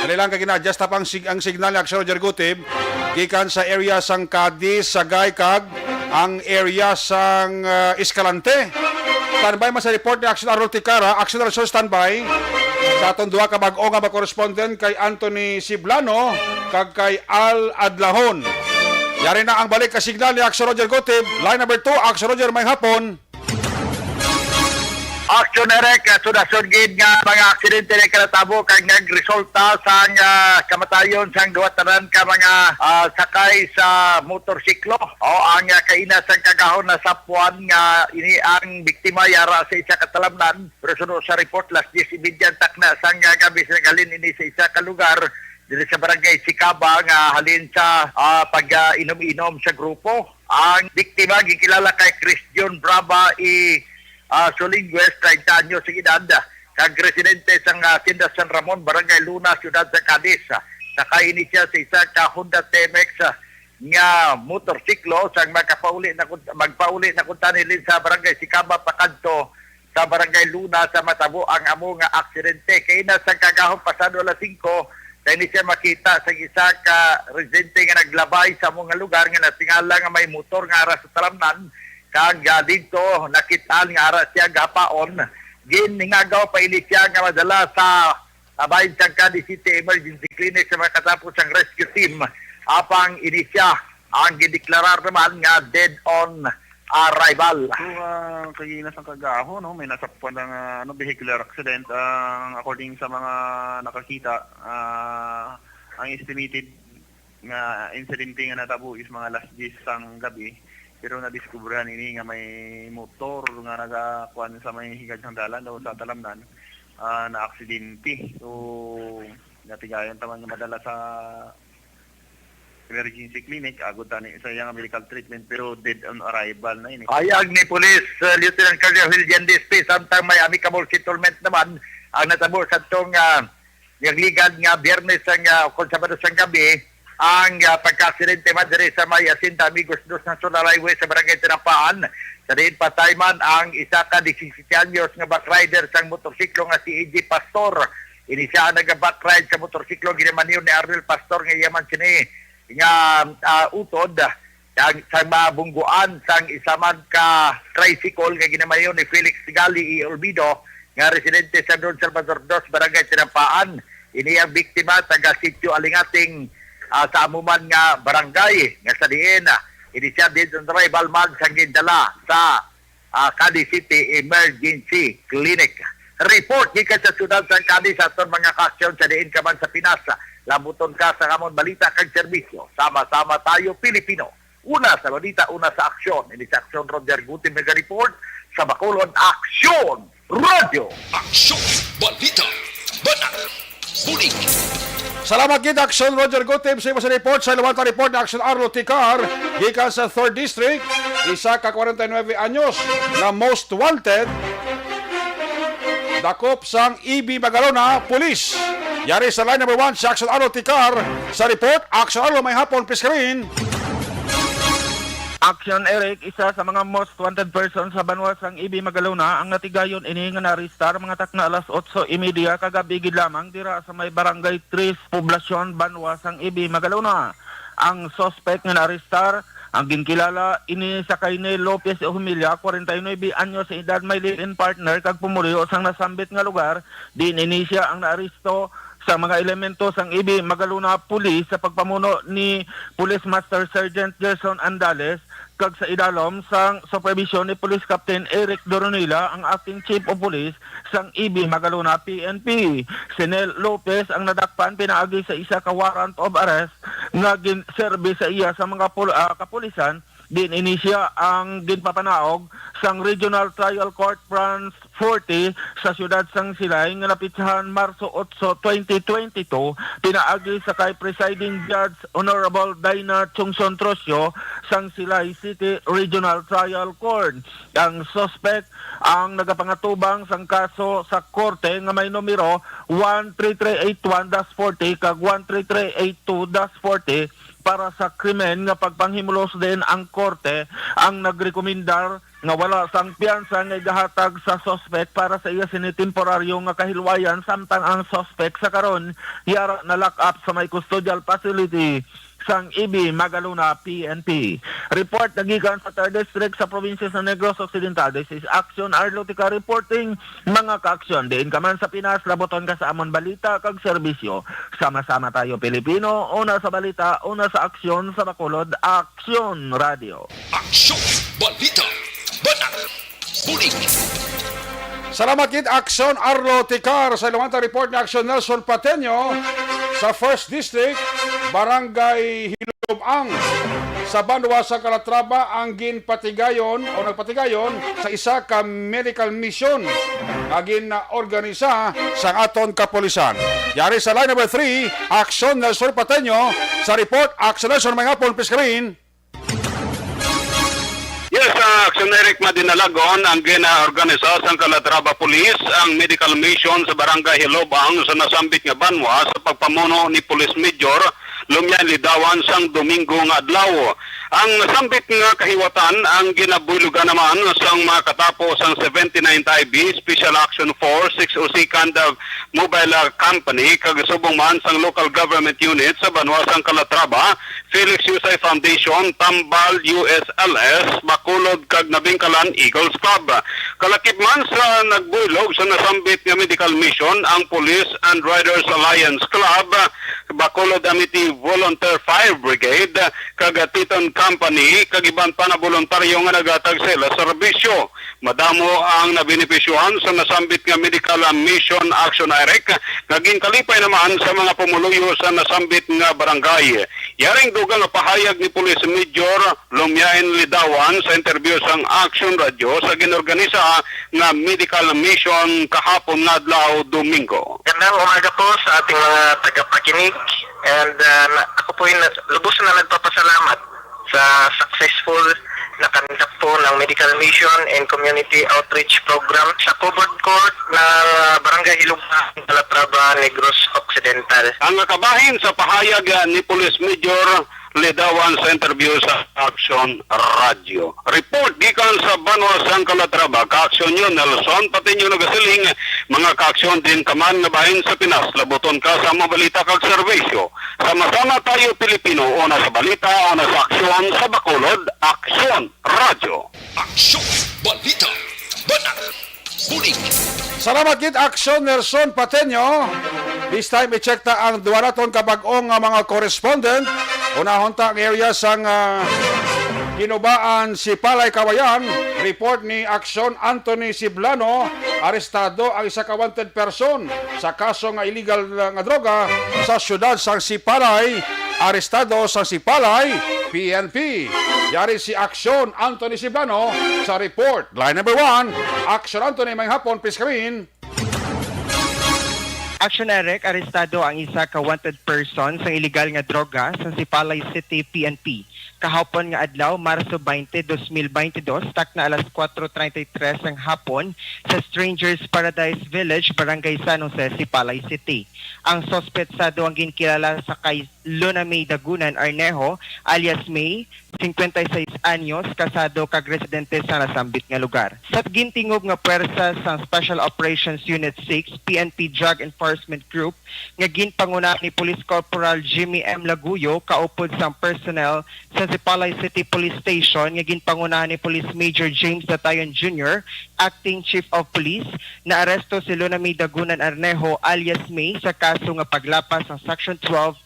Dali lang, kay gina-adjust ta pa ang sig-, ang signal ni Aksyon Roger Gutib, gikan sa area sang Cadiz, Sagay, kag ang area sang, ah, Escalante. Standby man sa report ni Aksyon Arnold Ticara. Aksyon Arnold, standby. Sa atong duha ka bag-o nga mag-correspondent, kay Anthony Siblano kag kay Al Adlahon. Yari na ang balik ka signal ni Aksyon Roger Gutib. Line number two, Aksyon Roger, may hapon. Aksyon, Eric, ah, sunod-sunod gid nga mga aksidente nga natabo kag nagresulta sang, ah, kamatayon sang duha tanan ka mga, ah, sakay sa motorsiklo. O, ang, ah, kaina sang kagahon nasapuan nga ini ang biktima yara sa isa ka talamnan. Pero suno sa report, las diyes y media ang takna sang, ah, gabi sa naghalin ini sa isa ka lugar diri sa barangay Sicaba nga halin sa, ah, pag, ah, inom-inom sa grupo. Ang biktima ginkilala kay Chris John Brava y, ah, Solinguez, treinta anyos ang edad, kag residente sa, ah, Hacienda San Ramon, Barangay Luna, Siyudad sa Cadiz. Sakay ini siya sa isa ka Honda T M X, ah, nga motorsiklo sang magkapauli na kun-, magpauli na kuntani sa Barangay Sicaba pakadto sa Barangay Luna sa matabo ang amo nga aksidente. Kaina sang kagahon pasado alas singko, sa ini siya makita sa isa ka residente nga naglabay sa amo nga lugar nga natingala nga may motor nga ara sa talamnan, Kag, ah, didto nakit-an nga ara siya gapaon, ginhingagaw pa ini siya nga madala sa, ah, bahin sang Cadiz City Emergency Clinic sa mga katapos sang rescue team. Apang ini siya ang gideklarar naman nga dead on arrival. So, ah, kagina sang kagaho, no, may nasakpan na nga, ano, vehicular accident. Ang, according sa mga nakakita, ah, ang estimated nga insidente nga natabo is mga alas diyes sang gabi, pero nadiskubrahan ini nga may motor nga nagakuan sa may higad sang dalan o sa talamnan, ah, na aksidente. So, natigayon ta man nga madala sa emergency clinic, agod tani sa iyang medical treatment, pero dead on arrival na ini. Hayag ni Police, uh, Lieutenant Colonel William D S P, samtang may amicable settlement naman ang natabo sa tong, ah, nagligad nga Biyernes ang, ah, kung Sabado sang gabi, ang, ah, pagkaaksidente man diri sa may Hacienda Amigos Dos National Highway sa Barangay Tinampaan, sa diin patay man ang isa ka disisisiete anyos nga backrider sang motorsiklo nga si A J Pastor. Ini siya ang nagabackride sa motorsiklo ginamanyo ni Arnel Pastor nga iya man sini nga, ah, utod sang, sang mabungguan sang isa man ka tricycle nga ginamayo ni Felix Gali E. Olvido nga residente sa Don Salvador Dos, Barangay Tinampaan. Ini ang biktima taga Sitio Alingating, ah, sa amo man nga barangay nga sa diin, ah, ini siya dead on arrival man sang gindala sa, ah, Cadiz City Emergency Clinic. Report gikan sa siyudad sang Cadiz sa aton mga kaaksyon sa diin ka man sa Pinas. Labuton ka sa amon balita kag serbisyo. Sama-sama tayo, Pilipino. Una sa balita, una sa aksyon. Ini sa Aksyon, Roger Gutim naga-report. Sa Bacolod, Aksyon Radio. Aksyon, balita, banat, bulig. Salamat gid, Aksyon Roger Gutim, sa imo sa report. Sa Lawanta report na Aksyon Arlo Ticar, gikan sa Third District, isa ka kwarenta y nuebe anyos nga most wanted, dakop sang E B Magalona Police. Yari sa line number one, si Aksyon Arlo Ticar sa report. Aksyon Arlo, may hapon, please, Karin. Aksyon Eric, isa sa mga most wanted person sa banwa sang E B Magalona ang natigayon ini nga naarestar mga takna alas otso y media kagabi gid lamang dira sa may Barangay Tres, Poblacion, banwa sang E B Magalona. Ang suspect nga naarestar ang ginkilala ini sa kay Nel Lopez Humilla, kwarenta y nuebe anyos sa edad, may live-in partner kag pumuluyo sang nasambit nga lugar, diin ini siya ang naaresto sa mga elemento sang E B Magalona Police sa pagpamuno ni Police Master Sergeant Gerson Andales kag sa idalom sang supervision ni Police Captain Eric Doronila, ang acting chief of police sang E B Magalona P N P. Si Nel Lopez ang nadakpan pinaagi sa isa ka warrant of arrest nga ginserbi sa iya sa mga pul-, ah, kapulisan, diin ini siya ang ginpapanaog sang Regional Trial Court Branch forty sa siyudad sang Silay nga napitsahan Marso otso, twenty twenty-two, pinaagi sa kay Presiding Judge Honorable Dina Chungson Trocio sang Silay City Regional Trial Court. Ang suspect ang nagapangatubang sang kaso sa korte nga may numero one three three eight one dash forty kag one three three eight two dash forty para sa krimen nga pagpanghimulos, diin ang korte ang nagrekomendar nga wala sang piyansa nga igahatag sa suspect para sa iya sini temporaryo nga kahilwayan, samtang ang suspect sa karon yara na lock up sa may custodial facility sang E B Magalona P N P. Report nagikan sa Third District sa probinsya sa Negros Occidental. This is Action Arlotica reporting, mga kaaksyon. Diin ka man sa Pinas, labuton ka sa amon balita kag serbisyo. Sama-sama tayo, Pilipino. Una sa balita, una sa aksyon, sa Bacolod, Aksyon Radio. Aksyon, balita, banat, bulig. Salamat gid, Aksyon Arlo Ticar. Sa Ilawanta report ni Aksyon Nelson Pateño sa First District, Barangay Hilubang, sa banwa sa Calatrava ang ginpatigayon o nagpatigayon sa isa ka medical mission nga gin-organisa sang aton kapulisan. Yari sa line number three, Aksyon Nelson Pateño sa report. Aksyon Nelson, may hapon, please, Karin. Yes, ah, Aksyon Eric, madinalagon ang gina-organisa sang Calatrava Police ang medical mission sa Barangay Hilobang sa nasambit nga banwa sa pagpamuno ni Police Major Lumian Lidawan sang Domingo nga adlaw. Ang nasambit nga kahiwatan ang ginabuylogan naman sang mga katapo sang seventy-ninth I B Special Action Force, six oh second Mobile Company, kag subong man sang local government unit sa banwa sang Calatrava, Felix Yusay Foundation, Tambal U S L S, Bacolod, kag Nabingkalan Eagles Club. Kalakip man sa nagbuylog sa nasambit nga medical mission ang Police and Riders Alliance Club, Bacolod Amity Volunteer Fire Brigade, kag Teton Company, kag iban pa nga boluntaryo nga naghatag sa ila serbisyo. Madamo ang nabenepisyohan sa nasambit nga medical mission action, Eric, nga ginkalipay naman sa mga pumuluyo sa nasambit nga barangay. Yaring dugang nga pahayag ni Police Major Lumiain Lidawan sa interview sang Action Radio sa ginorganisa nga medical mission kahapon nga adlaw, Domingo. Gandang umaga po sa ating mga tagapakinig, and, ah, na, ako po ay na, lubos na nagpapasalamat sa successful na conduct po ng medical mission and community outreach program sa covered court ng, ah, Barangay Hiluga, Calatrava, Negros Occidental. Ang kabahin sa pahayag, ah, ni Police Major Lidawan sa interview sa Action Radio. Report gikan sa banwa sang Calatrava, ka-aksyon niyo, Nelson Patiño nagasiling, mga ka-aksyon, diin ka man nga bahin sa Pinas, labuton ka sa mga balita kag serbisyo. Sama-sama tayo, Pilipino, una sa balita, una sa aksyon, sa Bacolod, Aksyon Radio. Aksyon, balita, banat, bulig. Salamat gid, Aksyon Nelson Pateño. This time, i-check ta ang duha naton ka bag-o nga mga correspondent. Unahon ta ang area sang, ah, Ginubaan, Sipalay, Kawayan. Report ni Aksyon Anthony Siblano, arestado ang isa ka wanted person sa kaso nga illegal nga droga sa siyudad sang Sipalay. Arestado sa Sipalay, P N P. Yari si Aksyon Anthony Siblano sa report. Line number one, Aksyon Anthony, maayong hapon, please come in. Action, Eric, arestado ang isa ka wanted person sa illegal nga droga sa Sipalay City P N P. Kahapon nga adlaw, Marso twenty, dos mil bente dos, takna alas kuwatro treinta y tres sang hapon, sa Strangers Paradise Village, Barangay San Jose, Sipalay City. Ang suspetsado ang ginkilala sa kay Luna May Dagunan Arnejo, alias May, cincuenta y seis anyos, kasado kag residente sa nasambit nga lugar. Sa gintingog nga pwersa sang Special Operations Unit six, P N P Drug Enforcement Group, nga ginpangunahan ni Police Corporal Jimmy M. Laguyo, kaupod sang personnel sa Sipalay City Police Station nga ginpangunahan ni Police Major James Datayon Junior, Acting Chief of Police, naaresto si Luna May Dagunan Arnejo alias May sa kaso nga paglapas sang Section twelve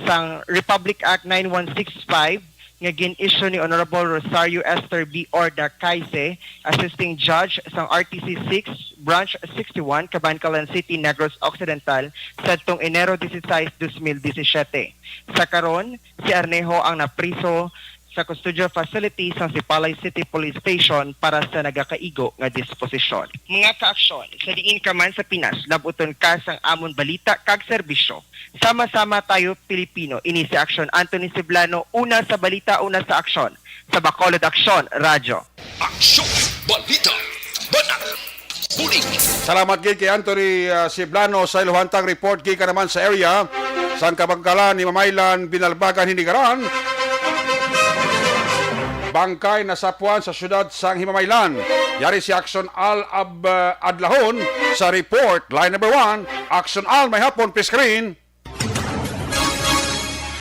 sang Republic Act nine one six five nga gin-issue ni Honorable Rosario Esther B. Orda Caice, Assisting Judge sang R T C six, Branch sixty-one, Kabankalan City, Negros Occidental, sadtong Enero dieciséis, dos mil diecisiete. Sa karon, si Arnejo ang napriso sa custodial facility sang Sipalay City Police Station para sa nagakaigo nga disposisyon. Mga kaaksyon, sa diin ka man sa Pinas, labuton ka sang amon balita kag serbisyo. Sama-sama tayo, Pilipino. Ini si Aksyon Anthony Siblano, una sa balita, una sa aksyon. Sa Bacolod Aksyon Radyo. Aksyon, balita, banat, bulig. Salamat gid kay Anthony, ah, Siblano sa iluhantang report gikan naman sa area sang Kabankalan, Himamaylan, Binalbagan, Hinigaran. Bangkay nasapuan sa siyudad sang Himamaylan. Yari si Aksyon Al Ab-, ah, Adlahon sa report. Line number one, Aksyon Al, maayong hapon, please screen.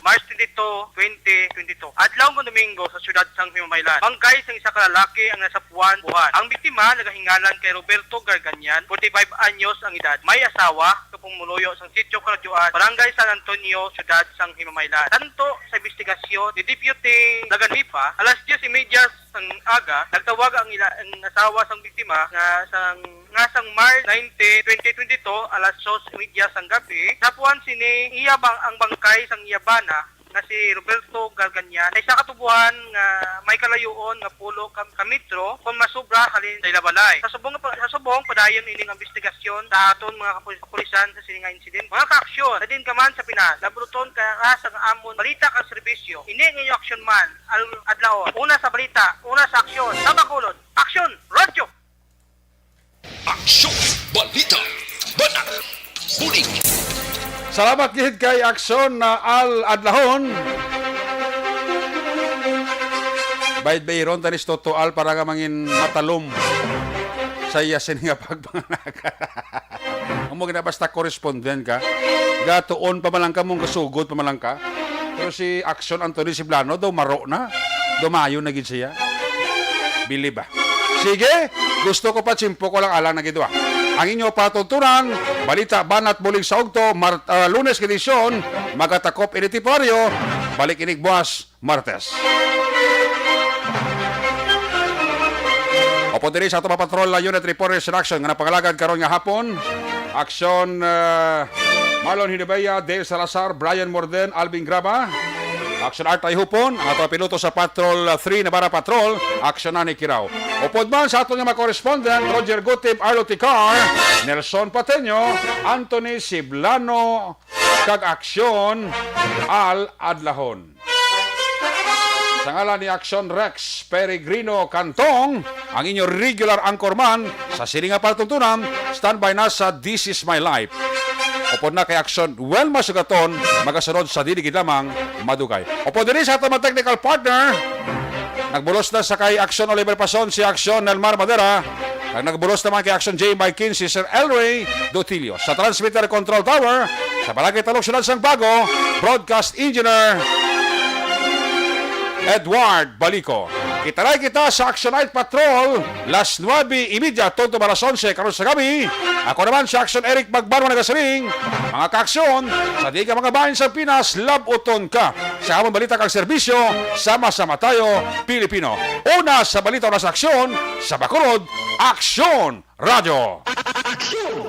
March twenty-two, twenty twenty-two. Adlaw nga Domingo sa siyudad sang Himamaylan. Bangkay sang isa ka lalaki ang nasapuan buhan. Ang biktima nagahingalan kay Roberto Garganian, forty-five anyos ang edad. May asawa, kapumuluyo sang Sitio Karadyoan, Barangay San Antonio, siyudad sang Himamaylan. Tanto sa investigasyon ni Deputy Laganipa, alas diyes y media sang aga, nagtawag ang ila, ang asawa sang biktima nga sang, nga sang March nineteen, twenty twenty-two, alas dos y media sang gabi, napuan sini iya bang, ang bangkay sang iya bana nga si Roberto Garganian, sa isa ka tubohan nga may kalayuon nga pulo ka, ka metro kon masobra halin sa ila balay. Sa subong nga pa, sa subong padayon ining investigasyon sa aton mga kapul-, kapulisan sa sini nga insidente. Mga kaaksyon, sa diin ka man sa Pinas, labuton ka sa amon balita kag serbisyo. Ini ang inyo aksyon man, al-, adlawon. Una sa balita, una sa aksyon. Sa Bacolod, Aksyon Radyo! Aksyon, balita, banat, bulig. Salamat gid kay Aksyon na Al Adlahon. Bayad bayron tani si Toto Al para nga mangin matalom sa iya sini nga pagpanganak. Amo gina basta correspondent ka. Gatuon pa man lang ka, mong gasugod pa man lang ka. Pero si Aksyon Anthony Siblano daw maro na. Dumayo na gid siya. Bili ba? Sige, gusto ko pa, tsimpo ko lang alang na gid, ah. Ang inyo patuntunan, balita, banat, bulig sa ugto, Mar-, ah, Lunes nga edisyon, magatakop ini temporaryo, balik inig buwas, Martes. Upod diri sa ato mga patrol, ah, unit reporters in action nga napangalagad karon nga hapon. Aksyon, ah, Marlon Hidebeya, Dale Salazar, Brian Morden, Alvin Graba. Aksyon Art Ayhupon, ang ato piloto sa Patrol three Navarra Patrol, Aksyon Nani Kirao. Upod man sa aton nga mga correspondent, Roger Gutib, Arlo Ticar, Nelson Pateño, Anthony Siblano, kag Aksyon Al Adlahon. Sa ngalan ni Aksyon Rex Peregrino Cantong, ang inyo regular anchorman sa sini nga palatuntunan, standby na sa This Is My Life. Upod na kay Aksyon Wilma Sugaton, magasunod sa dili gid lamang madugay. Upod diri sa ato mga technical partner, nagbulos na sa kay Aksyon Oliver Pason si Aksyon Nelmar Madera, ang nagbulos naman kay Aksyon J Mike Quincy, Sir Elray Dotilio. Sa transmitter control tower, sa Barangay Talok, Siyudad sang Bago, broadcast engineer Edward Balico. Kita na kita sa Action Night Patrol, las nuebe y media, tungtod alas onse karon sa gabi. Ako naman si Action Eric Magbanwa nagasiring, mga kaaksyon, sa di ka mga bahin sa Pinas, labuton ka. Sa among balita kag serbisyo, sama-sama tayo, Pilipino. Una sa balita, una sa aksyon, sa Bacolod, Aksyon Radyo. Aksyon!